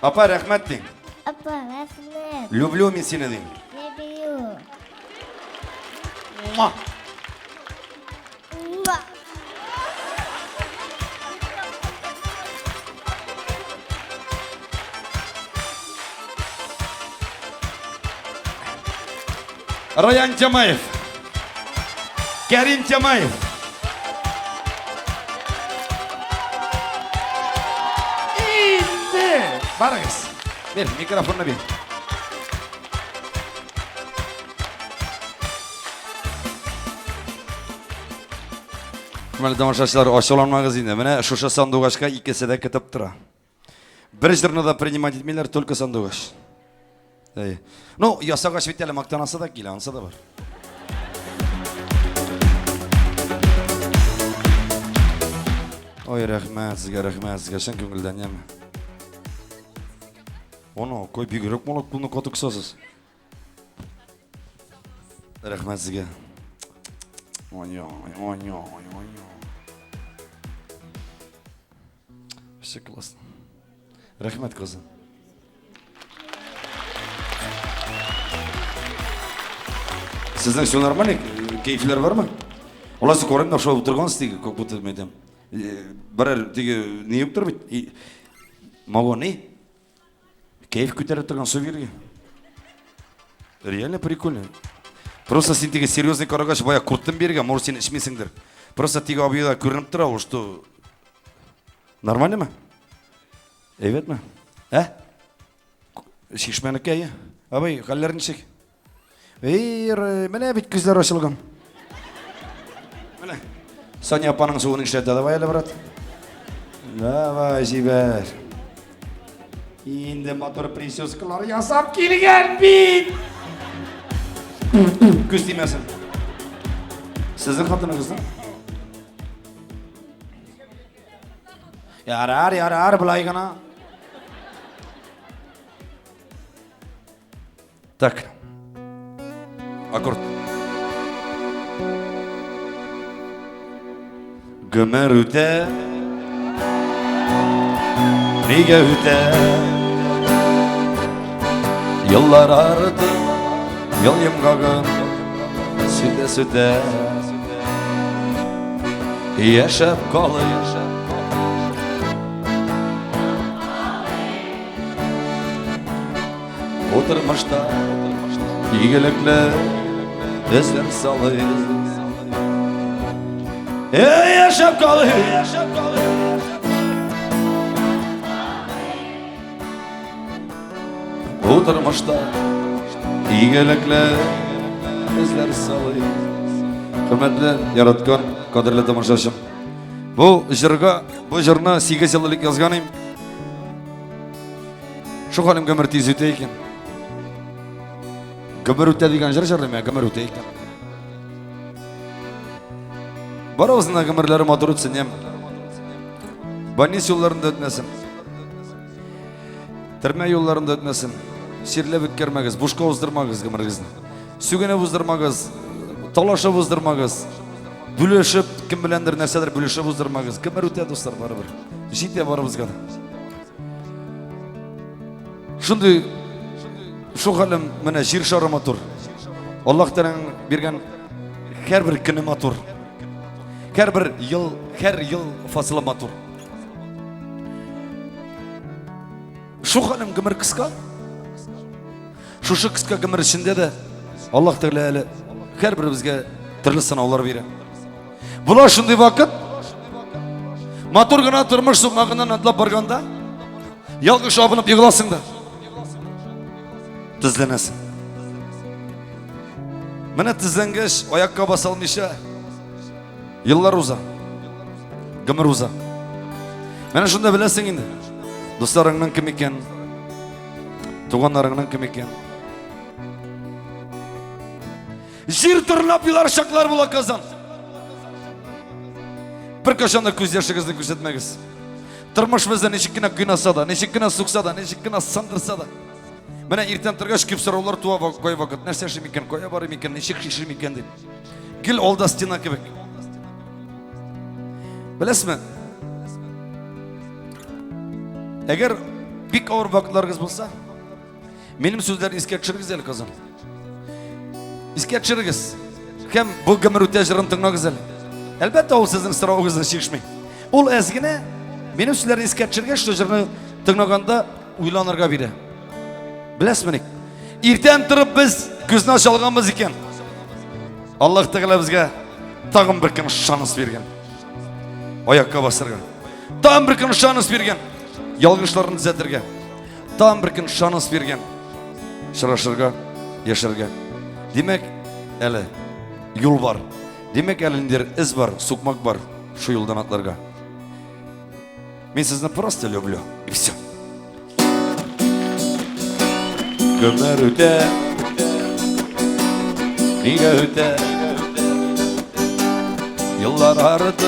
S2: Апа, рәхмәт диң.
S5: Апа, рәхмәт.
S2: Люблю мин сине диң.
S5: Люблю.
S2: Муа.
S5: Муа.
S2: Раян Тямаев. Кәрим Тямаев. Инде. Барыгыз. Бир, микрофонны бир. Хөрмәтле тамашачылар, ачуланмагыз инде. Менә шушы сандугачка икесе дә көтеп тора. Бер җырны да принимать итмиләр, только сандугач. Әй. Ну, ясагач бит әле мактанасы да килә, анысы да бар. Ой, рәхмәт сезгә, рәхмәт сезгә, чын күңелдән, яме. Оны, кой бигрәк малак кулны каты кысасыз. Рәхмәт сезгә. Ой, ой, ой, ой, ой. Все классно. Рәхмәт, кызым. Сезнең все нормально? Кәефләр бармы? Алайса карыйм да шулай утыргансыз теге, как будто мен әйтәм. Берәр теге ни юктыр бит. Могу ни? Кәеф күтәреп торган су биргән. Реально прикольно. Просто син теге серьезный карагач бая курттым биргән, может син эчмисеңдер. Просто теге абыйда күренеп тора ул, что нормально мы? Әйбәтме? Ә? Чишмәнеке, әйе. Абый, хәлләр ничек? Эй, менә бит күзләр ачылган. Менә. Соня апаның суын эшләтә. Давай әле, брат. Давай, җибәр. Инде матур прическалар ясап килгән бит. Күз тимәсен. Сезнең хатыныгызны? Ярар, ярар, болай гына. Так. Аккорд. Гомер үтә. Нигә үтә? Еллар арты, ел йомгагын сүтә-сүтә. Яшәп калыйк. Бу тормышта игелекле эзләр салыйк. Эй, яшәп калыйк! Бу тормышта игелекле эзләр салыйк. Хөрмәтле, яраткан, кадерле тамашачым. Бу җырга, бу җырны 8 ел элек язган идем. Шул хәлем гомер тиз үтә икән. Гомер үтә дигән җыр җырлыйм, ә гомер үтә икән. Барыбызның да гомерләре матур үтсен, ям. Больница юлларында үтмәсен. Төрмә юлларында үтмәсен. Чирләп үткәрмәгез, бушка уздырмагыз гомерегезне. Сүгенеп уздырмагыз, талашып уздырмагыз. Бүлешеп, кем беләндер нәрсәдер бүлешеп уздырмагыз. Гомер үтә, дуслар, барыбер. Җитә барыбызга да. Шундый шул хәлем менә җир шары матур. Аллаһ Тәгаләнең биргән һәрбер көне матур. Һәрбер ел, һәр ел фасылы матур. Шул хәлем гомер кыска. Шушы кыска гомер эчендә дә Аллаһ Тәгалә әле һәрберебезгә төрле сынаулар бирә. Була шундый вакыт, матур гына тормыш сукмагыннан атлап барганда, ялгыш абынып егыласың да, тезләнәсең. Менә тезләнгәч, аякка баса алмыйча, еллар уза, гомер уза. Менә шунда беләсең инде, дусларыңның кем икән, туганнарыңның кем икән. Җир тырнап елар чаклар була Казан. Беркайчан да күз яшегезне күрсәтмәгез. Тормыш безне ничек кенә кыйнаса да, ничек кенә сукса да, ничек кенә сындырса да. Менә иртән торгач күп сораулар туа кайвакыт. Нәрсә эшлим икән, кая барыйм икән, ничек эшлим икән дип. Гел алда стена кебек. Беләсезме? Әгәр бик авыр вакытларыгыз булса, Минем сүзләрне искә төшерегез әле, кызым. Искә төшерегез. Һәм бу гомер үтә җырын тыңлагыз әле. Әлбәттә, ул сезнең соравыгызны чишми. Ул әз генә минем сүзләрне искә төшергәч, шул җырны тыңлаганда уйланырга бирә. Беләсезме ник? Иртән торып без күзне ача алганбыз икән. Аллаһ Тәгалә безгә тагын бер көн шанс биргән. Аякка басырга. Тагын бер көн шанс биргән. Ялгышларны төзәтергә. Тагын бер көн шанс биргән. Очрашырга, яшәргә. Димәк, әле юл бар. Димәк, әле ниндидер эз бар, сукмак бар шул юлдан атларга. Мин сезне просто люблю. И все. Гомер үтә. Нигә үтә? Еллар арты,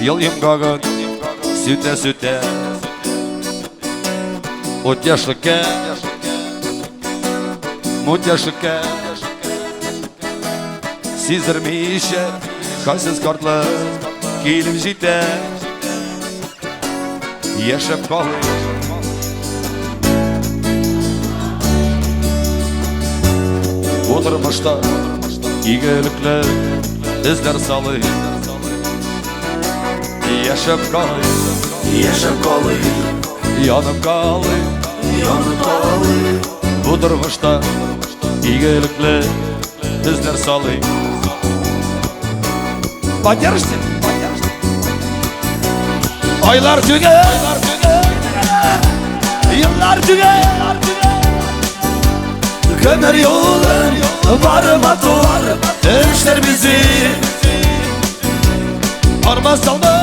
S2: ел йомгагын сүтә-сүтә. Ут яшьлеккә, мут яшьлеккә Сиздермичә, хәлсез картлык килеп җитә. Яшәп калыйк. Бу тормышта игелекле эзләр салыйк. Яшәп калыйк.
S10: Яшәп калыйк.
S2: Янып калыйк.
S10: Янып калыйк.
S2: Бу тормышта игелекле эзләр салыйк. Поддержите? Айлар түгел, еллар түгел,
S10: Гомер юлын бар матур эшләр бизи.
S2: Арма салма,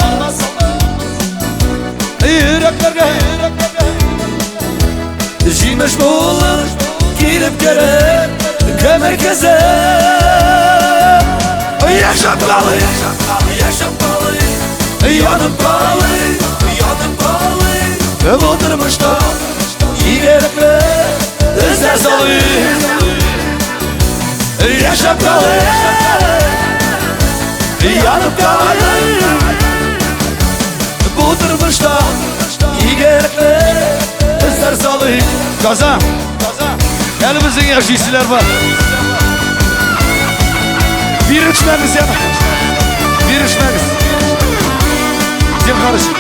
S2: йөрәкләргә
S10: Җимеш булып килеп керер гомер.
S3: кызым. Яшәп калыйк, яшәп калыйк, янып калыйк, янып калыйк. Бу тормышта игелекле эзләр салыйк. Яшәп калыйк, янып калыйк. Бу тормышта игелекле эзләр салыйк. Казан, әле безнең яшиселәр бар. Бирешмәгез, яме. Бирешмәгез. Зинһар өчен.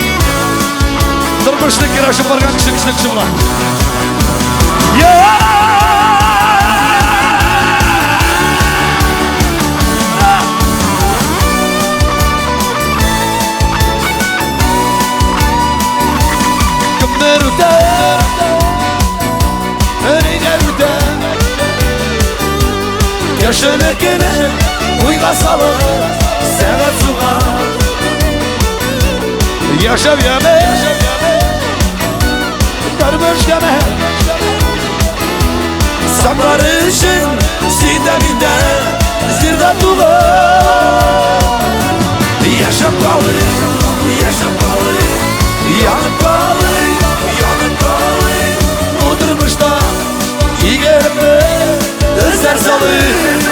S3: Тормышны көрәшеп барган кеше көчле кеше була. Кемнәр үтә? Ниләр үтә? Яшеле кенә уйга салып, сәгать суга. Яшәп яме, тормыш яме. Саклар өчен син дә мин дә җирдә туган. Яшәп калыйк, яшәп калыйк, янып калыйк, янып калыйк. Бу тормышта игелекле эзләр салыйк.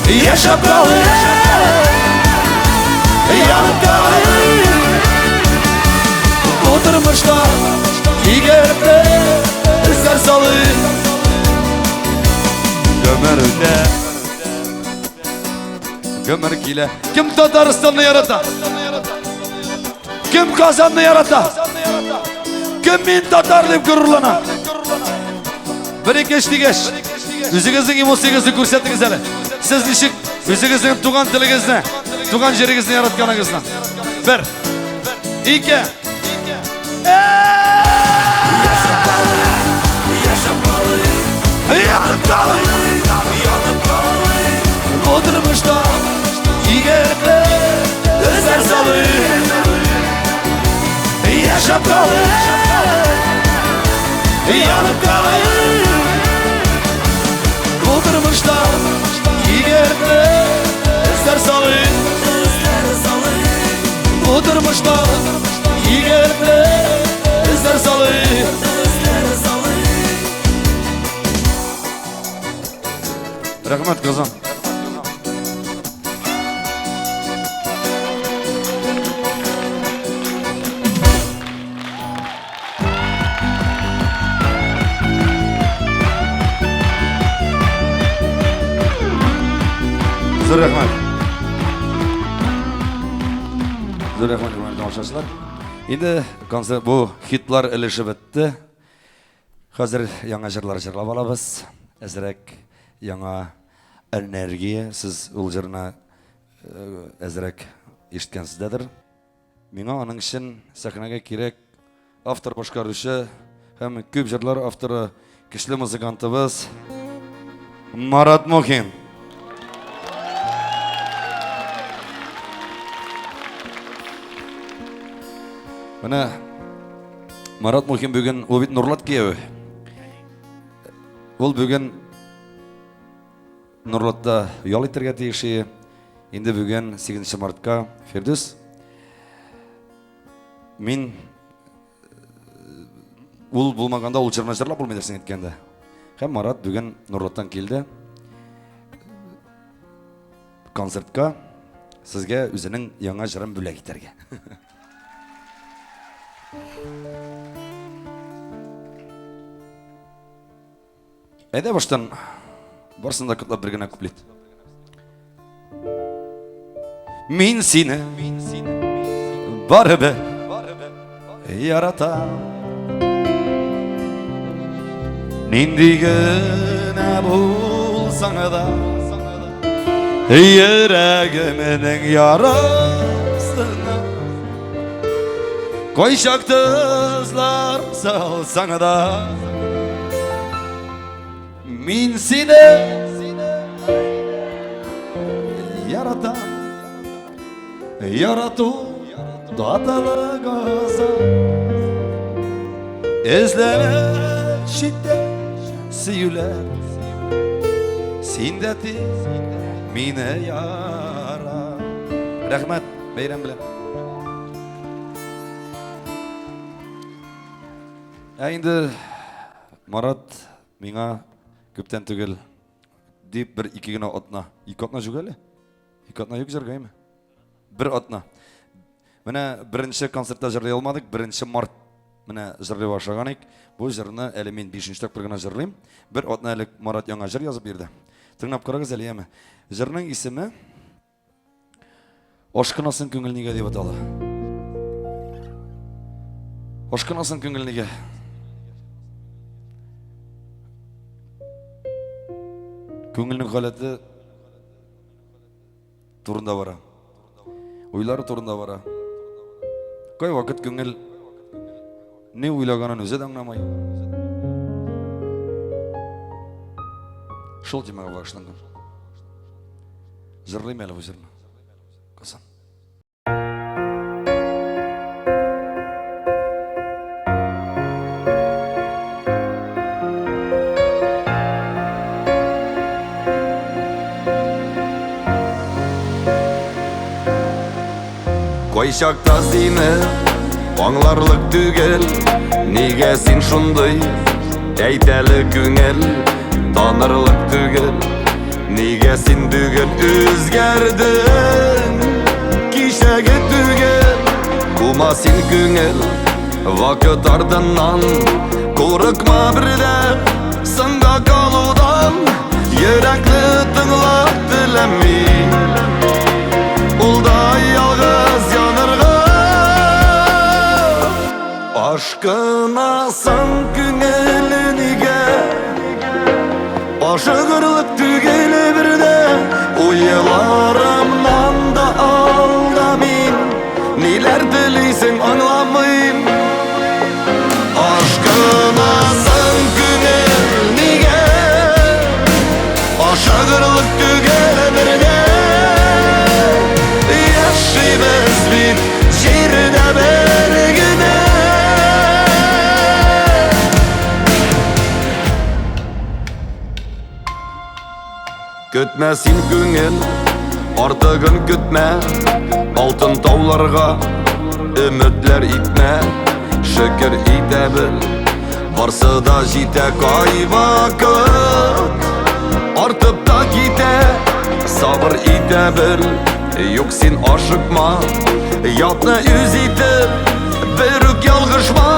S3: Яшәп калыйк, янып калыйк. Бу тормышта игелекле эзләр салыйк. Гомер үтә, гомер килә. Кем Татарстанны ярата? Кем Казанны ярата? Кем мин татар дип горурлана? Бер ике өч дигәч, үзегезнең эмоциягезне күрсәтегез әле. Сез ничек үзегезнең туган телегезне, туган җирегезне яратканыгызны. Бер, ике, Янып калыйк, янып калыйк. Бу тормышта игелекле эзләр салыйк. Яшәп калыйк, янып калыйк. Бу тормышта игелекле эзләр салыйк. Бу тормышта игелекле эзләр салыйк. Рәхмәт, Казан. Зур рәхмәт. Зур рәхмәт, хөрмәтле тамашачылар. Инде концерт бу хитлар өлеше бетте. Хәзер яңа җырлар җырлап алабыз. Әзрәк яңа энергия. Сез ул җырны әзрәк ишеткәнсездәдер. Миңа аның өчен сәхнәгә кирәк автор башкаручы һәм күп җырлар авторы, көчле музыкантыбыз Марат Мухин. Менә Марат Мухин бүген, ул бит Нурлат кияве. Ул бүген Нурлатта ял итәргә тиеш. Инде бүген 8 мартка Фирдүс. Мин ул булмаганда ул җырны җырлап булмый дәрсең әйткәндә. Һәм Марат бүген Нурлаттан килде. Концертка сезгә үзенең яңа җырын бүләк итәргә. Әйдә баштан барсын да котлап бер генә куплет. Мин сине барыбер яратам. Нинди генә булсаң да, йөрәгемнең ярасына Кайчак тозлар салсаң да, мин сине яратам. Ярату даталы газа. Эзләмә читтә сөюләр.
S2: Син дә тиз мине ярат. Рәхмәт, бәйрәм белән. Ә инде Марат миңа күптән түгел дип бер ике генә атна. Ике атна жүк әле? Ике атна юк җыргаймы? Бер атна. Менә беренче концертта җырлый алмадык, беренче март менә җырлый башлаган идек. Бу җырны әле мин бишенче тапкыр гына җырлыйм. Бер атна элек Марат яңа җыр язып бирде. Тыңлап карагыз әле, яме. Җырның исеме Ашкынасың күңел нигә дип атала. Ашкынасың күңел нигә? Күңелнең халәте турында бара. Уйлары турында бара. Кай вакыт күңел ни уйлаганын үзе дә аңламый. Шул темага багышланган. Җырлыйм әле бу җырны. Кызым.
S7: Кайчакта сине аңларлык түгел, нигә син шундый, әйт әле күңел, танырлык түгел, нигә син бүген үзгәрдең, кичәге түгел, кума син күңел, вакыт артыннан, курыкма бер дә, соңга калудан, йөрәкне тыңлап теләмим. Ул да ялгыз янырга. Ашкынасың күңел нигә? Ашыгырлык түгел бер дә, уйларымнан да алда мин. Ниләр телисең аңламыйм. Ашкынасың күңел нигә? Ашыгырлык түгел бер дә. Яшибез бит җирдә бер генә. Көтмә син күңел, артыгын көтмә, алтын тауларга өметләр итмә, шөкер итә бел, барсы да җитә кайвакыт, артып та китә, сабыр итә бел, юк син ашыкма, ятны үз итеп, бер үк ялгышма,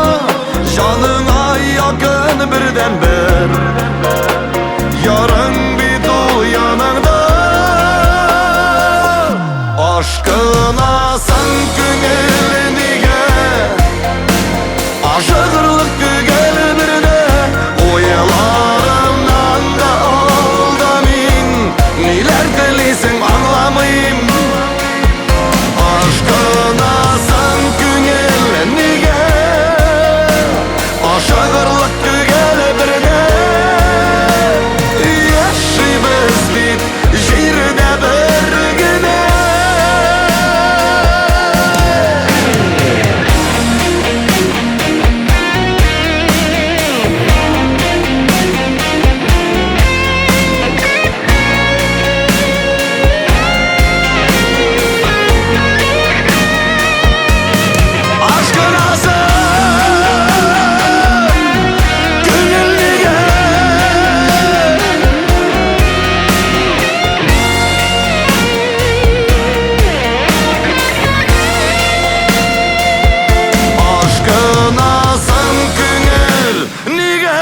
S7: җаныңа якын бердәнбер. Ярың бит ул яныңда. Ашкынасың күңел нигә? Ашыгырлык түгел бер дә, уйларымнан да алда мин. Ниләр телисең аңламыйм. Ашкынасың күңел нигә? Ашыгырлык түгел бер дә. Яшибез бит җирдә бер генә. Ашкынасың күңел нигә?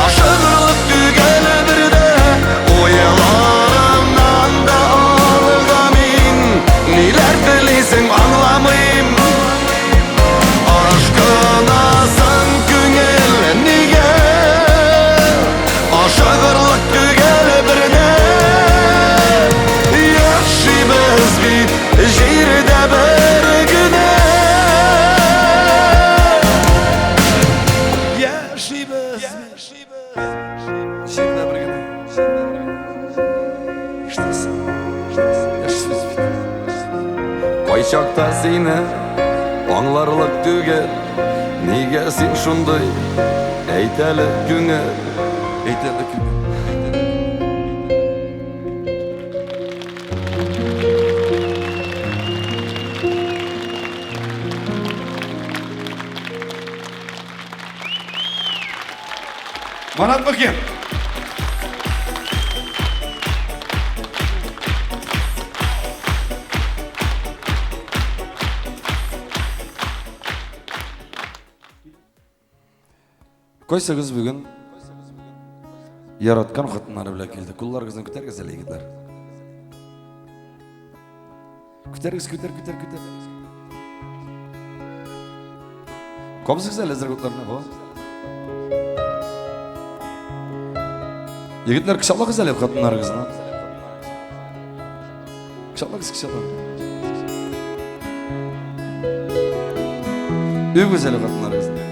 S7: Ашкынасың күңел нигә? Ашыгырлык түгел бер дә, уйларымнан да алга мин. Ниләр телисең аңламыйм. Ашкынасың күңел нигә? Ашыгырлык түгел бер дә. Яшибез бит җирдә бер генә.
S2: Яшибез җирдә бер генә. Ишетәсең? Яшибез бит.
S7: Кайчакта сине аңларлык түгел, нигә син шундый, әйт әле күңел,
S2: Әйт әле күңел. Марат Мухин. Кайсыгыз бүген яраткан хатыннары белән килде? Кулларыгызны күтәрегез әле, егетләр. Күтәрегез, күтәр, күтәр, күтәр. Кабызыгыз әле әзер утларны, бу. Егетләр, кочаклагыз әле хатыннарыгызны. Кочаклагыз, кочаклагыз. Үбегез әле хатыннарыгызны.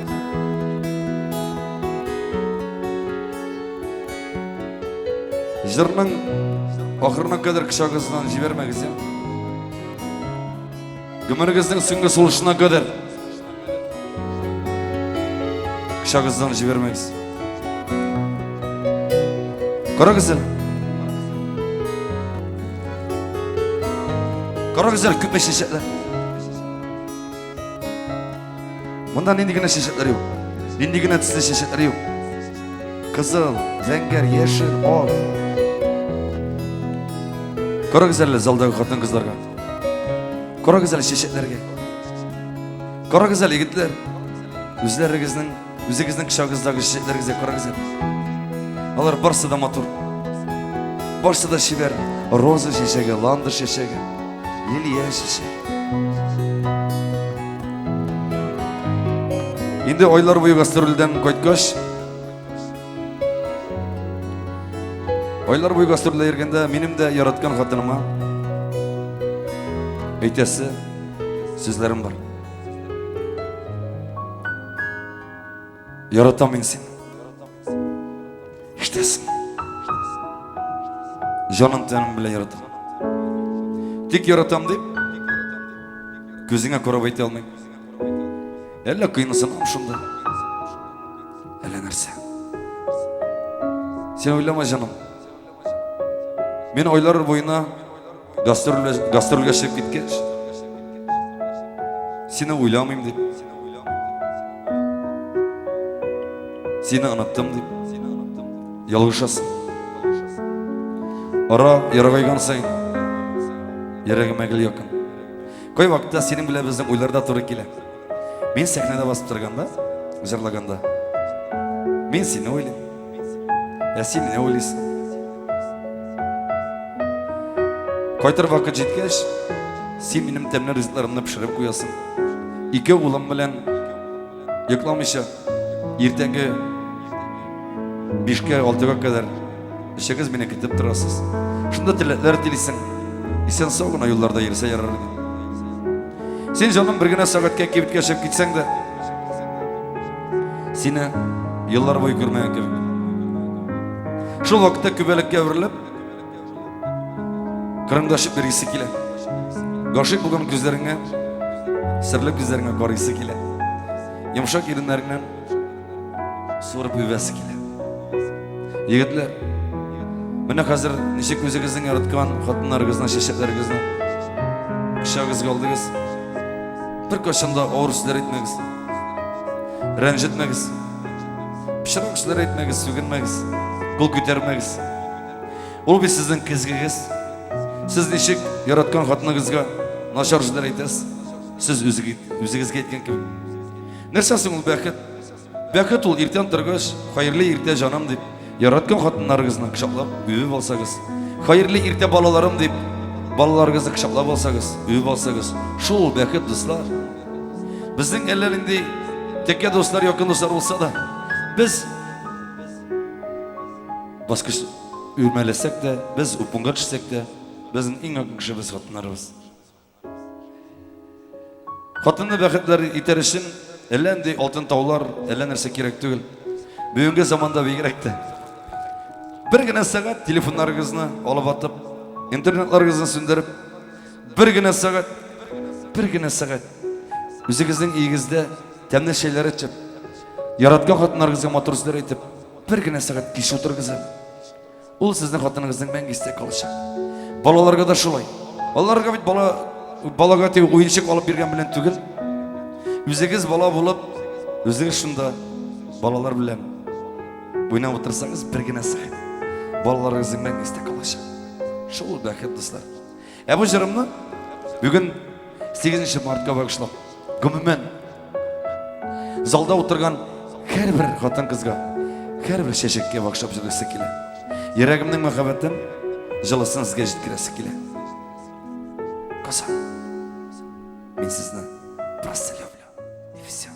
S2: Җырның ахырына кадәр кочагыгыздан җибәрмәгез, я. Гомерегезнең соңгы сулышына кадәр кочагыгыздан җибәрмәгез. Карагыз әле. Карагыз әле, күпме чәчәкләр. Монда нинди генә чәчәкләр юк. Нинди генә төсле чәчәкләр юк. Кызыл, зәңгәр, яшел, ак. Карагыз әле залдагы хатын-кызларга. Карагыз әле чәчәкләргә. Карагыз әле, егетләр. Үзләрегезнең, үзегезнең кочагыгыздагы чәчәкләрегезгә карагыз әле. Алар барсы да матур. Барсы да чибәр. Роза чәчәге, ландыш чәчәге, лилия чәчәге. Инде айлар буе гастрольдән кайткач, айлар буе гастрольдә йөргәндә минем дә яраткан хатыныма әйтәсе сүзләрем бар. Яратам мин сине. Ишетәсең. Җаным тәнем белән яратам. Тик яратам дип, күзеңә карап әйтә алмыйм. Әллә кыенсынам шунда. Әллә нәрсә. Син уйлама, җаным. Мин айлар буена гастрольгә гастрольгә чыгып киткәч, сине уйламыйм дип. Сине оныттым дип. Ялгышасың. Ара ерагайган саен йөрәгемә гел якын. Кай вакытта синең белән безнең уйлар да туры килә. Мин сәхнәдә басып торганда, җырлаганда, мин сине уйлыйм. Ә син мине уйлыйсың. Кайтыр вакыт җиткәч, син минем тәмле ризыкларымны пешереп куясың. Ике улым белән йокламыйча иртәнге бишкә, алтыга кадәр өчегез мине көтеп торасыз. Шунда теләкләр телисең. Исән сау гына юлларда йөрсә ярар иде. Син җаным бер генә сәгатькә кибеткә чыгып китсәң дә, Сине еллар буе күрмәгән кебек. Шул вакытта күбәләккә әверелеп, кырыңдашып йөрисе килә. Гашыйк булган күзләреңә, серле күзләреңә карыйсы килә. Йомшак иреннәреңнән суырып үбәсе килә. Егетләр, менә хәзер ничек үзегезнең яраткан хатыннарыгызны, чәчәкләрегезне кочагызга алдыгыз. Беркайчан да авыр сүзләр әйтмәгез. Рәнҗетмәгез. Пычрак сүзләр әйтмәгез, сүгенмәгез. Кул күтәрмәгез. Ул бит сезнең көзгегез. Сез ничек яраткан хатыныгызга начар сүзләр әйтәсез? Сез үзегезгә әйткән кебек. Нәрсә соң ул бәхет? Бәхет ул иртән торгач, хәерле иртә җаным дип, яраткан хатыннарыгызны кочаклап, үбеп алсагыз, хәерле иртә балаларым дип, балаларыгызны кочаклап алсагыз, үбеп алсагыз, шул ул бәхет, дуслар. Безнең әллә нинди текә дуслар, якын дуслар булса да, без баскыч үрмәләсәк тә, без упкынга төшсәк тә, безнең иң якын кешебез хатыннарыбыз. Хатынны бәхетләр итәр өчен әллә нинди алтын таулар, әллә нәрсә кирәк түгел. Бүгенге заманда бигрәк тә. Бер генә сәгать телефоннарыгызны алып атып, интернетларыгызны сүндереп, бер генә сәгать, бер генә сәгать үзегезнең өегездә тәмле чәйләр эчеп, яраткан хатыннарыгызга матур сүзләр әйтеп, бер генә сәгать кич утырыгыз әле. Ул сезнең хатыныгызның мәңге истә калачак. Балаларга да шулай. Аларга бит бала балага тик уенчык алып биргән белән түгел. Үзегез бала булып, үзегез шунда балалар белән. Уйнап утырсагыз бер генә сәгать. Балаларыгызның мәңге истә калачак. Шул бәхет, дуслар. Ә бу җырымны бүген 8 мартка багышлап, гомумән, залда утырган һәрбер хатын-кызга, һәрбер чәчәккә багышлап җырлыйсы килә. Йөрәгемнең мәхәббәтен, җылысын сезгә җиткерәсе килә. Казан, мин сезне просто люблю. И все.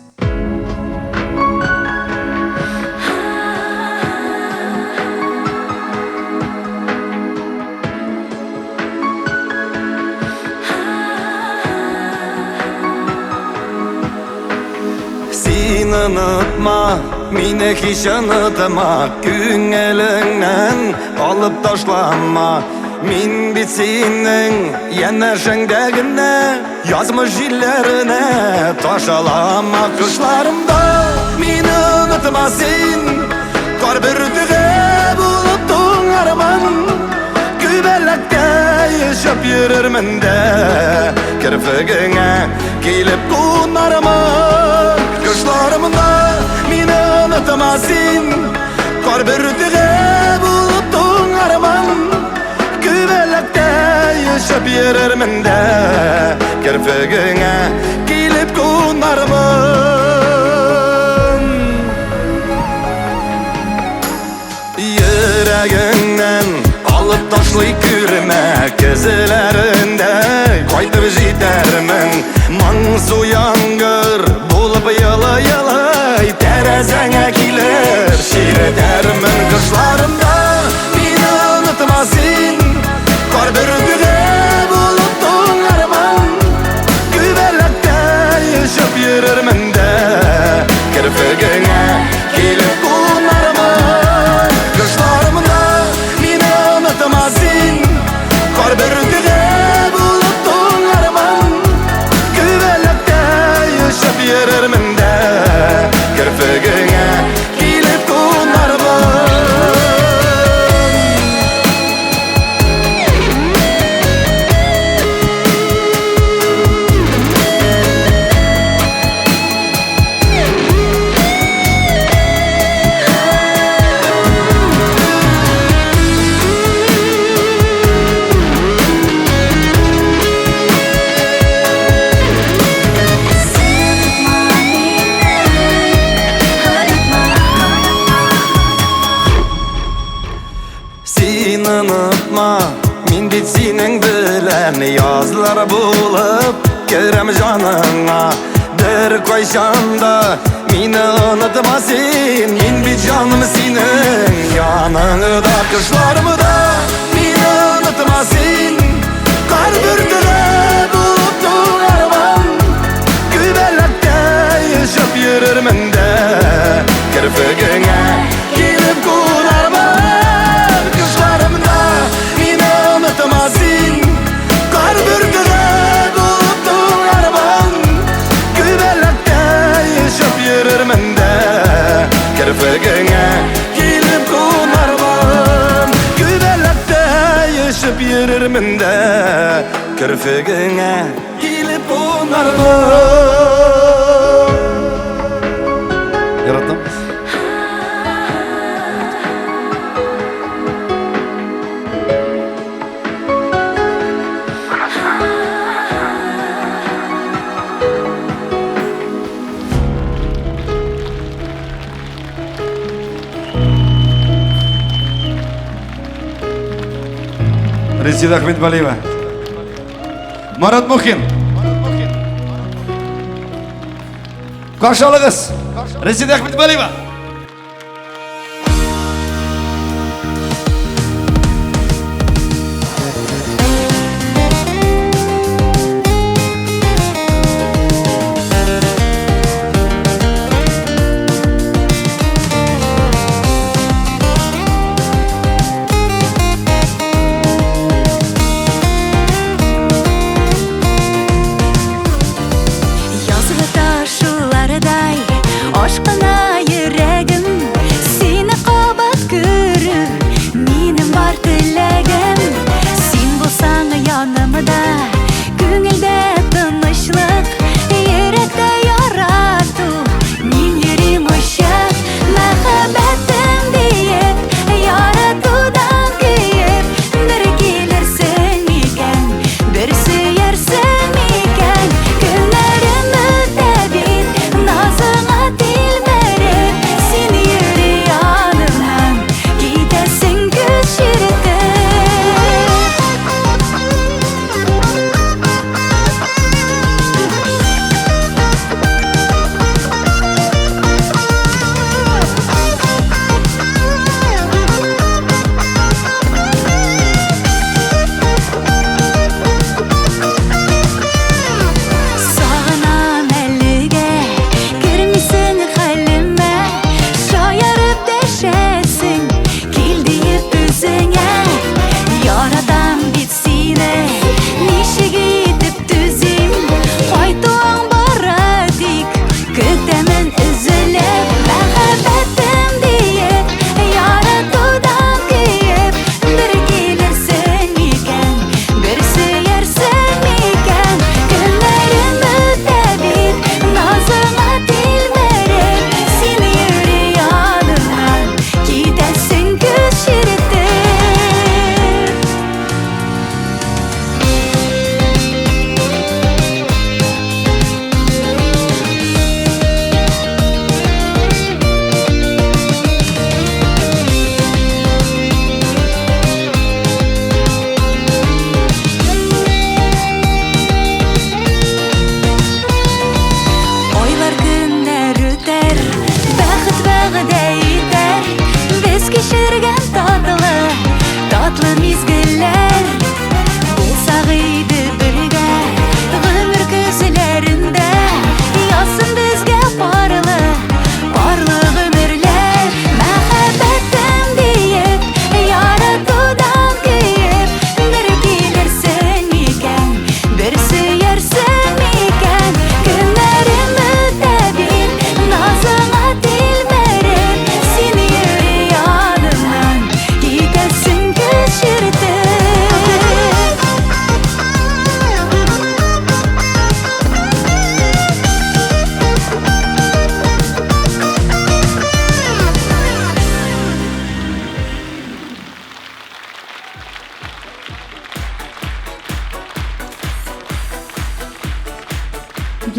S7: Син онытма, мине һич онытма, күңелеңнән алып ташлама. Мин бит синең янәшәңдә генә, язмыш җилләренә ташалама. Кышларымда мине онытма син, кар бөртеге булып туңармын. Күбәләктә яшәп йөрермен дә, керфегеңә килеп кунармын. Кышларымда мине онытма син, кар бөртеге булып туңармын. Күбәләктә яшәп йөрермен дә, керфегеңә килеп кунармын. Йөрәгеңнән алып ташлый күрмә, кезеләрендә кайтып җитәрмен. Моңсу яңгыр булып елый-елый, тәрәзәңә килеп чиретәрмен. Кышларымда мине онытма син, кар бөртеге булып туңармын. Күбәләктә яшәп йөрермен дә, керфегеңә килеп кунармын. Кышларымда мине онытма син, кар бөртеге булып туңармын. Күбәләктә яшәп йөрермен дә, керфегеңә килеп кунармын. Син онытма, мин бит синең белән язлар булып керәм җаныңа. Бер кайчан да мине онытма син, мин бит җаным синең яныңда. Кышларымда мине онытма син, кар бөртеге булып туңармын. Күбәләктә яшәп йөрермен дә, керфегеңә килеп кунармын. Кышларымда мине онытма син, кар бөртеге булып туңармын. Күбәләктә яшәп йөрермен дә, керфегеңә килеп кунармын. Күбәләктә яшәп йөрермен дә, керфегеңә килеп кунармын.
S2: Яратам. Резида Ахметбалиева. Марат Мухин. Каршы алыгыз. Резида Ахметбалиева.
S11: Язгы ташулардай ашкына йөрәгем.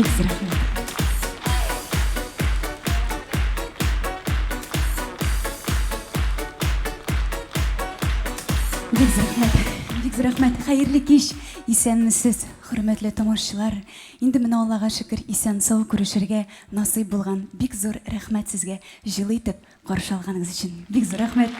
S11: Бик зур рәхмәт. Бик зур рәхмәт. Бик зур рәхмәт. Хәерле кич. Исәнмесез, хөрмәтле тамашчылар. Инде менә Аллага шөкер, исән-сау күрешергә насыйп булган. Бик зур рәхмәт сезгә. Җылы итеп каршы алганыгыз өчен. Бик зур рәхмәт.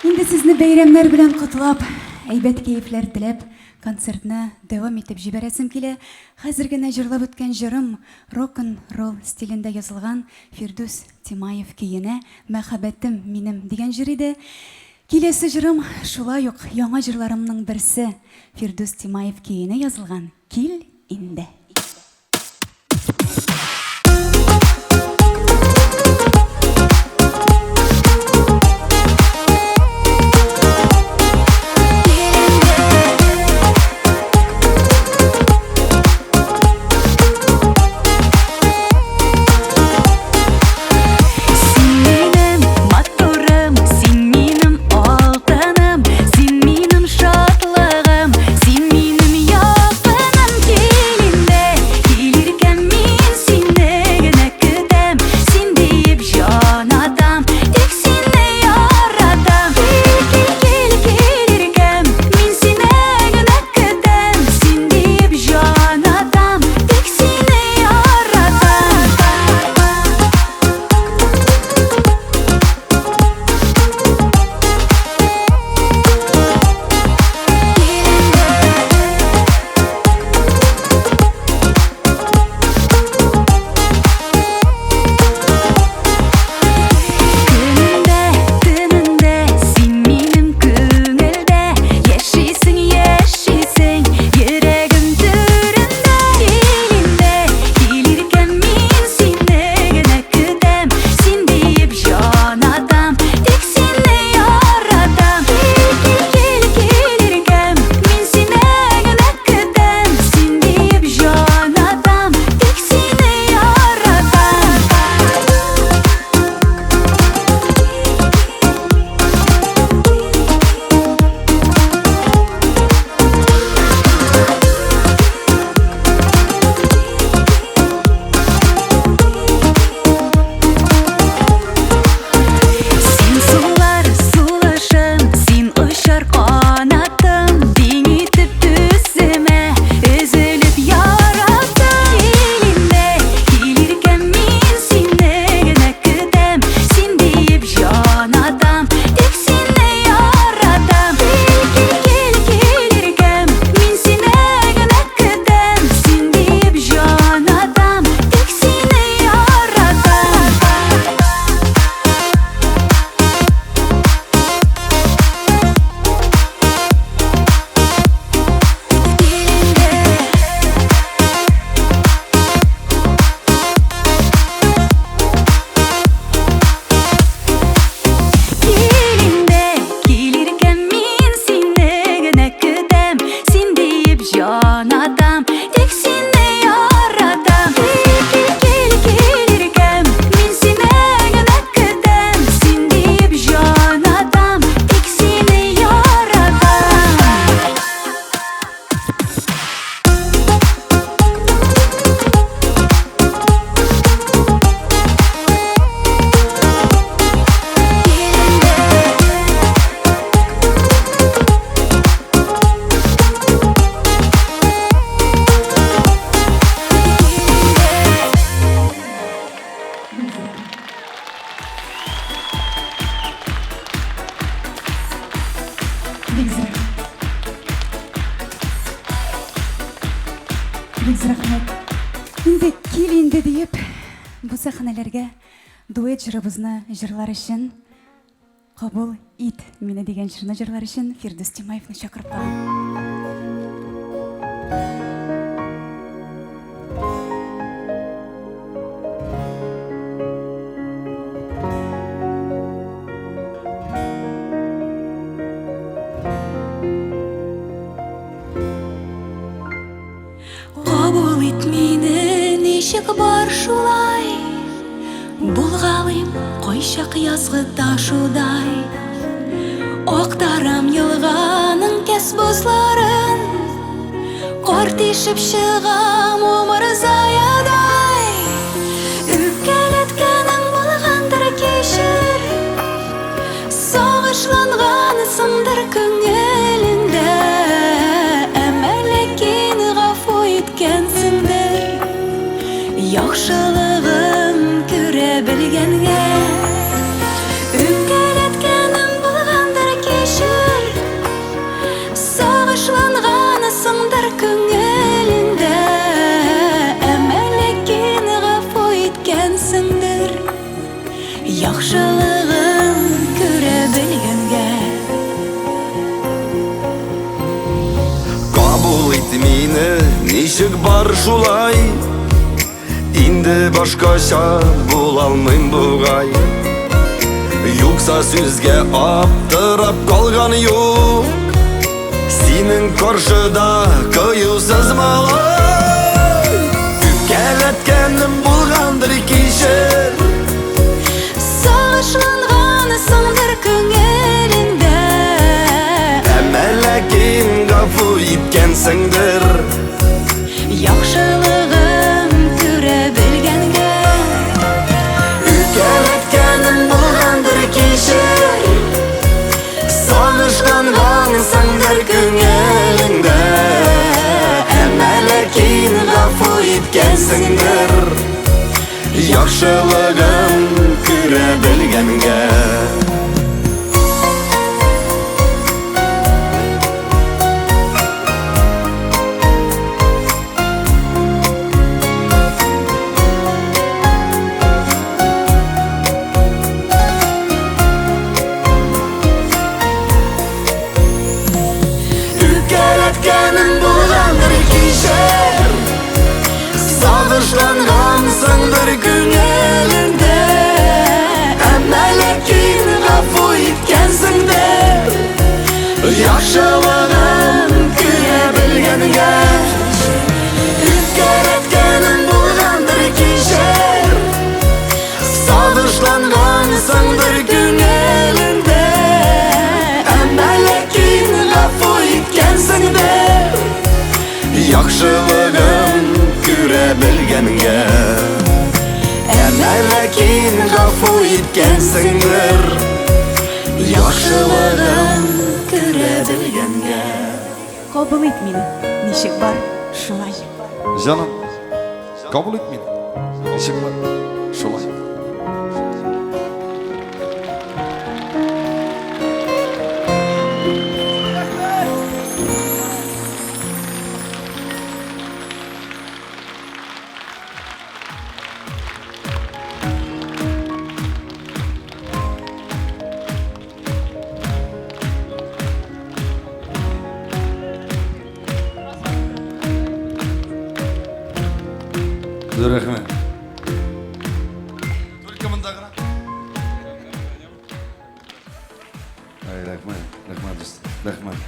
S11: Инде сезне бәйрәмнәр белән котлап, әйбәт кәефләр теләп, концертны дәвам итеп җибәрәсем килә. Хәзер генә җырлап үткән җырым рок-н-ролл стилендә язылган Фирдүс Тимаев көенә Мәхәббәтем минем дигән җыр иде. Киләсе җырым шулай ук яңа җырларымның берсе, Фирдүс Тимаев көенә язылган Кил инде.
S12: Син минем матурым, син минем алтыным, син минем шатлыгым, син минем якыным. Кил инде, кил иркәм, мин сине генә көтәм, син диеп җан атам, тик сине яратам. Кил, кил, кил, кил иркәм, мин сине генә көтәм, син диеп җан атам, тик сине яратам. Көнемдә, төнемдә син минем күңелдә яшисең, яшисең йөрәгем түрендә. Кил инде, кил иркәм, мин сине генә көтәм, син диеп җан атам, тик сине яратам. Кил, кил, кил, кил иркәм, мин сине генә көтәм, син диеп җан атам, тик сине яратам. Син сулар сулышым, син очар канатым, тиң итеп төсемә, өзелеп яраттым. Кил инде, кил иркәм, мин сине генә көтәм, син диеп җан атам, тик сине яратам. Кил, кил, кил, кил иркәм, мин сине генә көтәм, син диеп җан атам, тик сине яратам. Кил инде, кил иркәм, мин сине генә көтәм, син диеп җан атам, тик сине яратам. Кил, кил, кил, кил иркәм, мин сине генә көтәм, син диеп җан атам, тик сине яратам.
S11: Бик зур Бик зур рәхмәт. Инде кил инде диеп, бу сәхнәләргә дуэт җырыбызны җырлар өчен Кабул ит мине дигән җырны җырлар өчен Фирдүс Тимаевны чакырып калам.
S12: Кабул ит мине ничек бар шулай, Булгалыйм кайчак язгы ташудай. Актарам елганың кәс бозларын, Кар тишеп чыгам умырзая. Сагышлангансыңдыр күңелеңдә, әмма ләкин гафу иткәнсеңдер. Яхшылыгым күрә белгәнгә. Үпкәләткәнем булгандыр, кичер. Сагышлангансыңдыр күңелеңдә, әмма ләкин гафу иткәнсеңдер. Яхшылыгын күрә белгәнгә.
S7: Кабул ит мине, ничек бар шулай. Инде башкача булалмыйм бугай. Юкса сүзгә аптырап калган юк. Синең каршыда кыюсыз малай. Үпкәләткәнем булгандыр, кичер.
S12: Сагышлангансыңдыр күңелеңдә,
S7: Әмма ләкин гафу иткәнсеңдер.
S12: Яхшылыгым күрә белгәнгә.
S7: Үпкәләткәнем булгандыр, кичер. Сагышлангансыңдыр күңелеңдә, Әмма ләкин гафу иткәнсеңдер. Яхшылыгым күрә белгәнгә. Үпкәләткәнем булгандыр, кичер. Сагышлангансыңдыр күңелеңдә, Әмма ләкин гафу иткәнсеңдер. Яхшылыгым күрә белгәнгә. Үпкәләткәнем булгандыр, кичер. Сагышлангансыңдыр күңелеңдә, Әмма ләкин гафу иткәнсеңдер. Яхшылыгым күрә белгәнгә. Әмма ләкин гафу иткәнсеңдер. Яхшылыгым күрә белгәнгә.
S11: Кабул ит мине, ничек бар, шулай.
S2: Җаным, кабул ит мине, ничек бар, шулай. Зур рәхмәт. Только монда гына. Ай, рәхмәт, рәхмәт, дустым, рәхмәт.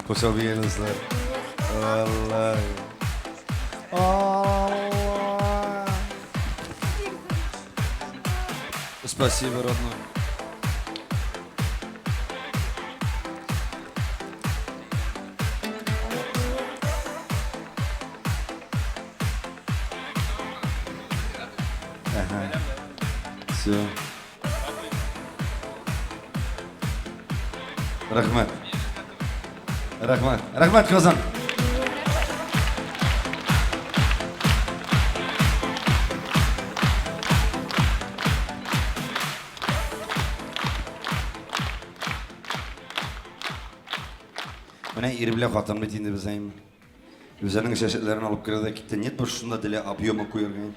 S2: Кушал дуслар. Валлаһи. Алла. Спасибо, родной. Ага. Все. Рәхмәт. Рәхмәт. Рәхмәт, Казан. Менә ир белән хатын бит инде без әйме. Үзенең чәчәкләрен алып керде дә китте. Нет, бер шунда для объема куярга.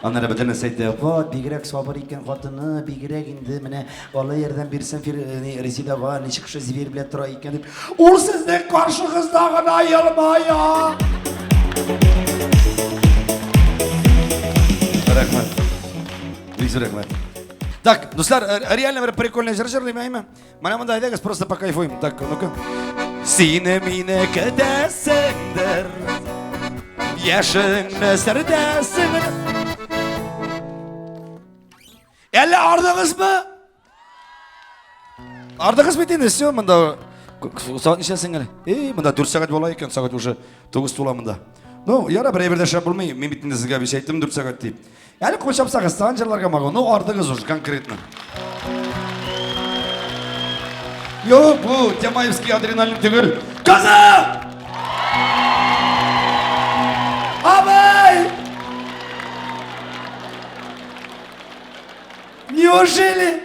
S2: Аннары бөтен нәрсә әйтте.
S13: Вот, бигрәк сабыр икән хатыны, бигрәк инде менә Алла ярдәм бирсен Резидага, ничек шул зверь белән тора икән дип.
S1: Ул сезнең каршыгызда гына елмая.
S2: Рәхмәт. Бик зур рәхмәт. Так, дуслар, реально бер прикольный җыр җырлыйм, әйме? Менә монда әйдәгез, просто покайфуем. Так, ну-ка. Сине мине көтәсеңдер, Яшеңне сәрдәсеңдер. Әллә ардыгызмы? Ардыгыз бит инде, все, монда сәгать ничә сеңел? Эй, монда 4 сәгать була икән, сәгать уже 9 тула монда. Ну, яра, бер әйбер дә эшләп булмый. Мин бит инде сезгә биш әйттем, 4 сәгать дип. Әле кул чапсагыз, тагын җырларга могу. Ну, ардыгыз уже конкретно. Юк, бу Тямаевский адреналин түгел. Кызым! Абый! Неужели?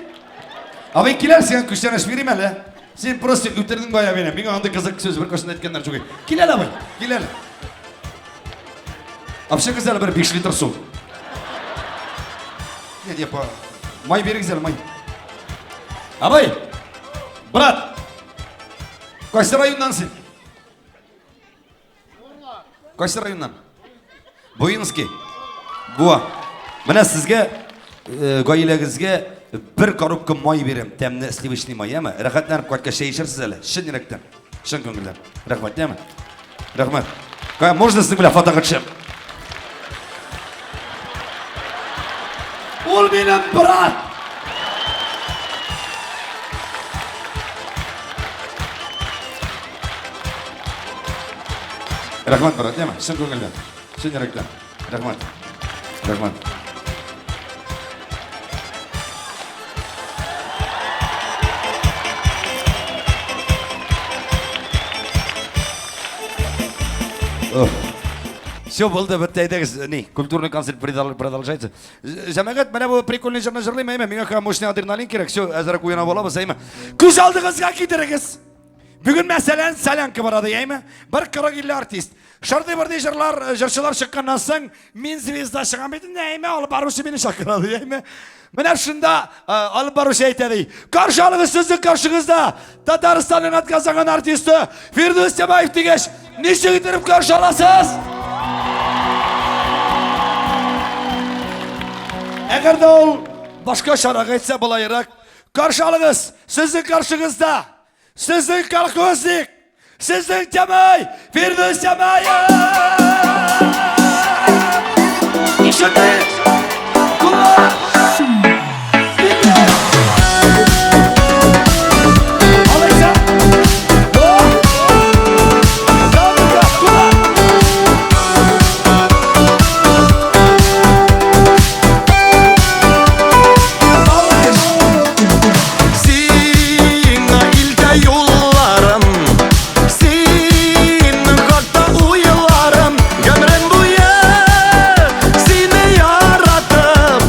S2: Абый, киләр, сиңа күчтәнәч бирим әле. Син просто үтердең бая мине. Миңа андый кызык сүз бер кашын әйткәннәр түгел. Кил әле, абый, кил әле. Апшыгыз әле бер 5 литр су. Нет, я по... Май бирегез әле, май. Абый, брат, кайсы районнан син? Кайсы районнан? Буинский. Буа. Менә сезгә э, гаиләгезгә бер коробка май бирәм, тәмле сливочный май, яме? Рәхәтләнеп кайткач чәй эчәрсез әле. Чын йөрәктән. Чын күңелдән. Рәхмәт, яме? Рәхмәт. Кая, можно сезнең белән фотога төшәм? Ул минем брат! Рәхмәт, брат, яме? Чын күңелдән. Чын йөрәктән. Рәхмәт. Рәхмәт. Все, булды, бетте, әйдәгез, ни, культурный концерт продолжается. Җәмәгать, менә бу прикольный җырны җырлыйм, әйме, миңа мощный адреналин кирәк, все, әзрәк уянып алабыз, әйме. Күз алдыгызга китерегез. Бүген мәсәлән, солянка бара ди, әйме? Бер 40-50 артист. Шырдый-бырдый җырлар, җырчылар чыкканнан соң, мин звезда чыгам бит инде, әйме, алып баручы мине чакыра ди, әйме. Менә шунда алып баручы әйтә ди. Каршы алыгыз сезнең каршыгызда Татарстанның атказанган артисты Фирдүс Тямаев дигәч, ничек итеп каршы аласыз? Әгәр дә ул башка чарага әйтсә болайрак, каршы алыгыз, сезнең каршыгызда Сезнең колхозник, сезнең Тямай, Фирдүс Тямаев! Ишетик! Кулак! Алайса! О! Да, кулак!
S7: Сиңа илтә юлларым, Син хакта уйларым, Гомерем буе сине яратып,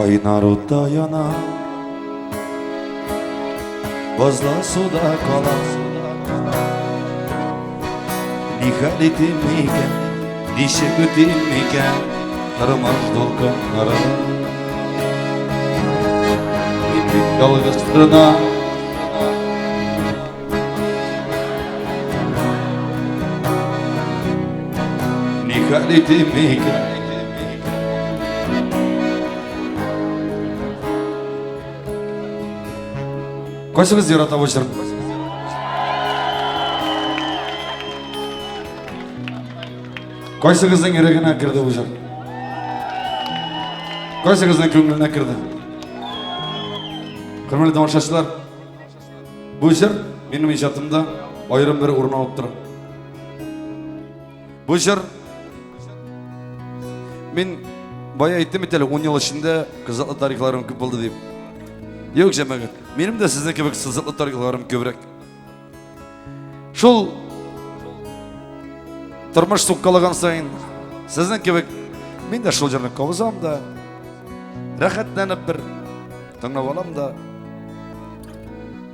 S2: Кайнар утта яна, бозлы суда кала. Нихәл итим микән, ничек үтим микән тормыш дулкыннары? Мин бит ялгыз торна. Нихәл итим микән? Кайсыгыз ярата бу җырны? Кайсыгызның йөрәгенә керде бу җыр? Кайсыгызның күңеленә керде? Хөрмәтле тамашачылар, бу җыр минем иҗатымда аерым бер урын алып тора. Бу җыр мин бая әйттем бит әле, 10 ел эчендә кызыклы тарихларым күп булды дип. Юк, җәмәгать, минем дә сезнең кебек сызыклы тарихларым күбрәк. Шул тормыш суккалаган саен сезнең кебек мин дә шул җырны кабызам да, рәхәтләнеп бер тыңлап алам да,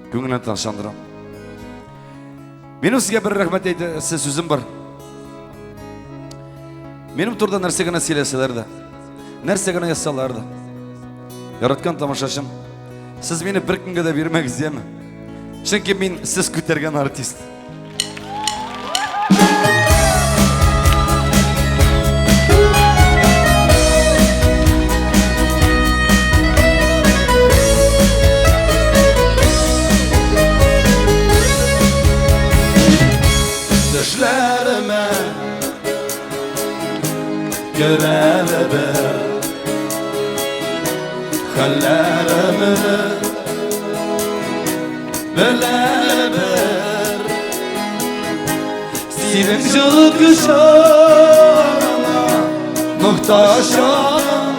S2: күңелне тынычландырам. Минем сезгә бер рәхмәт әйтәсе сүзем бар. Минем турыда нәрсә генә сөйләсәләр дә, нәрсә генә язсалар да. Яраткан тамашачым, сез мине бер кемгә дә бирмәгез, яме? Чөнки мин сез күтәргән артист.
S7: Төшләремә керәле бер Хәлләремне беләле бер Синең җылы кочагыңа мохтаҗ җаным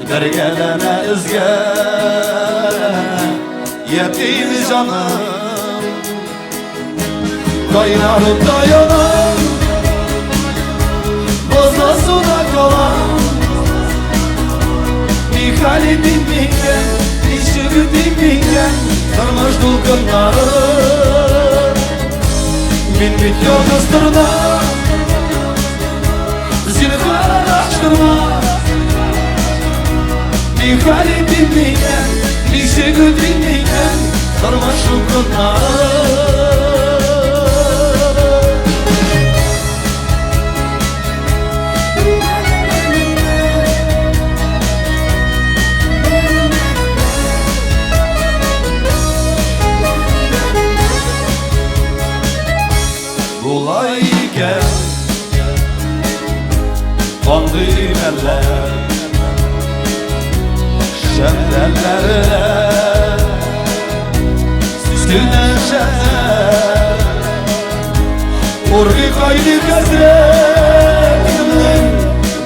S7: Бергәләнә өзгәләнә ятим җаным Кайнар утта янам Бозлы суда калам Нихәл итим микән, ничек үтим микән Тормыш дулкыннары Мин бит ялгыз торна Зинһар адаштырма Нихәл итим микән, ничек үтим микән Тормыш дулкыннары Болай икән Андый мәлләр Шәмдәлләрдә Сүнә шәһәр Ургый кайный хәсрәтемнең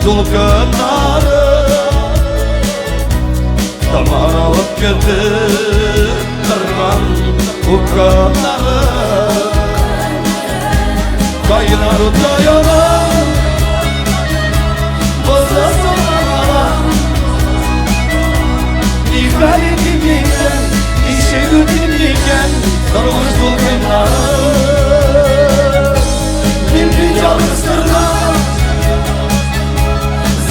S7: Дулкыннары Тамар алып кетеп торган упкыннары Кайнар утта янам Бозлы суда калам Нихәл итим микән, ничек үтим микән Тормыш дулкыннары Мин бит ялгыз торнам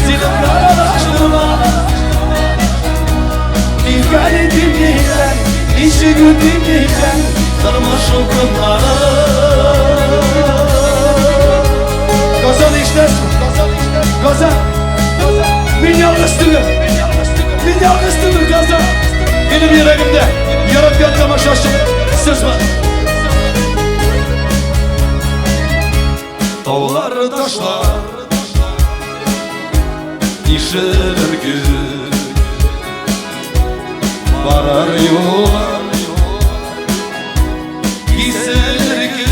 S7: Зинһар адаштырма Нихәл итим микән, ничек үтим микән Тормыш дулкыннары
S3: Казан ишетәсең? Казан! Мин ялгыз түгел. Мин ялгыз түгел, Казан. Минем йөрәгемдә яраткан тамашачым сез бар.
S7: Таулар ташлар Ишелер күк Барар юлым Киселер күк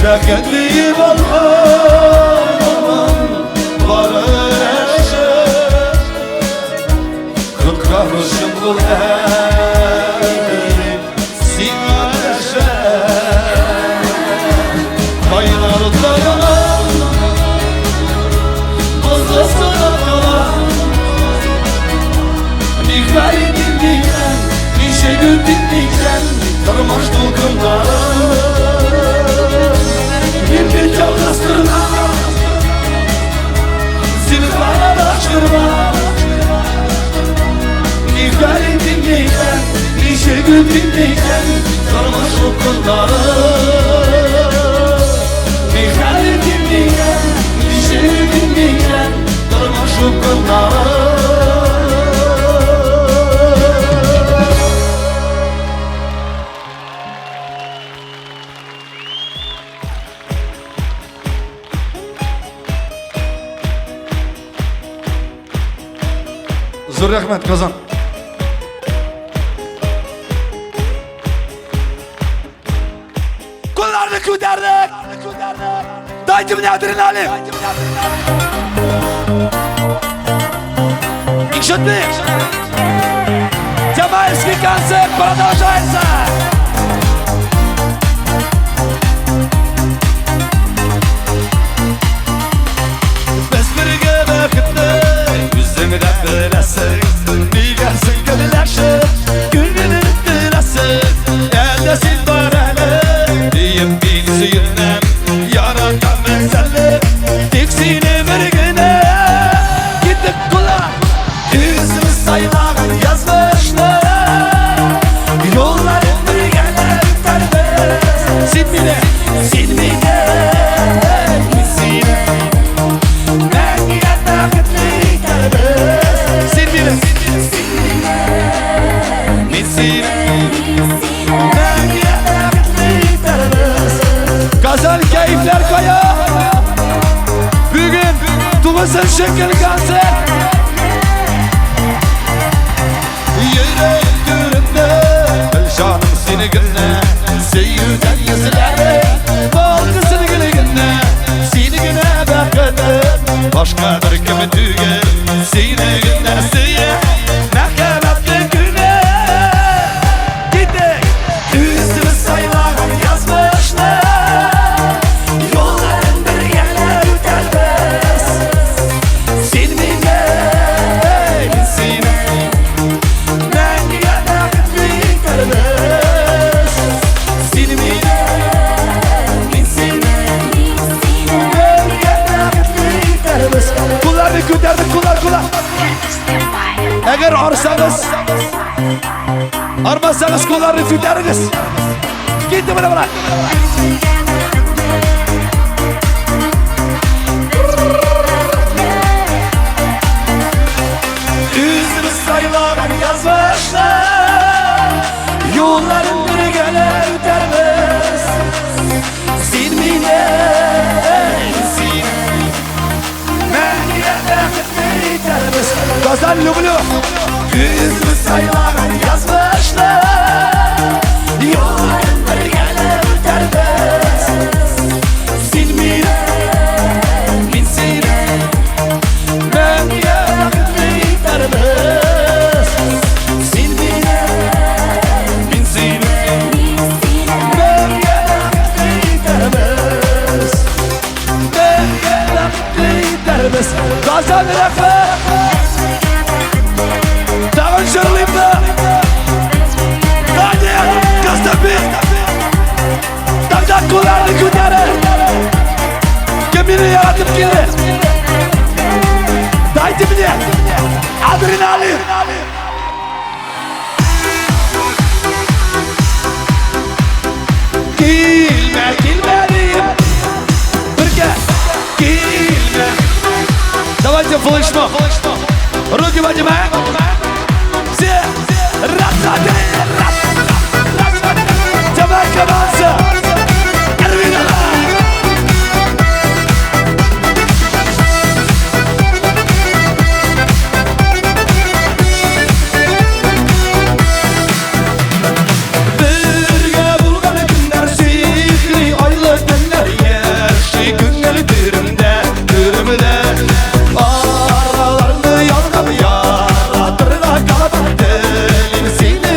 S7: Бәхетле алган Барыр әшек Коткаручым бул әле Сиңа дәшәм Кайнар утта янам Бозлы үтте микән тормыш дулкыннары? Мин бит ялгыз торна, Син адаштырма. Нихәл итим микән, ничек үтте микән тормыш дулкыннары? Нихәл итим микән, ничек үтте микән тормыш дулкыннары?
S2: Зур рәхмәт, Казан.
S3: Кулларны күтәрдек! Дайте мне адреналин! Ишетми! Тямаевский концерт продолжается!
S7: Без бергә бәхетле, үзең дә беләсең. Нигә син көнләшеп, күңелен теләсең? Әллә син бар әле, диеп мин сөенәм. Яратам әле, тик сине бер генә. Киттек куллар, үзебез сайлаган язмышны. Юлларын бергәләп үтәрбез. Син мине, син мине, мин сине. Мәңгегә бәхетле итәрбез. Син мине, мин сине. Мәңгегә бәхетле итәрбез.
S3: Казан, кәефләр кая? Бүген 9 көн концерт.
S7: Йөрәк түремдә, бел җаным сине генә. Сөюдән йөзләре балкысын гел генә. Сине генә бәхетем, башка бер кем түгел. Сине генә сөям, мәхәббәтле генә.
S3: Киттек!
S7: Үзебез сайлаган язмышны, юлларын бергәләп үтәрбез. Син мине, мин сине. Мәңгегә бәхетле итәрбез. Син мине, мин сине. Мәңгегә бәхетле итәрбез.
S3: Кулларны күтәрдек, куллар, куллар. Әгәр арсагыз, армасагыз кулларны күтәрегез. Китте менә болай.
S7: Үзебез сайлаган язмышны, юлларын бергәләп үтәрбез. Син мине, мин сине. Мәңгегә бәхетле итәрбез.
S3: Казан, люблю.
S7: Үзебез сайлаган язмышны, юлларын бергәләп үтәрбез. Син мине, мин сине. Мәңгегә бәхетле итәрбез. Син мине, мин сине. Мәңгегә бәхетле итәрбез. Мәңгегә бәхетле итәрбез.
S3: Казан, рәхмәт. Тагын җырлыйммы? Данил, Костопин. Тогда кулларны күтәрер. Кем мине яратып килде? Дайте мне адреналин.
S7: Килмә, килмә диеп, бергә килмә.
S3: Давайте флешмоб. Руки поднимаем. Все. Раз, два, три. Раз, раз, два, три. Давай, команда. Эрвин.
S7: Бергә булган көннәр, сихри айлы төннәр, яши күңел түремдә, түремдә. Араларны ялгап, яратырга калып, телим сине.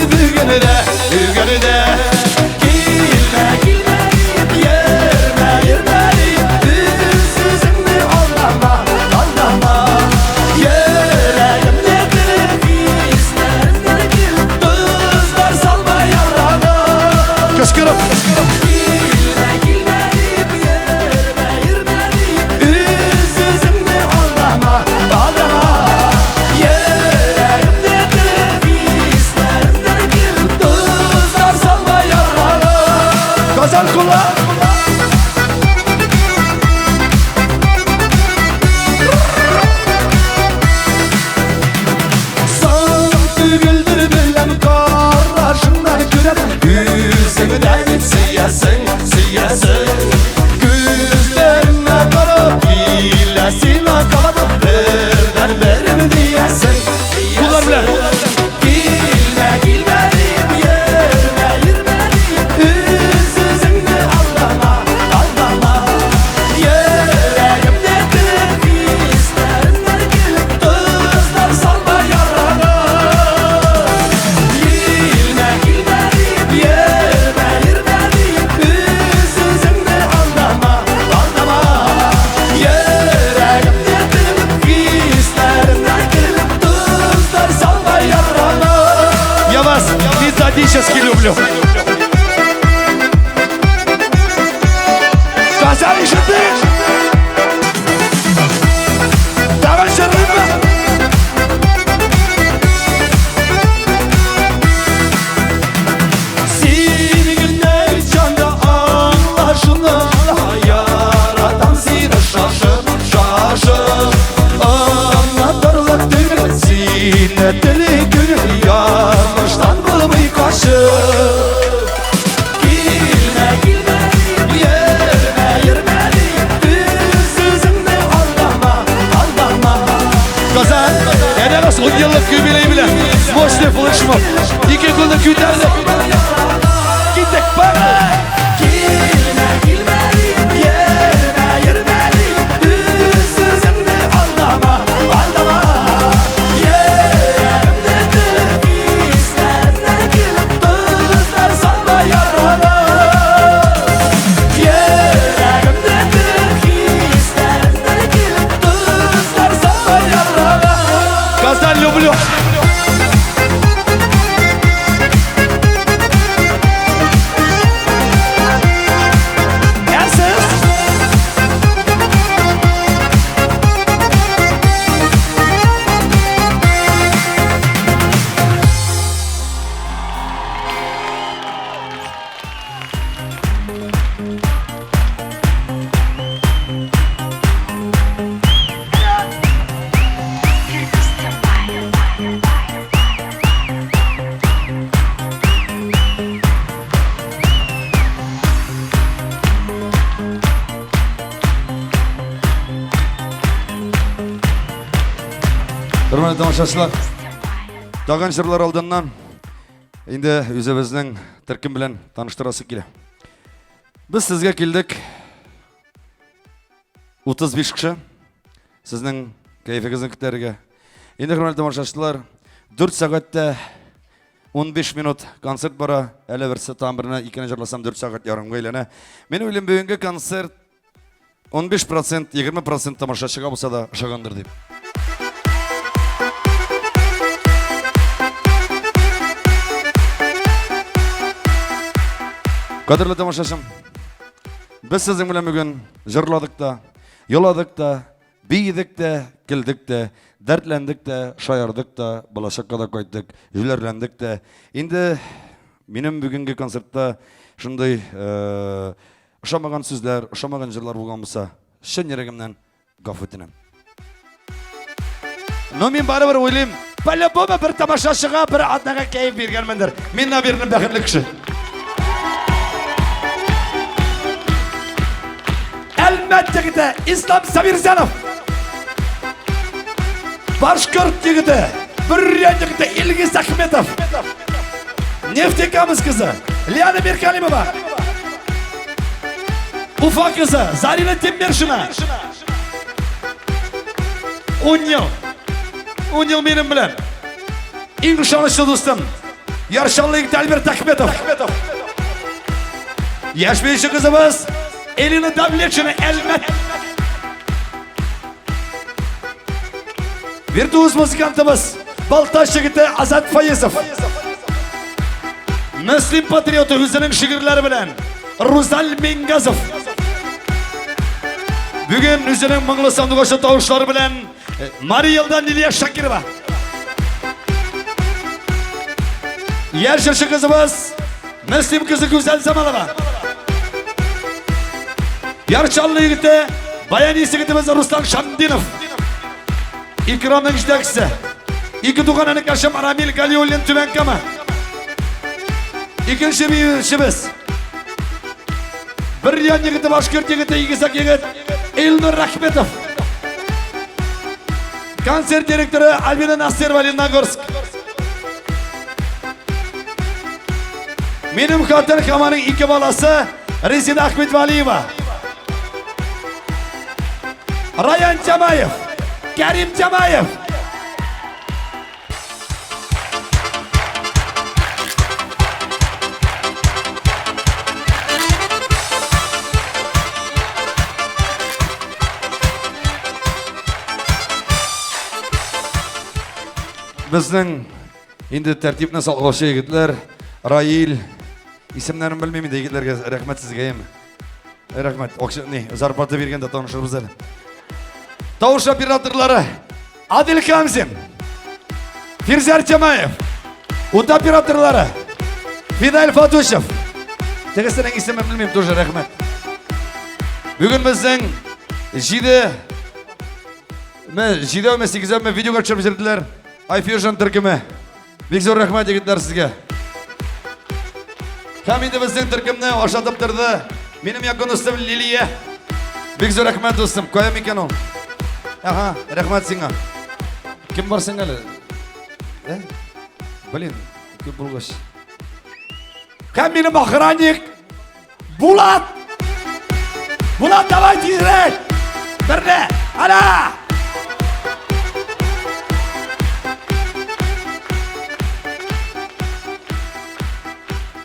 S3: Патриотически люблю. Казан ишеттек! Тагын җырлыйммы?
S7: Син генә җанда аңла шуны, яратам сине шашып, шашып. Аңлатырлык түгел сине теле күңел, язмыштан булмый качып. Килмә, килмә, йөрмә, йөрмә дип, үз үзеңне алдама, алдама.
S3: Казан, әйдәгез 10 еллык юбилей белән мощный флешмоб. Ике кулны күтәрдек. Киттек, погнали!
S7: Килмә, килмә дип, йөрмә, йөрмә дип, үз үзеңне алдама, алдама. Йөрәгемне телеп, хисләрне килеп, тозлар салма ярама. Йөрәгемне телеп, хисләрне килеп, тозлар салма ярама.
S3: Казан люблю.
S7: Ә сез?
S2: Хөрмәтле тамашачылар, тагын җырлар алдыннан инде үзебезнең төркем белән таныштырасы килә. Без сезгә килдек. 35 кеше сезнең кәефегезне күтәрергә. Инде хөрмәтле тамашачылар, 4 сәгатьтә 15 минут концерт бара. Әле берсе тагын берне икене җырласам 4 сәгать ярымга әйләнә. Мин уйлыйм, бүгенге концерт 15%, 20% тамашачыга булса да ошагандыр дип. Кадерле тамашачым, без сезнең белән бүген җырладык та, еладык та, биедек тә, көлдек тә, дәртләндек тә, шаярдык та, балачакка да кайттык, җүләрләндек тә. Инде минем бүгенге концертта шундый ошамаган сүзләр, ошамаган җырлар булган булса, чын йөрәгемнән гафу үтенәм. Но мин барыбер уйлыйм, по-любому бер тамашачыга бер атнага кәеф биргәнмендер. Мин, наверное, бәхетле кеше.
S3: Әлмәт егете Ислам Сабирзянов. Башкорт егете, Бөрйән егете Илгиз Ахметов. Нефтекамск кызы Лиана Миркалимова. Уфа кызы Зарина Тимершина. 10 ел. 10 ел минем белән. Иң ышанычлы дустым. Яр Чаллы егете Альберт Ахметов. Яшь биюче кызыбыз Элина Давлетшина Әлмәт. Виртуоз музыкантыбыз Балтач егете Азат Фаизов. Мөслим патриоты үзенең шигырьләре белән Рузаль Мингазов. Бүген үзенең моңлы сандугачы тавышлары белән Марий Элдан Лилия Шакирова. Яшь җырчы кызыбыз Мөслим кызы Гүзәл Замалова. Яр Чаллы егете, баянист егетебез Руслан Шамдинов. Икрамның җитәкчесе. Ике туган энекәшем Рамил Галиуллин Түбән Кама. Икенче биючебез. Бер ян егете, башкорт егете, игезәк егет Илнур Рахметов. Концерт директоры Альбина Насырова, Лениногорск. Минем хатын һәм аның ике баласы Резина Ахметвалиева. Раян Тямаев, Карим Тямаев.
S2: Безнең инде тәртипне саклаучы егетләр. Раил. Исемнәрен белмим инде егетләргә, рәхмәт сезгә, яме. Рәхмәт. Акча, ни, зарплата биргәндә танышырбыз әле. Тавыш операторлары Адил Хамзин, Фирзәр Тямаев, ут операторлары Фидаил Фатушев. Тегесенең исемен белмим тоже, рәхмәт. Бүген безнең җиде ме, җидәүме, сигезәүме видеога төшереп җибәрделәр. iFusion төркеме. Бик зур рәхмәт, егетләр, сезгә. Һәм инде безнең төркемне ашатып торды. Минем якын дустым Лилия. Бик зур рәхмәт, дустым. Кая микән ул? Ага, рәхмәт сиңа. Кем бар син әле? Э? Блин, күп булгач. Һәм минем охранник Булат! Булат, давай тизрәк! Берне! Ана!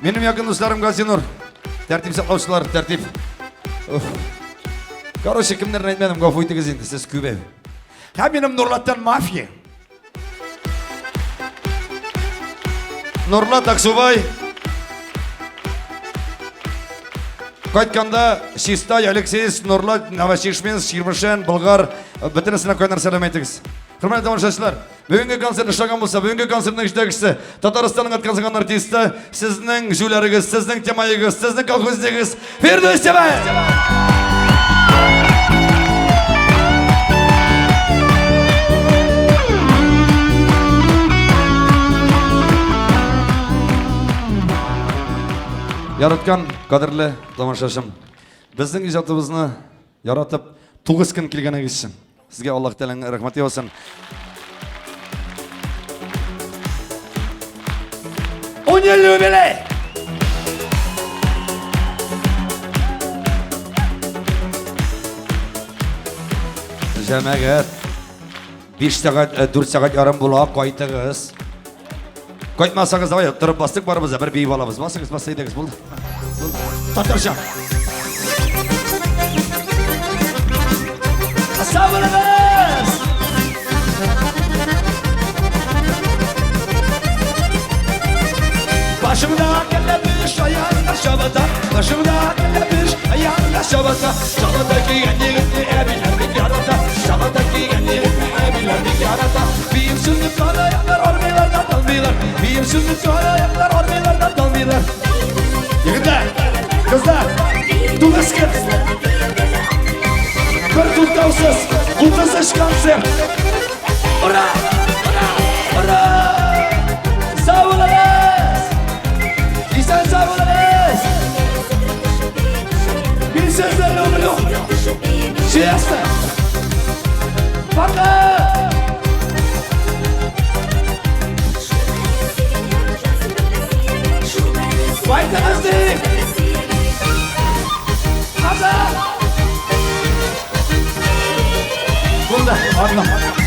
S2: Минем якын дусларым Газинур. Тәртип саклаучылар, тәртип. Уф. Короче, кемнәрне әйтмәдем, гафу итегез инде, сез күбәй. Һәм минем Нурлаттан мафия. Нурлат Аксубай. Кайтканда Чистай, Алексеевск, Нурлат, Новочешминск, Чирмешән, Болгар, бөтенесенә кайнар сәлам әйтегез. Хөрмәтле тамашачылар, бүгенге концерт ошаган булса, бүгенге концертның җитәкчесе, Татарстанның атказанган артисты, сезнең җүләрегез, сезнең темаегыз, сезнең колхозникегез Фирдүс Тямаев! Яраткан, кадерле тамашачым, безнең иҗатыбызны яратып, 9 көн килгәнегез өчен Сезгә Аллаһ Тәгаләнең рәхмәте яусын.
S1: Ун ел юбилей!
S2: Җәмәгать, 5 сәгать, 4 сәгать ярым була, кайтыгыз. Кайтмасагыз, давай, торып бастык барыбыз да, бер биеп алабыз. Басыгыз, бас, әйдәгез, булды.
S1: Татарча. Сау булыгыз! Başımda kelepir, ayağımda şabata. Başımda kelepir, ayağımda şabata. Şabata giyen yigitni abiler bir yarata. Şabata giyen yigitni abiler bir yarata. Biyimsizni kara armiylarda tanmıyorlar. Biyimsizni kara armiylarda tanmıyorlar. Егетләр, кызлар, тугыз көн. Бер туктаусыз, 33 концерт. Ура! Ура! Ура! Сау булыгыз! Исән сау булыгыз! Мин сезне люблю! Честно! Пока! Кайтыгыз дим! Казан!
S2: Булды, арным.